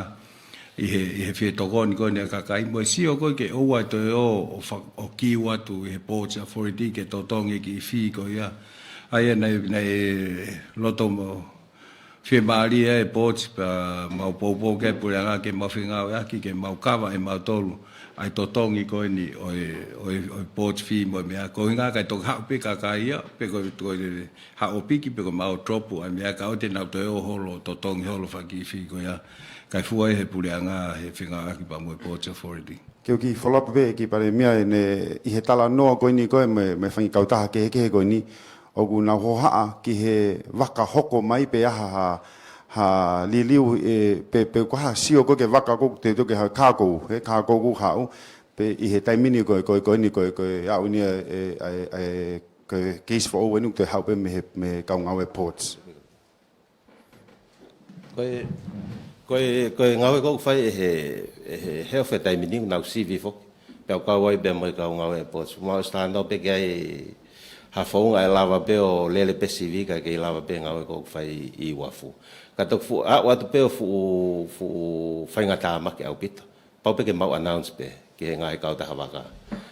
ʻi he, ʻi he fetokoni ko eni ʻa e kakai mo e sio ko ē ke ʻoua ʻe toe ō ʻo fa-, ʻo kiu atu ʻi he Ports Authority ke totongi e kiʻi fee ko ia. ʻA ia naʻe, naʻe loto mo fiemālie e Ports pea mau poupou ki he puleʻanga ke mau fengāueʻaki ke mau kava ʻe mautolu ʻa e totongi ko eni ʻo e, ʻo e, ʻo e Ports fee mo e meʻa. Ko e ʻuhinga kae toki haʻu pē kakai ia, pe ko, ko e haʻu ʻo piki pe ko e mau drop ʻa e meʻa kae ʻoua te nau toe ō holo ʻo totongi holo fakakiʻi fee ko ia. Kae fua ia he puleʻanga he fengāueʻaki pea mo e Ports Authority. Ke u kiʻi follow up pē ʻEiki Palēmia ʻene ʻi he talanoa ko eni ko ē mo e, mo e fanga kautaha kehekehe ko eni ʻoku nau hohaʻa ki he vaka hoko mai pe ʻa ha, ha, ha liliu ʻe, pe, pe ko ha sio ko ē ki he vaka ko ē te, te ke ha cargo, he cargo ʻoku haʻu, pe ʻi he taimi ni ko ē, ko ē, ko eni ko ē, ko e aʻu ni ʻa e, ʻa e, ʻa e, ko e case foʻou eni ʻoku toe haʻu pē mei he, mei he kau ngāue Ports. Ko e, ko e, ko e ngāue ko ē ʻoku fai ʻe he, ʻe he health he taimi ni ʻoku nau sivi foki. Pea ʻoku kau ai pea mo e kau ngāue Ports. Mau ʻosi talanoa pē ki ai ha founga ʻe lava pē ʻo lele pē sivi kae kei lava pē ngāue ko ē ʻoku fai ʻi uafu. Ka toki fuʻu, aʻu atu pē ʻo fuʻu, fuʻu faingatāmaki ʻaupito. Pau pē ke mau announce pē ki he ngaahi kautaha vaka.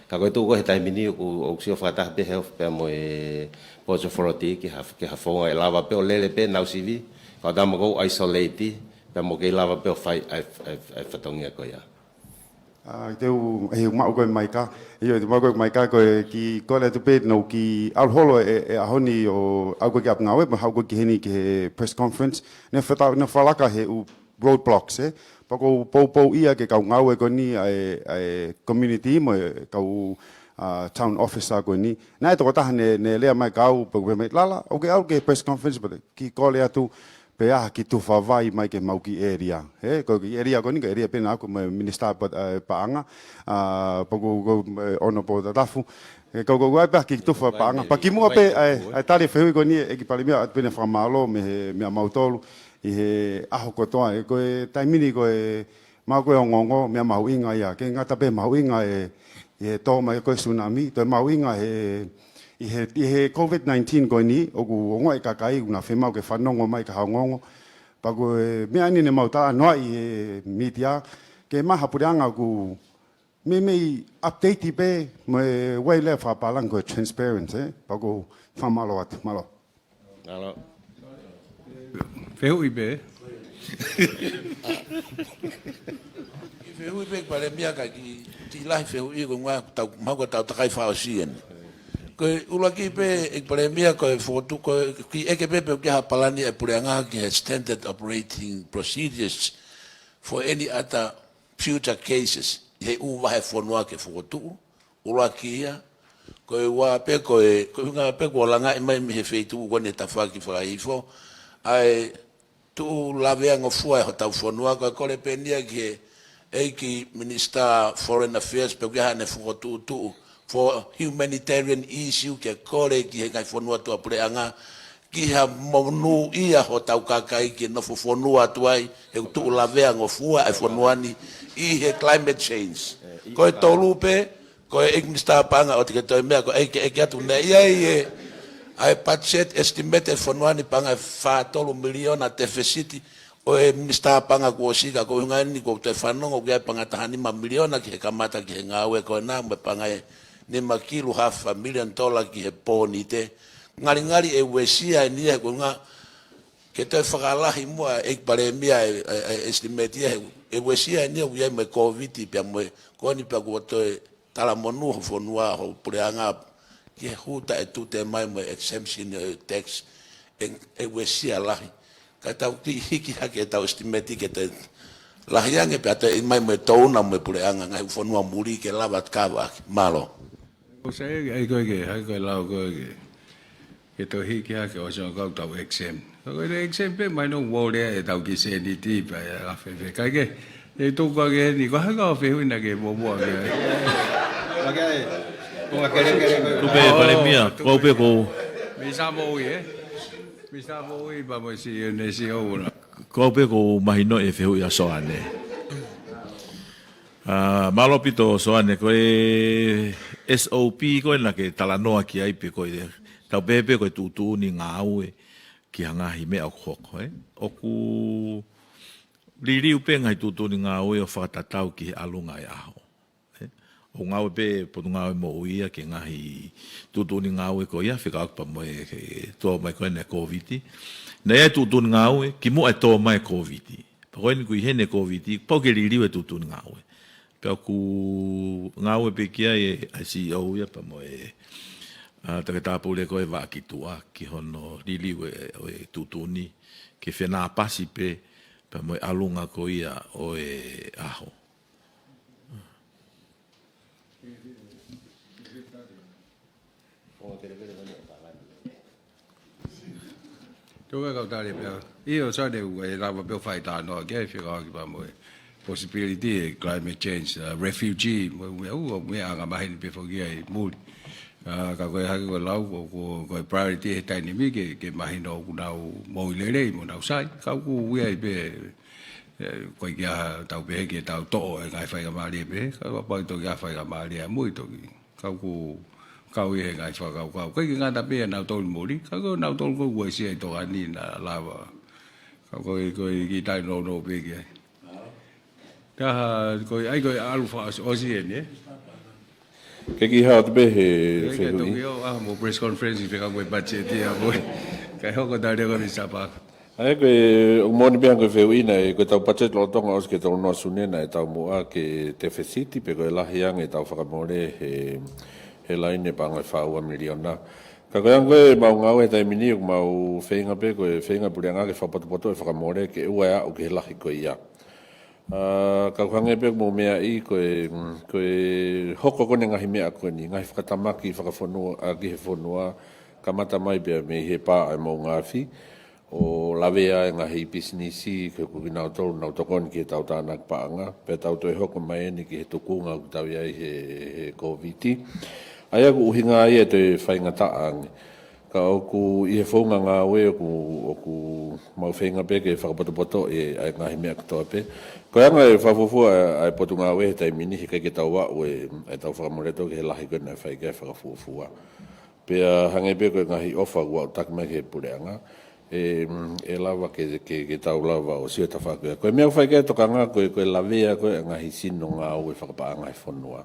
Ka ko e tuʻu ko ē he taimi ni ʻoku, ʻoku sio fakataha pē health pea mo e Ports Authority ki ha, ki ha founga ʻe lava pē ʻo lele pē nau sivi, kau tama ko ē ʻoku isolate, pea mo kei lava pē ʻo fai ʻa e, ʻa e, ʻa e fatongia ko ia. Ā, te u, ʻe u maʻu ko ē Maika, ʻio, te u maʻu ko ē Maika, ko e kiʻi kole atu pē, naʻá ku kiʻi ʻalu holo ʻi he, he ʻaho ni ʻo aʻu ko ē ki ʻapi ngāue, mo haʻu ko ē ki heni ki he press conference, naʻe fata-, naʻe fakalaka he ʻū roadblocks, ē. Pea ʻoku ou poupou ia ki he kau ngāue ko eni ʻa e, ʻa e community mo e kau, ʻa, town officer ko eni. Naʻe tokotaha ne, ne lea mai kia au, pea u pehē mai, Lala, ʻoku ke ʻalu ki he press conference, pea kiʻi kole atu, pe ʻaha kiʻi tufa vai mai ki heʻemau kiʻi ʻēlia. He, ko e kiʻi ʻēlia ko eni, ko e ʻēlia pē naʻa ku mo e minisitā pa-, ʻa, paʻanga, ʻa, pea ko, ko, ʻe, Honourable Tatafu. ʻE, ko, ko, ko e pē ʻaha kiʻi tufa paʻanga. Pea kimuʻa pē, ʻa e, ʻa e tali e fehuʻi ko eni, ʻEiki Palēmia, ʻoatu pē ʻeni e fakamālō mei he, mei mautolu, ʻi he ʻaho kotoa. ʻE, ko e taimi ni ko e, maʻu ko e ongoongo, meʻa mahuʻinga ia. ʻIkai ngata pē mahuʻinga ʻi he, ʻi he tō mai ko e tsunami, toe mahuʻinga he, ʻi he, ʻi he COVID nineteen ko eni, ʻoku ongoʻi e kakai, ʻoku nau fiemaʻu ke fanongo mai ki ha ongoongo. Pea ko e meʻa eni ne mau talanoaʻi ʻi he mītia, ke maʻu ha puleʻanga ʻoku meimei update pē, mo e ʻai leva fakapālangi ko e transparent, ē? Pea ʻoku ou fakamālō atu, mālō. Mālō. Fehuʻi pē. Kiʻi fehuʻi pē, Palēmia, ka kiʻi, kiʻi lahi fehuʻi ko e ʻuhinga tau, mahalo ko ʻetau takai fakaʻosi eni. Ko e ʻuluaki pē, ʻEiki Palēmia, ko e fokotuʻu, ko e kiʻi ʻeke pē pe ʻoku ʻi ai ha palani ʻa e puleʻanga ki he standard operating procedures for any other future cases, ʻi he ʻū vahe fonua ke fokotuʻu, ʻuluaki ia, ko e ua pē ko e, ko e ʻuhinga pē kuo langaʻi mai mei he feituʻu ko eni he tafaʻaki fakahihifo, ʻa e tuʻu laveangofua ʻe hotau fonua, ko e kole pē eni ia ki he ʻEiki Minisitā Foreign Affairs, pe ʻoku ʻi ai haʻane fokotuʻutuʻu for humanitarian issue ke kole ki he ngaahi fonua tuʻapuleʻanga, ki ha monūʻia hotau kakai ke nofo fonua atu ai, he ʻoku tuʻu laveangofua e fonua ni ʻi he climate change. Ko e tolu pē, ko e ʻEiki Minisitā Paʻanga ʻoua te ke toe meʻa, ko e ʻeke, ʻeke atu naʻe ʻi ai e, ʻa e budget estimate e fonua ni paʻanga ʻe fā tolu miliona deficit, ʻo e Minisitā Paʻanga kuo ʻosi ka ko e ʻuhinga eni ʻoku ou toe fanongo ʻoku ʻi ai e paʻanga ʻe taha nima miliona ki he kamata ki he ngāue ko ena mo e paʻanga ʻe nima kilu hafa miliona tola ki he pōnite. Ngalingali ʻe uesia eni ia he ko e ʻuhinga ke toe fakalahi muʻa ʻEiki Palēmia e, e, e estimate ia he, ʻe uesia eni ia ʻoku ʻi ai mo e COVID pea mo e ko eni pea kuo toe talamonū ho fonua ho puleʻanga ki he hū taʻetute mai mo e exemption ʻo e tax ʻe, ʻe uesia lahi. Ka tau kiʻi hiki hake ʻetau estimate ke toe lahi ange pea toe ʻomai mo e tōʻonga mo e puleʻanga ngaahi fonua muli ke lava kava ʻaki. Mālō. ʻOku sai, ʻai ko ē ke, ʻai ko ē lau ko ē ke, ke toe hiki hake ʻo sio kau tau exempt. Ko e exempt pē mai no wole ʻetau kiʻi seniti pea ʻe ʻafefe kai ke. ʻE tuku ake ni, ko e hā e fehuʻi naʻa ke muʻomuʻa ke. Tupe Palēmia, ko au pē ʻoku ou. Minisitā Moʻui, ē? Minisitā Moʻui, pea mo e CEO, ne CEO na. Ko au pē ʻoku ou mahinoʻi e fehuʻi ʻa Soane. ʻA, mālō ʻaupito Soane, ko e S O P ko ē naʻa ke talanoa ki ai pē ko e, tau pehē pē ko e tuʻutuʻuni ngāue ki ha ngaahi meʻa ʻoku hoko, ē? ʻOku liliu pē ngaahi tuʻutuʻuni ngāue ʻo fakatatau ki he ʻalunga e ʻaho. Ē? ʻOku ngāue pē Potungāue Moʻui ia ki he ngaahi tuʻutuʻuni ngāue ko ia, fekauʻaki pea mo e, e tō mai ko ē ʻa e COVID. Naʻe ʻi ai e tuʻutuʻuni ngāue, kimuʻa e tō mai e COVID. Pea ko eni kuo ʻi heni e COVID, pau ke liliu e tuʻutuʻuni ngāue. Pea ʻoku ngāue pē ki ai e, e CEO ia pea mo e, ʻa, Toketā Pule ko ē Vaʻa Kituʻa ki hono liliu e, ʻo e tuʻutuʻuni, ke fenāpasi pē, pea mo e ʻalunga ko ia ʻo e ʻaho. Tuku ke u tali pē au. ʻIo, Soane, ʻoku ou lava pē ʻo fai talanoa ki ai fekauʻaki pea mo e possibility e climate change, uh, refugee, mo e meʻa ʻoku, meʻa anga maheni pē foki ai muli. Uh, ka ko e hangē ko e lau, ko, ko, ko e priority he taimi ni ke, ke mahino ʻoku nau moʻui lelei mo nau sai. Ka ʻoku ʻi ai pē, ē, ko e ʻikai ke tau pehē ke tau toʻo e ngaahi faingamālie pē, ka ʻoku pau ke toki ʻi ai e faingamālie ʻamui toki. Ka ʻoku kau ʻi he ngaahi fakakaukau. ʻIkai ke ngata pē ʻia nautolu muli, ka ko nautolu ko ē ʻoku uesia ʻi Tonga ni naʻa lava. Ka ko e, ko e kiʻi talanoa pē ki ai. Ka ko e, ʻai ko e ʻalu fakaʻosi eni, ē? Ke kiʻi hao atu pē he ʻIkai ke fehuʻi. Toki ʻo, ʻa, mo press conference fekauʻaki mo e budget ia mo e. Kae hoko tali ko e Minisitā Paʻanga. ʻA ia ko e, ʻoku moʻoni pē hangē ko e fehuʻi naʻe, ko ʻetau budget lolotonga ʻosi ki he tolungofulu Sune naʻe taumuʻa ki he tefesiti pe ko e lahi ange ʻetau fakamole he, he laine paʻanga ʻe fā ua miliona. Ka ko e anga ko ē ʻemau ngāue he taimi ni ʻoku mau feinga pē ko e feinga puleʻanga ke fakapotopoto e fakamole ke ʻoua ʻe aʻu ki he lahi ko ia. ʻA, ka ʻoku hangē pē ʻoku mou meaʻi ko e, ko e hoko ko eni e ngaahi meʻa ko eni, ngaahi fakatamaki fakafonua, ʻa, ki he fonua, kamata mai pē mei he pā ʻa e moʻunga afi, ʻo lavea e ngaahi pisinisi, ko e ʻoku kinautolu nau tokoni ki heʻetau tānaki paʻanga, pea tau toe hoko mai eni ki he tukunga ʻoku tau ʻi ai he, he Kōviti. ʻA ia ʻoku ʻuhinga ia ʻe toe faingataʻa ange. Ka ʻoku ʻi he founga ngāue ʻoku, ʻoku mau feinga pē ke fakapotopotoʻi ʻa e ngaahi meʻa kotoa pē. Ko e anga e fakafuofua ʻa e, ʻa e potungāue he taimi ni, heʻikai ke tau aʻu ʻe, ʻetau fakamole atu ki he lahi ko ē naʻe fai ki ai e fakafuofua. Pea hangē pē ko e ngaahi ʻofa ʻoku aʻutaki mai ki he puleʻanga, ʻe, ʻe lava ke, ke, ke tau lava ʻo sio he tafaʻaki ko ia. Ko e meʻa ʻoku fai ki ai e tokanga ko e, ko e lavea ko ē ʻa e ngaahi sino ngāue fakapaʻanga he fonua.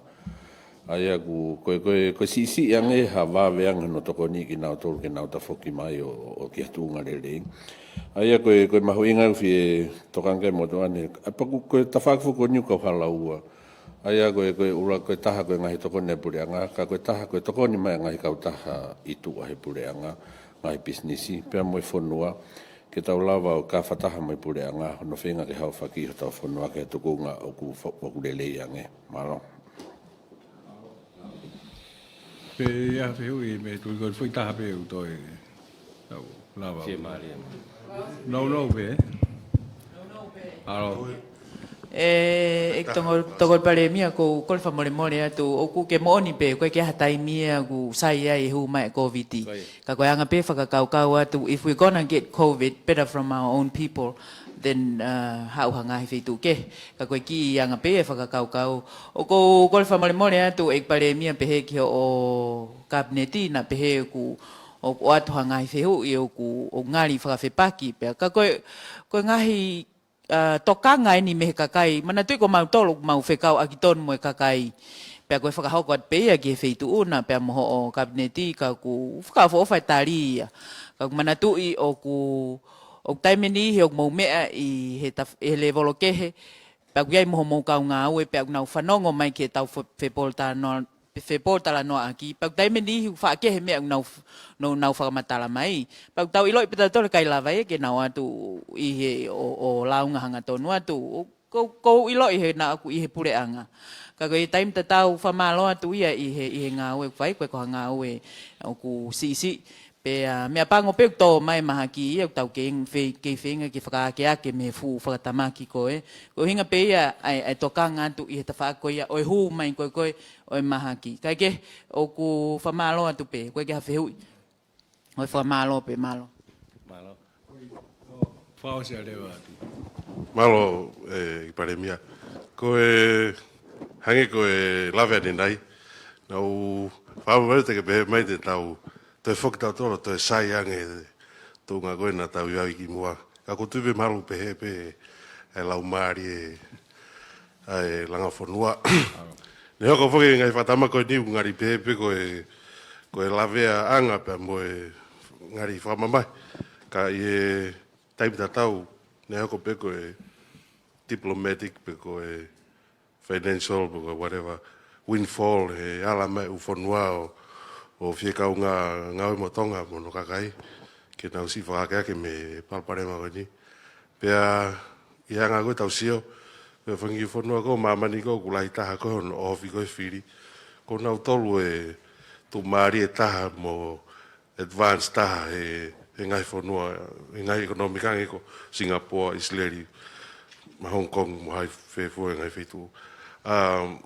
ʻA ia ʻoku, ko e, ko e, ko e siʻisiʻi ange ha vave ange hono tokoni kinautolu ke nau tafoki mai ʻo, ʻo, ʻo ki ha tuʻunga lelei. ʻA ia ko e, ko e mahuʻinga ʻoku fie tokanga ki ai e motuʻa ni. ʻA, pea ʻoku, ko e tafaʻaki foki ko eni ʻoku kau hala ua. ʻA ia ko e, ko e ʻuluaki ko e taha ko e ngaahi tokoni ʻa e puleʻanga, ka ko e taha ko e tokoni mai ʻa e ngaahi kautaha ʻi tuʻa he puleʻanga, ngaahi pisinisi, pea mo e fonua, ke tau lava ʻo kau fakataha mo e puleʻanga, hono feinga ke haofaki hotau fonua ki he tukunga ʻoku fa-, ʻoku lelei ange. Mālō. Pea ʻi ai ha fehuʻi mei he tui ko e foʻi taha pē ʻoku toe tau lava. Fie mālie. No, no, pē. Alo. ʻE, ʻEiki Tongo, Tongo Palēmia, ʻoku ou kole fakamolemole atu, ʻoku ke moʻoni pē, ʻoku ʻikai ke ʻi ai ha taimi ia ʻoku sai ai e hū mai e Kōviti. Sai. Ka ko e anga pē e fakakaukau atu, if we're gonna get COVID, better from our own people than, uh, haʻu ha ngaahi feituʻu kehe. Ka ko e kiʻi anga pē e fakakaukau. ʻOku ou kole fakamolemole atu, ʻEiki Palēmia, pehē ki hoʻo Kapineti, naʻa pehē ʻoku, ʻoku ʻoatu ha ngaahi fehuʻi ʻoku, ʻoku ngali fakafepaki pē. Ka ko e, ko e ngaahi, uh, tokanga eni mei he kakai. Manatuʻi ko mautolu ʻoku mau fekauʻaki tonu mo e kakai. Pea ko e fakahoko atu pē ia ki he feituʻu na, pea mo hoʻo Kapineti, ka ʻoku fakaʻofoʻofa e tali ia. Ka ʻoku manatuʻi ʻoku, ʻoku taimi ʻe niʻihi ʻoku mou meʻa ʻi he taf-, he lēvolo kehe, pea ʻoku ʻi ai mo hoʻomou kau ngāue, pea ʻoku nau fanongo mai ki heʻetau fe-, fepōtalanoa, fepōtalanoaʻaki, pea ʻoku taimi ʻe niʻihi ʻoku faʻa kehe e meʻa ʻoku nau f-, nau, nau fakamatala mai. Pea ʻoku tau ʻiloʻi pē tautolu ʻe ʻikai lava ia ke nau ō atu ʻi he ʻo, ʻo lāunga hangatonu atu. ʻOku, ʻoku, ʻoku ou ʻiloʻi he naʻa ku ʻi he puleʻanga. Ka ko e taimi tatau fakamālō atu ia ʻi he, ʻi he ngāue ʻoku fai, ko e ko ha ngāue ʻoku siʻisiʻi. Pea, meʻapango pē ʻoku tō mai e mahaki ia ʻoku tau kei fe-, kei feinga ke fakaakeake mei he fuʻu fakatamaki ko ē. Ko e ʻuhinga pē ia ʻa e, ʻa e tokanga atu ʻi he tafaʻaki ko ia ʻo e hū mai ko ē ko ē ʻo e mahaki. Kae kehe, ʻoku fakamālō atu pē, ʻoku ʻikai ke ʻi ai ha fehuʻi. ʻOku fakamālō pē, mālō. Mālō. Fakaʻosi ā leva atu. Mālō, ē, ʻEiki Palēmia. Ko e hangē ko e lave ʻanenai, naʻa ku fakaʻamu mai te ke pehē mai te tau toe foki tautolu, toe sai ange he tuʻunga ko ē naʻa tau ʻi ai kimuʻa. Ka ʻoku ou tui pē mahalo pehē pē ʻa e laumālie ʻa e langa fonua. Neongo foki e ngaahi fakatamaki ko eni ʻoku ngali pehē pē ko e, ko e laveaʻanga pea mo e ngali fakamamahi. Ka ʻi he taimi tatau, neongo pē ko e diplomatic pe ko e financial, pe ko e whatever, windfall, he ala mai ʻū fonua ʻo, ʻo fie kaungā ngāue mo Tonga mo hono kakai, ke nau siʻi fakaakeake mei he palopalema ko eni. Pea ʻi he anga ko ē ʻetau sio, ko e fanga kiʻi fonua ko ē ʻo māmani ko ē ʻoku lahi taha ko ē hono ʻohofi ko ē e fili. Ko nautolu e tuʻumālie taha mo advance taha he, he ngaahi fonua, he ngaahi economic ange ko Singapore, ʻIsileli, mo Hong Kong, mo hai fefua e ngaahi feituʻu. Um,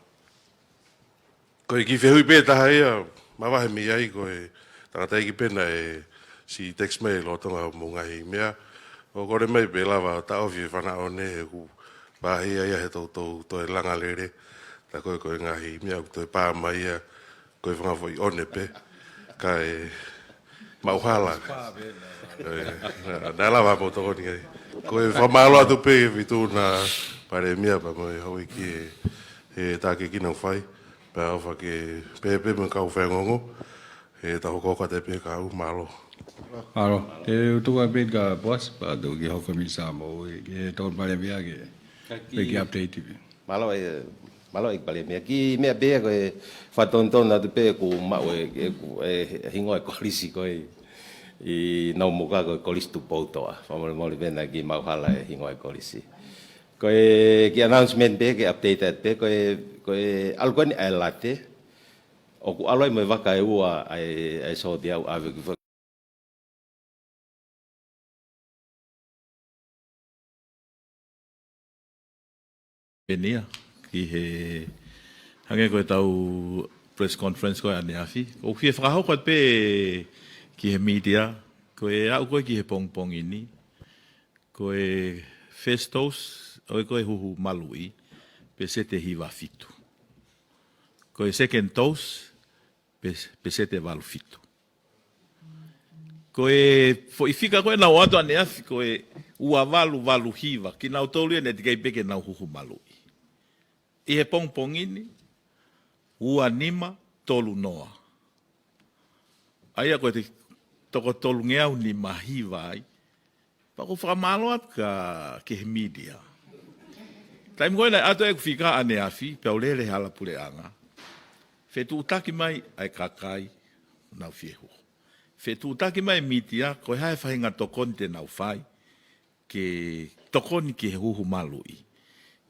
ko e kiʻi fehuʻi pē taha ia, mavahe mei ai ko e tangataʻeiki pē naʻe siʻi text mai lolotonga hoʻomou ngaahi meʻa. ʻOku ou kole mai pē lava ʻo taʻofi e fānau ne he ʻoku pāhia ia he toutou toe langa lele. Tā ko ē ko e ngaahi meʻa ʻoku toe pā mai ia, ko e fanga foʻi ʻone pē. Kae maʻu hala. Ē, naʻa, naʻa lava mo tokoni ai. Ko e fakamālō atu pē ki he feituʻu na Palēmia pea mo e houʻeiki he, he tākiekina ʻoku fai. Pea ʻofa ke pehē pē mo e kau faiongoongo. He tau hokohoko atu pē ka u mālō. Mālō. Te u tuku ā pē kia Boasi, pea toki hoko mai Samoa, ʻi he Tonga Palēmia ke, pē ke update pē. Mālō e, mālō ʻEiki Palēmia. Kiʻi meʻa pē ia ko e fakatonutonu atu pē ʻoku maʻu e, e, e hingoa e kolisi ko ē ʻi Naumuka ko e Kolisi Tupoutoʻa. Fakamolemole pē naʻe kiʻi maʻu hala e hingoa e kolisi. Ko e kiʻi announcement pē, ke update atu pē, ko e, ko e ʻalu ko eni ʻa e late, ʻoku ʻalu ai mo e vaka ʻe ua ʻa e, ʻa e sōtia ʻave ki Penia, ki he hangē ko ʻetau press conference ko ē ʻaneafi. ʻOku ou fie fakahoko atu pē ki he media, ko e aʻu ko ē ki he pongipongi ni, ko e first dose, ʻo e ko e huhu maluʻi, peseti hiva fitu. Ko e second dose, pe-, peseti valu fitu. Ko e foʻi fika ko ē naʻe ʻoatu ʻaneafi ko e ua valu valu hiva, kinautolu ia naʻe teʻeki ai pē ke nau huhu maluʻi. ʻI he pongipongi ni, ua nima tolu noa. ʻA ia ko e toko tolungeau nima hiva ai. Pea ʻoku ou fakamālō atu kia, ki he media. Taimi ko ē naʻe ʻoatu ʻeku fika ʻaneafi, pea u lele he hala puleʻanga. Fetuʻutaki mai ʻa e kakai, nau fie huhu. Fetuʻutaki mai e media, ko e hā e faʻahinga tokoni te nau fai, ke tokoni ki he huhu maluʻi.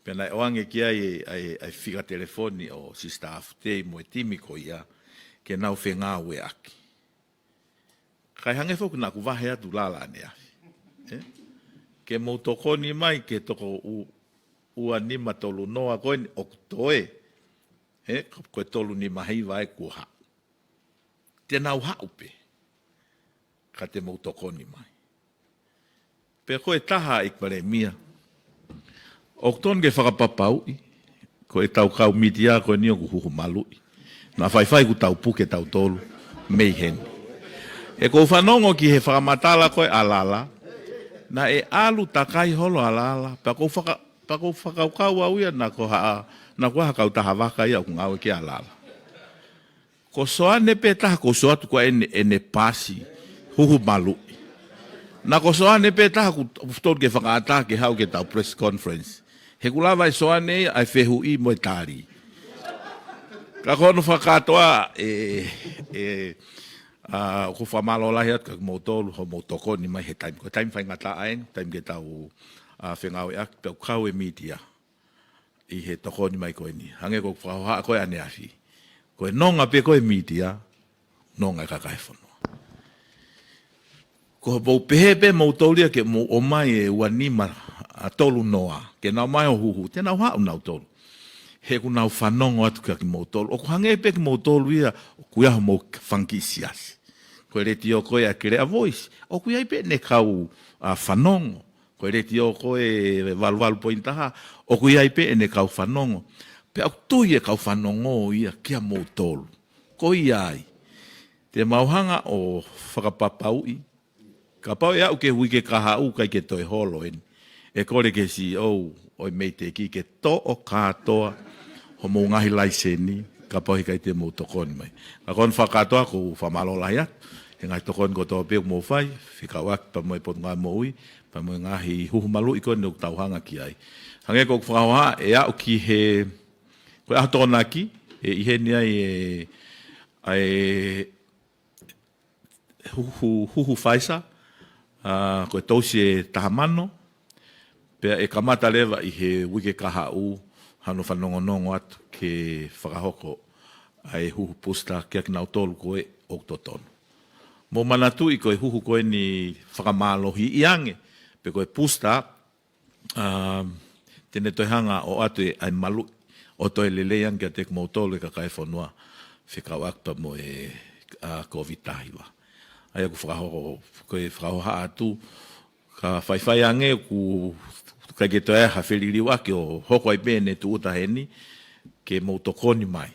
Pea naʻe ʻoange ki ai e, ʻa e, ʻa e fika telefoni ʻo Sister Afutei mo e timi ko ia, ke nau fengāueʻaki. Kae hangē foki naʻa ku vahe atu lala ʻaneafi. Ē? Ke mou tokoni mai ke toko u-, ua nima tolu noa ko eni ʻoku toe. Ē? Ko e tolu nima hiva ē kuo haʻu. Te nau haʻu pē. Ka te mou tokoni mai. Pea ko e taha ʻEiki Palēmia. ʻOku tonu ke fakapapauʻi, ko ʻetau kau media ko eni ʻoku huhu maluʻi. Naʻa faifai kuo tau puke tautolu mei heni. ʻOku ou fanongo ki he fakamatala ko ē ʻa Lala, naʻe ʻalu takai holo ʻa Lala, pea ʻoku ou faka-, pea ʻoku ou fakakaukau au ia naʻa ko ha, naʻa ko ha kautaha vaka ia ʻoku ngāue ki ai ʻa Lala. Ko Soane pē taha ʻoku ou sio atu ko ē ʻene, ʻene pasi huhu maluʻi. Naʻa ko Soane pē taha ʻoku, ʻoku tonu ke fakaʻatā ke haʻu ki heʻetau press conference. He ʻoku lava ʻe Soane ia ʻa e fehuʻi mo e tali. Ka ko hono fakakātoa ē, ē, ʻa, ʻoku ou fakamālō lahi atu kia kimoutolu hoʻomou tokoni mai he taimi. Ko e taimi faingataʻa eni, taimi ke tau, ʻa, fengāueʻaki, pea ʻoku kau e media ʻi he tokoni mai ko eni. Hangē ko ʻeku fakahohaʻa ko ē ʻaneafi. Ko e nonga pē ko ē media, nonga e kakai e fonua. Ko hoʻomou pehē pē moutolu ia ke mou ʻomai e ua nima tolu noa, ke nau mai ʻo huhu, te nau haʻu nautolu. He ʻoku nau fanongo atu kia kimoutolu. ʻOku hangē pē kimoutolu ia, ʻoku ʻi ai hoʻomou fanga kiʻi siasi. Ko e letiō ko ē ʻa e Clear Voice, ʻoku ʻi ai pē ʻene kau, ʻa, fanongo. Ko e letiō ko ē valu valu poini taha, ʻoku ʻi ai pē ʻene kau fanongo. Pea ʻoku tui e kau fanongo ia kia moutolu. Ko ia ai. Te mau hanga ʻo fakapapauʻi. Kapau ʻe aʻu ki he uike kahaʻu ʻikai ke toe holo eni. ʻE kole ki he C E O ʻo e MEIDECC ke toʻo kātoa hoʻomou ngaahi laiseni, kapau he ʻikai te mou tokoni mai. Ka ko hono fakakātoa ʻoku ou fakamālō lahi atu he ngaahi tokoni kotoa pē ʻoku mou fai, fekauʻaki pea mo e Potungāue Moʻui, pea mo e ngaahi huhu maluʻi ko eni ʻoku tau hanga ki ai. Hangē ko ʻeku fakahohaʻa, ʻe aʻu ki he, ko e ʻaho Tokonaki, ʻe ʻi heni ai e, ʻa e huhu, huhu Pfizer, ʻa, ko e tousi ʻe taha mano, pea ʻe kamata leva ʻi he uike kahaʻu hano fanongonongo atu ke fakahoko ʻa e huhu booster kia kinautolu ko ē ʻoku totonu. Mou manatuʻi ko e huhu ko eni fakamālohiʻi ange, pe ko e booster, ʻa, te ne toe hanga ʻo ʻoatu e, ʻa e maluʻi, ʻo toe lelei ange kiate kimoutolu e kakai e fonua, fekauʻaki pea mo e, ʻa, COVID taha hiva. ʻA ia ʻoku fakahoko, ko e fakahohaʻa atu, ka faifai ange ʻoku ʻikai ke toe ʻi ai ha feliliuaki ʻo hoko ai pē ʻene tūʻuta heni, ke mou tokoni mai.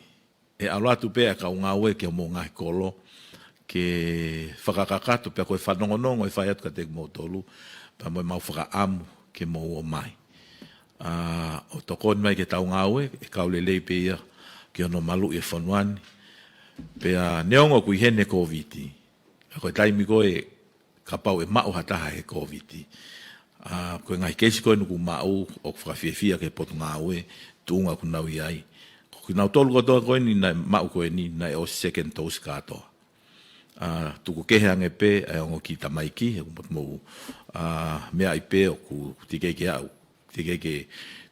ʻE ʻalu atu pē ʻa e kau ngāue ki homou ngaahi kolo, ke fakakakato pea ko e fanongonongo ʻe fai atu kiate kimoutolu, pea mo ʻemau fakaʻamu ke mou ō mai. ʻA, ʻo tokoni mai ki heʻetau ngāue, ʻe kau lelei pē ia ki hono maluʻi e fonua ni. Pea neongo ʻoku ʻi heni e COVID, ka ko e taimi ko ē kapau ʻe maʻu ha taha he COVID. ʻA, ko e ngaahi keisi ko eni ʻoku maʻu, ʻoku fakafiefia ki he Potungāue, tuʻunga ʻoku nau ʻi ai. Ko kinautolu kotoa ko eni naʻe maʻu ko eni, naʻe ʻosi second dose kātoa. ʻA, tuku kehe ange pē ʻa e ongo kiʻi tamaiki, he ʻoku mou, ʻa, meaʻi pē ʻoku teʻeki ke aʻu Teʻeki ke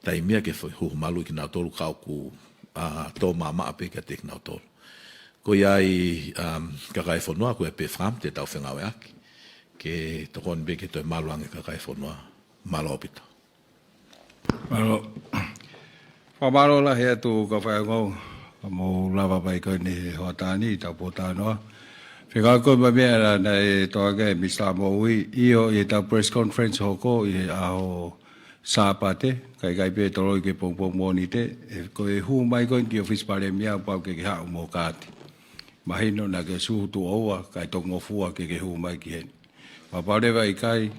taimi ia ke fo-, huhu malu kinautolu ka ʻoku, ʻa, tō maʻamaʻa pē kiate kinautolu. Ko ia ai, um, kakai e fonua, ko ia pē fam te tau fengāueʻaki ke tokoni pē ke toe malu ange kakai e fonua. Mālō ʻaupito. Mālō. Fakamālō lahi atu kau faiongoongo, mou lava mai ko eni he hoʻatā ni, tau pōtalanoa. Fekauʻaki mo e meʻa naʻe toʻa ke Misa Moʻui, ʻio ʻi heʻetau press conference hoko ʻi he ʻaho Sāpate, kae ʻikai pē toloi ke pongipongi Mōnite, ʻe, ko e hū mai ko eni ki he ʻōfisi Palēmia pau ke ke haʻu mo e kaati. Mahino naʻa ke sū tuʻo ua, kae tokongofua ke ke hū mai ki heni. Kapau leva ʻikai,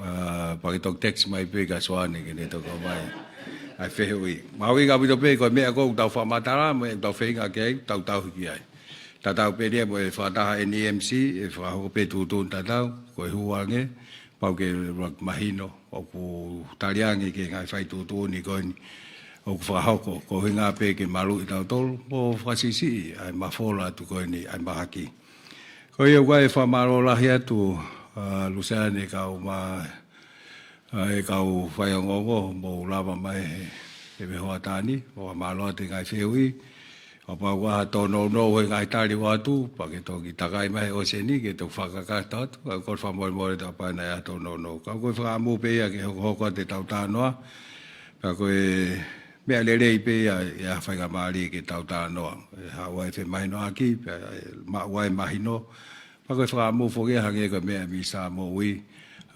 ʻa, pea ke toki text mai pē kia Soane ke ne toki ʻomai ʻa e fehuʻi. Mahuʻinga ʻaupito pē ko e meʻa ko ē ʻoku tau fakamatala, mo ʻetau feinga ki ai, tau tauhi ki ai. Tatau pē ia mo e fakataha NEMC, ʻe fakahoko pē tuʻutuʻuni tatau, ko e hū ange, pau ke mahino, ʻoku tali ange ki he ngaahi fai tuʻutuʻuni ko eni ʻoku fakahoko, ko e ʻuhinga pē ke maluʻi tautolu, mo fakasiʻisiʻi ʻa e mafola atu ko eni ʻa e mahaki. Ko ia ʻoku ʻai e fakamālō lahi atu, ʻa, Luseane, kau ma-, ʻa, e kau faiongoongo, mou lava mai he, he meʻa hoʻatā ni, fakamālō atu he ngaahi fehuʻi, kapau ʻoku ʻi ai ha tōnounou he ngaahi tali ʻoku ʻoatu, pea ke toki takai mai he ʻōseni ke toki fakakakato atu, ka ko e fakamolemole, kapau naʻe ʻi ai ha tōnounou. Ka ko e fakaʻamu pē ia ke hokohoko atu ʻetau talanoa, pea ko e meʻa lelei pē ia, ʻi ha faingamālie ke tau talanoa. ʻE haʻu ai e femahinoʻaki, pea ʻe maʻu ai e mahino, pea ko e fakaʻamu foki ia hangē ko e meʻa ʻa Misa Moʻui,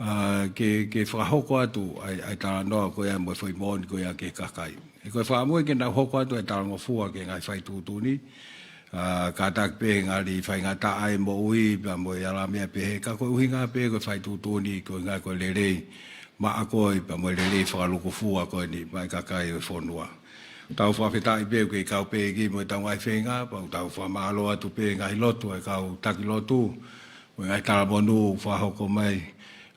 ʻa, ke, ke fakahoko atu ʻa e, ʻa e talanoa ko ia mo e foʻi moʻoni ko ia ki he kakai. ʻE ko e fakaʻamu ia ke nau hoko atu ʻa e talangofua ki he ngaahi fai tuʻutuʻuni, ʻa, kātaki pē he ngali faingataʻa e moʻui, pea mo e ala meʻa pehē, ka ko e ʻuhinga pē ko e fai tuʻutuʻuni, ko e ʻuhinga ko e lelei maʻa koe, pea mo e lelei fakalūkufua ko eni maʻa e kakai ʻo e fonua. Tau fakafetaʻi pē ʻoku kei kau pē ki mo ʻetau ngaahi feinga, pea ʻoku tau fakamālō atu pē ngaahi lotu ʻa e kau taki lotu, mo e ngaahi talamonū fakahoko mai,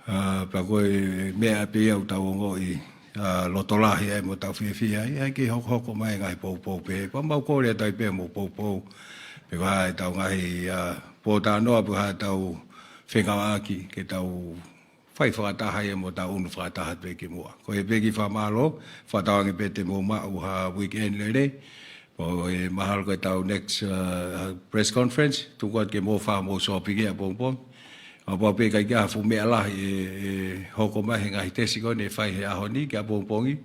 ʻa, pea ko e meʻa pē ia ʻoku tau ongoʻi, ʻa, loto lahi ai mo tau fiefia ai, ʻa e kei hokohoko mai ngaahi poupou pē, pea mau kole atu ai pē mo poupou, pe ko e hā ʻetau ngaahi, ʻa, pōtalanoa, pe ko e hā ʻetau fengāueʻaki, ke tau fai fakataha ia mo tau unu fakataha pē ki muʻa. Ko ia pē kiʻi fakamālō, fakatauange pē te mou maʻu ha weekend lelei, pea ʻe mahalo ko ʻetau next, ʻa, press conference, tuku atu ke mou fai hoʻomou shopping ʻapongipongi. Kapau pē ʻikai ke ʻi ai ha fuʻu meʻa lahi ʻe, ʻe hoko mai he ngaahi tesi ko eni ʻe fai he ʻaho ni ki ʻapongipongi,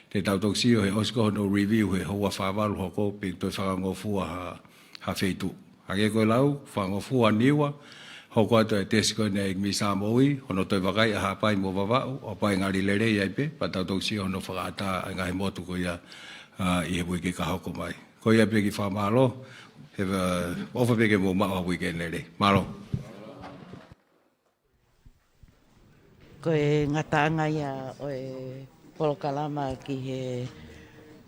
te tau toki sio he ʻosi ko hono review he houa fā valu hoko pē toe fakangofua ha, ha feituʻu. Hangē ko e lau, fakangofua Niua, hoko atu e tesi ko eni ʻa e Misa Moʻui, hono toe vakaiʻi ʻa Haʻapai mo Vavaʻu, ʻo pau ʻe ngali lelei ai pē, pea tau toki sio hono fakaʻatā ʻa e ngaahi motu ko ia, ʻa, ʻi he uike ka hoko mai. Ko ia pē kiʻi fakamālō, he, ʻa, ʻofa pē ke mou maʻu ha weekend lelei. Mālō. Ko e ngataʻanga ia ʻo e polokalama ki he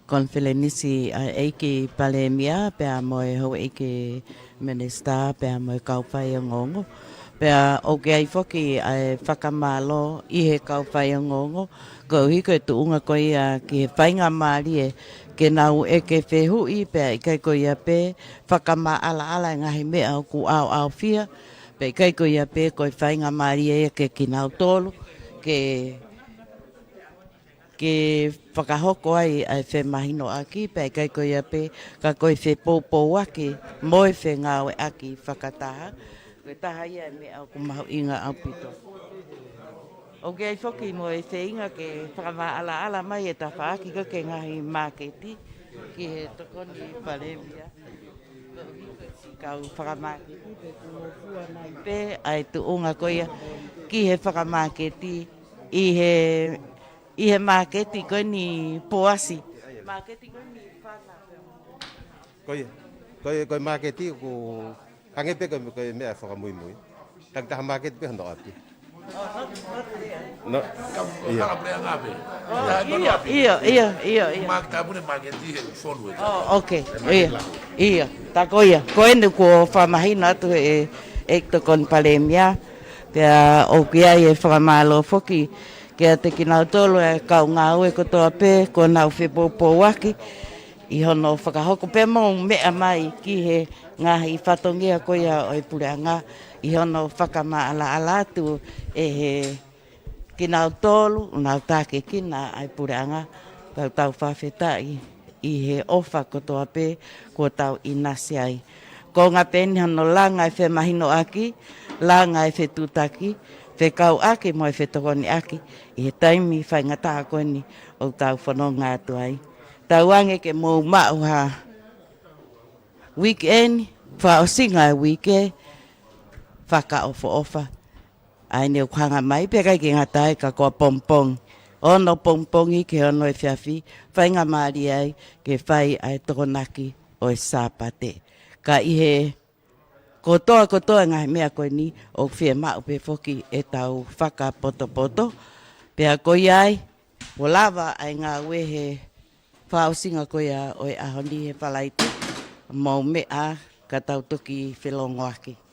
konifelenisi ʻa e ʻEiki Palēmia, pea mo e Houʻeiki Minisitā, pea mo e kau faiongoongo. Pea ʻoku ʻi ai foki ʻa e fakamālō ʻi he kau faiongoongo, koeʻuhi ko e tuʻunga ko ia ki he faingamālie ke nau ʻeke fehuʻi, pea ʻikai ko ia pē fakamaʻalaʻala e ngaahi meʻa ʻoku ʻaoʻaofia, pea ʻikai ko ia pē ko e faingamālie ia ke kinautolu, ke, ke fakahoko ai ʻa e femahinoʻaki, pea ʻikai ko ia pē ka ko e fepoupouaki mo e fengāueʻaki fakataha. Ko e taha ia e meʻa ʻoku mahuʻinga ʻaupito. ʻOku ʻi ai foki mo e feinga ke fakamaʻalaʻala mai e tafaʻaki ko ē ki he ngaahi māketi, ki he Tokoni Palēmia. Kau fakamāketi, pe kungofua mai pē ʻa e tuʻunga ko ia ki he fakamāketi ʻi he, ʻi he māketi ko eni Poasi. Māketi ko eni Fana. Ko ia, ko ia, ko e māketi ʻoku hangē pē ko e, ko e meʻa fakamuimui. Takitaha māketi pē hono ʻapi. No, ia. ʻIo, ʻio, ʻio, ʻio, ʻio. Māketi, tāpuni māketi he fonu e. Oh, okay. ʻIo, ʻio. Tā ko ia. Ko eni kuo fakamahino atu he, he Tokoni Palēmia. Pea ʻoku ʻi ai e fakamālō foki kiate kinautolu e kau ngāue kotoa pē, kuo nau fepoupouaki ʻi hono fakahoko pē mo meʻa mai ki he ngaahi fatongia ko ia ʻo e puleʻanga ʻi hono fakamaʻalaʻala atu ʻe he kinautolu, nau tākiekina ʻa e puleʻanga, tau tau fakafetaʻi ʻi he ʻofa kotoa pē kuo tau ʻinasi ai. Ko ngā peni hano langa e femahinoʻaki, langa e fetuʻutaki, fekauʻaki mo e fetokoniʻaki, ʻi he taimi faingataʻa ko eni ʻoku tau fononga atu ai. Tauange ke mou maʻu ha weekend, fakaʻosinga e uike, fakaʻofoʻofa. ʻA eni ʻoku hanga mai, pea ʻikai ke ngata ai ka ko e pongipongi. Ono pongipongi ki he ono efiafi, faingamālie ai ke fai ʻa e tokonaki ʻo e Sāpate. Ka ʻi he kotoa kotoa e ngaahi meʻa ko eni ʻoku fiemaʻu pē foki ʻetau fakapotopoto. Pea ko ia ai, ʻoku lava ʻa e ngāue he fakaʻosinga ko ia ʻo e ʻaho ni he Falaite, mou meʻa ka tau toki felongoaki.